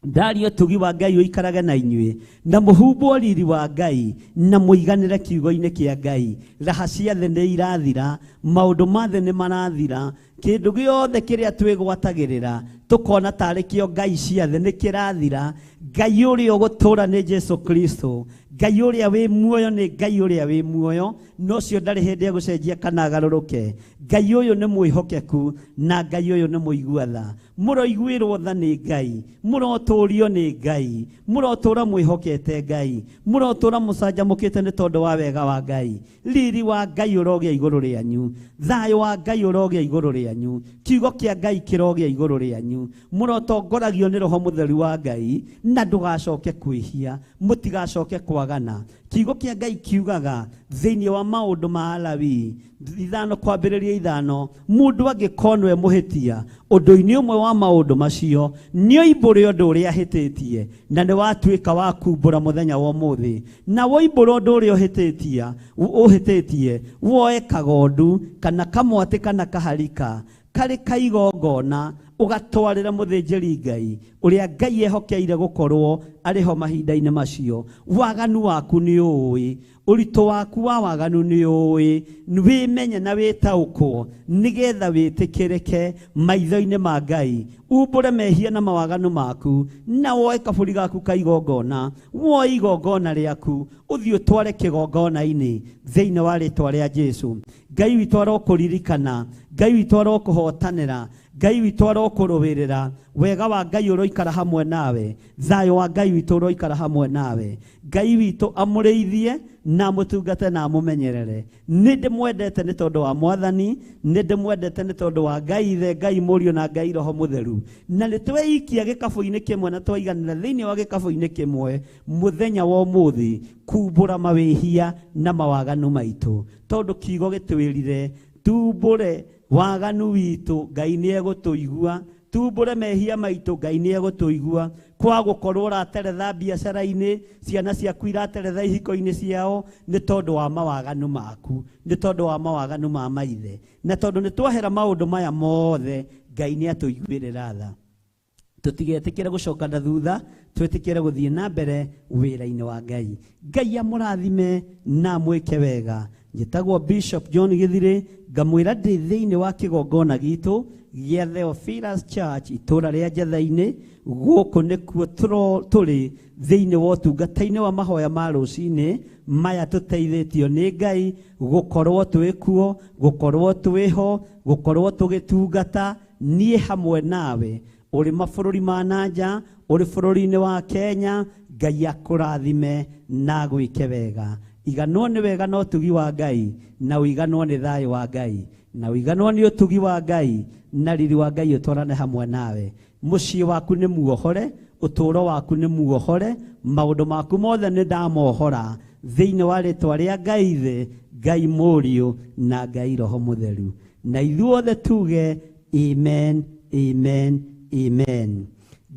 Ndaria ũtugi wa Ngai ũikarage na inyuĩ, na mũhumbwo riri wa Ngai, na mũiganĩre kiugo-inĩ kĩa Ngai. Raha cia thĩ nĩ irathira, maũndũ ma thĩ nĩ marathira, kĩndũ gĩothe kĩrĩa twĩgwatagĩrĩra tũkona tarĩ kĩo ngai cia thĩ nĩ kĩrathira. Ngai ũrĩa ũgũtũũra nĩ Jesu Kristo. Ngai ũrĩa wĩ muoyo nĩ Ngai ũrĩa wĩ muoyo, na ũcio ndarĩ hĩndĩ egũcenjia kana agarũrũke. Ngai ũyũ nĩ mwĩhokeku na Ngai ũyũ nĩ mũigua tha. Mũroiguĩrwo tha nĩ Ngai, mũrotũũrio nĩ Ngai, mũrotũũra mwĩhokete Ngai, mũrotũũra mũcanjamũkĩte nĩ tondũ wa wega wa Ngai. Riri wa Ngai ũrogĩa igũrũ rĩanyu, thayũ wa Ngai ũrogĩa igũrũ rĩanyu, kiugo kĩa Ngai kĩrogĩa igũrũ rĩanyu. Mũrotongoragio nĩ Roho Mũtheru wa Ngai na ndũgacoke kwĩhia, mũtigacoke kwagana. Kiugo kĩa Ngai kiugaga thĩinĩ wa maũndũ ma Alawii 5:5, mũndũ angĩkorwo e mũhĩtia ũndũ-inĩ ũmwe wa maũndũ macio, nĩoimbũre ũndũ ũrĩa ahĩtĩtie, na nĩ watuĩka wa kumbũra mũthenya wa ũmũthĩ. Na woimbũra ũndũ ũrĩa ũhĩtĩtie, woe kagondu kana kamwatĩ kana kaharika karĩ ka igongona, ũgatwarĩra mũthĩnjĩri Ngai ũrĩa Ngai ehokeire gũkorwo arĩ ho mahinda-inĩ macio. Waganu waku nĩ ũũĩ, ũritũ waku wa waganu nĩ ũũĩ, wĩmenye na wĩtaũkwo nĩgetha wĩtĩkĩrĩke maitho-inĩ ma Ngai. Umbũre mehia na mawaganu maku, na woe kabũri gaku ka igongona, woe igongona rĩaku, ũthiĩ ũtware kĩgongona-inĩ thĩinĩ wa rĩtwa rĩa Jesu. Ngai witũ arokũririkana, Ngai witũ arokũhotanĩra, Ngai witũ arokũrũĩrĩra. Wega wa Ngai ũroikara hamwe nawe, thayũ wa Ngai witũ ũroikara hamwe nawe. Ngai witũ amũrĩithie na amũtungate na amũmenyerere. Nĩ ndĩmwendete nĩ tondũ wa Mwathani, nĩ ndĩmwendete nĩ tondũ wa Ngai Ithe, Ngai Mũriũ na Ngai Roho Mũtheru. Na nĩ tweikia gĩkabũ-inĩ kĩmwe na twaiganĩra thĩinĩ wa gĩkabũ-inĩ kĩmwe mũthenya wa ũmũthĩ kumbũra mawĩhia na mawaganu maitũ, tondũ kiugo gĩtwĩrire tumbũre waganu witũ, Ngai nĩ egũtũigua. Tumbũre mehia maitũ, Ngai nĩ egũtũigua. Kwa gũkorwo ũrateretha biacara-inĩ, ciana ciaku irateretha ihiko-inĩ ciao nĩ tondũ wa mawaganu maku, nĩ tondũ wa mawaganu ma maithe. Na tondũ nĩ twahera maũndũ maya mothe, Ngai nĩ atũiguĩrĩra tha. Tũtigetĩkĩre gũcoka na thutha, twĩtĩkĩre gũthiĩ na mbere wĩra-inĩ wa Ngai. Ngai amũrathime na amwĩke wega. Njĩtagwo Bishop John Githire, ngamwĩra ndĩ thĩinĩ wa kĩgongona gitũ gĩa Theophilus Church itũũra rĩa Njetha-inĩ. Gũkũ nĩkuo tũrĩ thĩinĩ wa ũtungata-inĩ wa mahoya ma rũcinĩ maya tũteithĩtio nĩ Ngai gũkorwo twĩkuo, gũkorwo twĩho, gũkorwo tũgĩtungata niĩ hamwe nawe. Ũrĩ mabũrũri ma nanja, ũrĩ bũrũri-inĩ wa Kenya, Ngai akũrathime na agwĩke wega. Iganwo nĩ wega na ũtugi wa Ngai, na ũiganwo nĩ thayũ wa Ngai, na ũiganwo nĩ ũtugi wa Ngai, na riri wa Ngai ũtwarane hamwe nawe. Mũciĩ waku nĩ muohore, ũtũũro waku nĩ muohore, maũndũ maku mothe nĩ ndamohora thĩinĩ wa rĩtwa rĩa Ngai Ithe, Ngai Mũriũ na Ngai Roho Mũtheru. Na ithuothe tuge amen, amen, amen.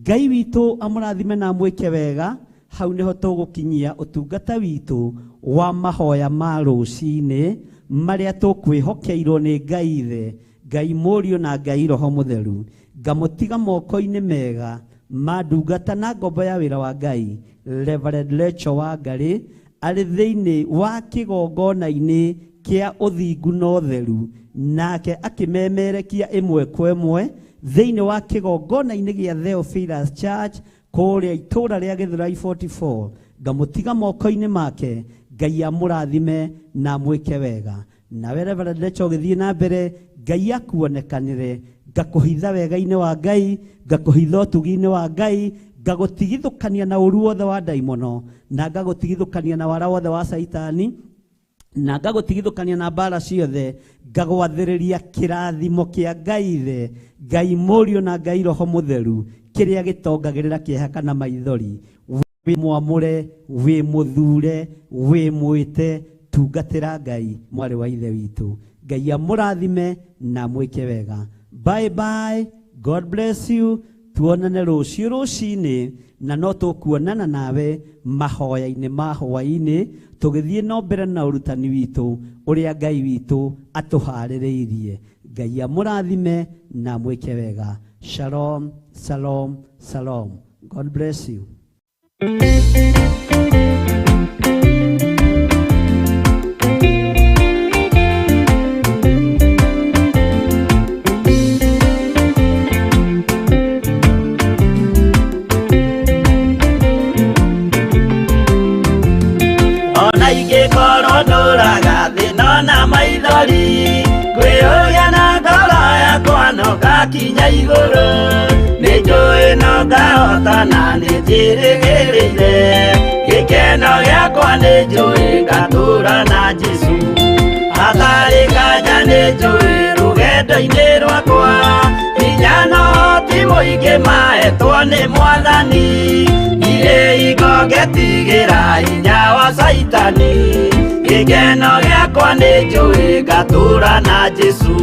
Ngai witũ amũrathime na amwĩke wega. Hau nĩho tũgũkinyia ũtungata witũ wa mahoya ma rũcinĩ marĩa tũkwĩhokeirwo nĩ Ngai Ithe, Ngai Mũriũ na Ngai Roho Mũtheru. Ngamũtiga moko-inĩ mega ma ndungata na ngombo ya wĩra wa Ngai, Reverend Rachel Wangari, arĩ thĩinĩ wa kĩgongona-inĩ kĩa ũthingu na ũtheru, nake akĩmemerekia ĩmwe kwa ĩmwe thĩinĩ wa kĩgongona-inĩ gĩa Theophilus Church kũrĩa itũũra rĩa Gĩthũrai 44. Ngamũtiga moko-inĩ make, Ngai amũrathime na amwĩke wega. Nawe Reverend Rachel ũgĩthiĩ na mbere, Ngai akuonekanĩre, Ngakũhitha wega-inĩ wa Ngai, ngakũhitha ũtugi-inĩ wa Ngai, ngagũtigithũkania na ũru wothe wa ndaimono, na ngagũtigithũkania na wara wothe wa Caitani, na ngagũtigithũkania na mbara ciothe, ngagwathĩrĩria kĩrathimo kĩa Ngai Ithe, Ngai Mũriũ na Ngai Roho Mũtheru, kĩrĩa gĩtongagĩrĩra kĩeha kana maithori. Wĩ mwamũre, wĩ mũthure, wĩ mwĩte, tungatĩra Ngai, mwarĩ wa Ithe witũ. Ngai amũrathime na amwĩke wega. Bye bye, God bless you. Tuonane rũciũ rũcinĩ, na no tũkuonana nawe mahoya-inĩ ma hwaĩ-inĩ, tũgĩthiĩ no mbere na ũrutani witũ ũrĩa Ngai witũ atũharĩrĩirie. Ngai amũrathime na amwĩke wega. Shalom, shalom, shalom. God bless you. Ona ingĩkorwo ndũraga thĩna na maithori, kwĩyũria na ngoro yakwa no ngakinya igũrũ. Nĩ njũĩ no ngahota na nĩ njĩrĩgĩrĩire, gĩkeno gĩakwa nĩ njũĩ ngatũra na Jesũ. Hatarĩ nganja nĩ njũĩ rũgendo-inĩ rwakwa, hinya no ti mũingĩ mahetwo nĩ Mwathani. Ndirĩ hingo ngetigĩra hinya wa Caitani, gĩkeno gĩakwa nĩ njũĩ ngatũra na Jesũ.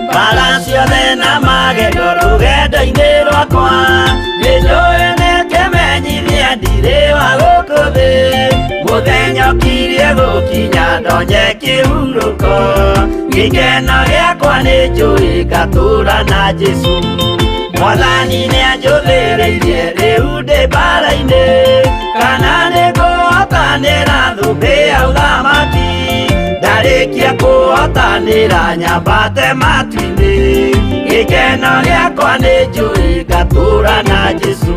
Mbara ciothe na magendo rũgendo-inĩ rwakwa, nĩ njũĩ nĩ kĩmenyithia ndirĩ wa gũkũ thĩ. Mũthenya ũkirie gũkinya ndonye kĩhurũko, gĩkeno gĩakwa nĩ njũĩ ngatũra na Jesũ. Mwathani nĩanjũthĩrĩirie rĩu ndĩ mbara-inĩ, kana nĩngũhotanĩra thũmbĩ ya ũthamaki. Ndarĩkia kũhotanĩra nyambate matu-inĩ, gĩkeno gĩakwa nĩ njũĩ ngatũra na Jesũ.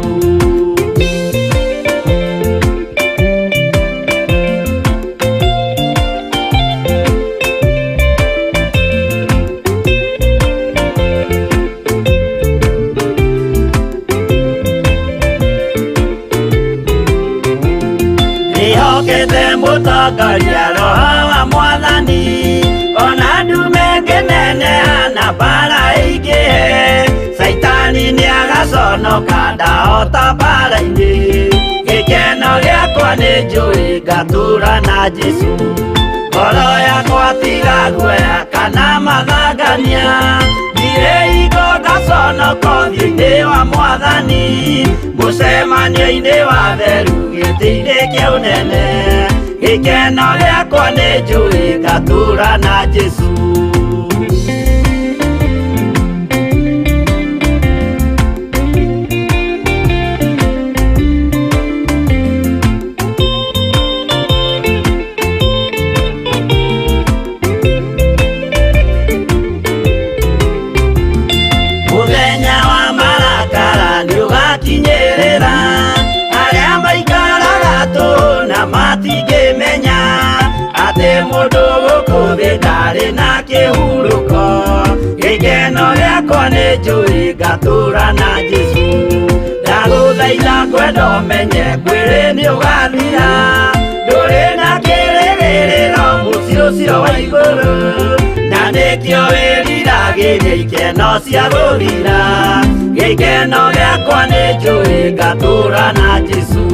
Ndĩhokete mũtongoria Roho wa Mwathani, ona ndume ngĩneneha na mbara ĩingĩhe, Caitani nĩagaconoka ndahota mbara-inĩ. Gĩkeno gĩakwa nĩ njũĩ ngatũra na Jesũ. Ngoro yakwa tiga guoya kana mathangania, ndirĩ hingo ngaconoka ũthiũ-inĩ wa Mwathani. Mũcemanio-inĩ wa theru gĩtĩ-inĩ kĩa ũnene, gĩkeno gĩakwa nĩ njũĩ ngatũra na Jesũ. Mũthenya wa marakara nĩũgakinyĩrĩra, arĩa maikaraga tũhũ na matingĩmenya atĩ mũndũ gũkũ thĩ ndarĩ na kĩhurũko. Gĩkeno gĩakwa nĩ njũĩ ngatũra na Jesũ. Ndagũthaitha ngwenda ũmenye mwĩrĩ nĩũgathira, ndũrĩ na kĩrĩgĩrĩro mũciĩ ũcio wa igũrũ, na nĩkĩo wĩriragĩria ikeno cia gũthira. Gĩkeno gĩakwa nĩ njũĩ ngatũra na Jesũ.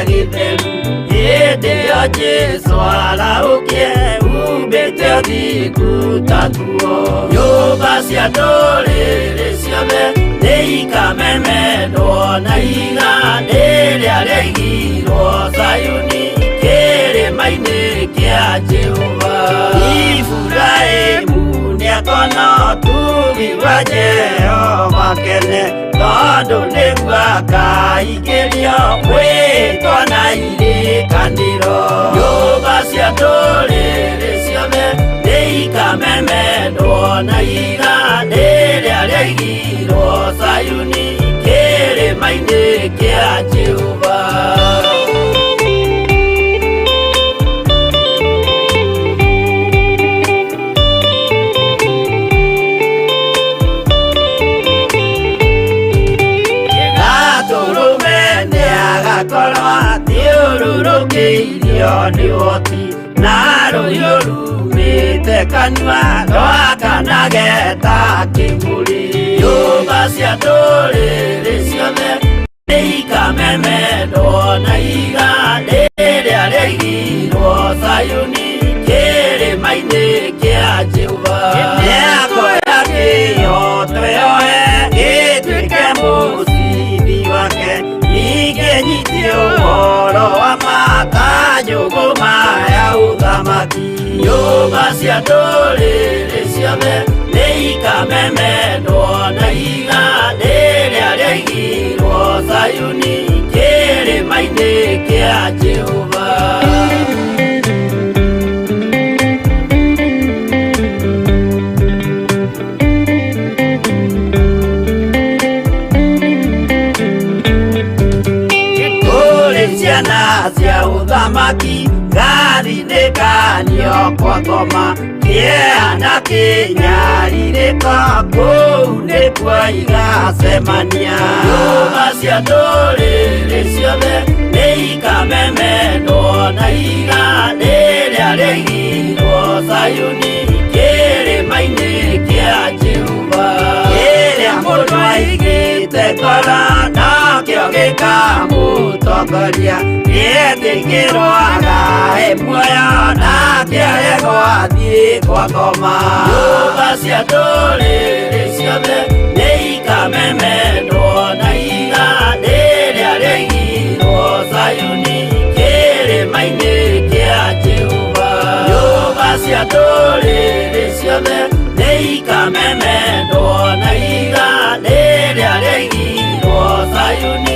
Gĩtheru hĩndĩ ĩyo Jesũ arahũkie umbĩte ũthingu ta nguo. Nyũmba cia ndũrĩrĩ ciothe nĩikamemendwo na ihiga rĩrĩa rĩaigirwo Zayuni kĩrĩma-inĩ kĩa Jehova. Iburahĩmu nĩakona ũtugi wa Jehova kene, tondũ nĩguo akaingĩrio mwĩtwa na irĩkanĩro. Nyũmba cia ndũrĩrĩ ciothe nĩikamemendwo na ihiga rĩrĩa rĩaigirwo Zayuni kĩrĩma-inĩ kĩa Jehova. Gatũrũme nĩagakorwo athiũrũrũkĩirio nĩ ũhoti, na rũhiũ rumĩte kanua rwakanage ta kĩmũrĩ. Nyũmba cia ndũrĩrĩ ciothe nĩikamemendwo na ihiga rĩrĩa rĩaigirwo Zayuni kĩrĩma-inĩ kĩa Jehova. Nĩakoya kĩhooto yoe gĩtuĩke mũcibi wake, ningĩ nyitie ũhoro wa ma ta njũgũma ya ũthamaki. Nyũmba cia ndũrĩrĩ ciothe nĩikamemendwo na ihiga rĩrĩa rĩaigirwo Zayuni kĩrĩma-inĩ kĩa Jehova. Kũrĩ ciana cia ũthamaki ngathinĩkanio kwa ngoma, kĩeha na kĩnyarirĩko kũu nĩkuo igacemania. Nyũmba cia ndũrĩrĩ ciothe nĩikamemendwo na ihiga rĩrĩa rĩaigirwo Zayuni kĩrĩma-inĩ kĩa Jehova. Kĩrĩa mũndũ aigĩte ngoro nakĩo gĩkamũtongoria, nĩetĩkĩrwo agae muoyo nake aregwo athiĩ kwa ngoma. Nyũmba cia ndũrĩrĩ ciothe nĩikamemendwo na ihiga rĩrĩa rĩaigirwo Zayuni kĩrĩma-inĩ kĩa Jehova. Nyũmba cia ndũrĩrĩ ciothe nĩikamemendwo na ihiga rĩrĩa rĩaigirwo Zayuni.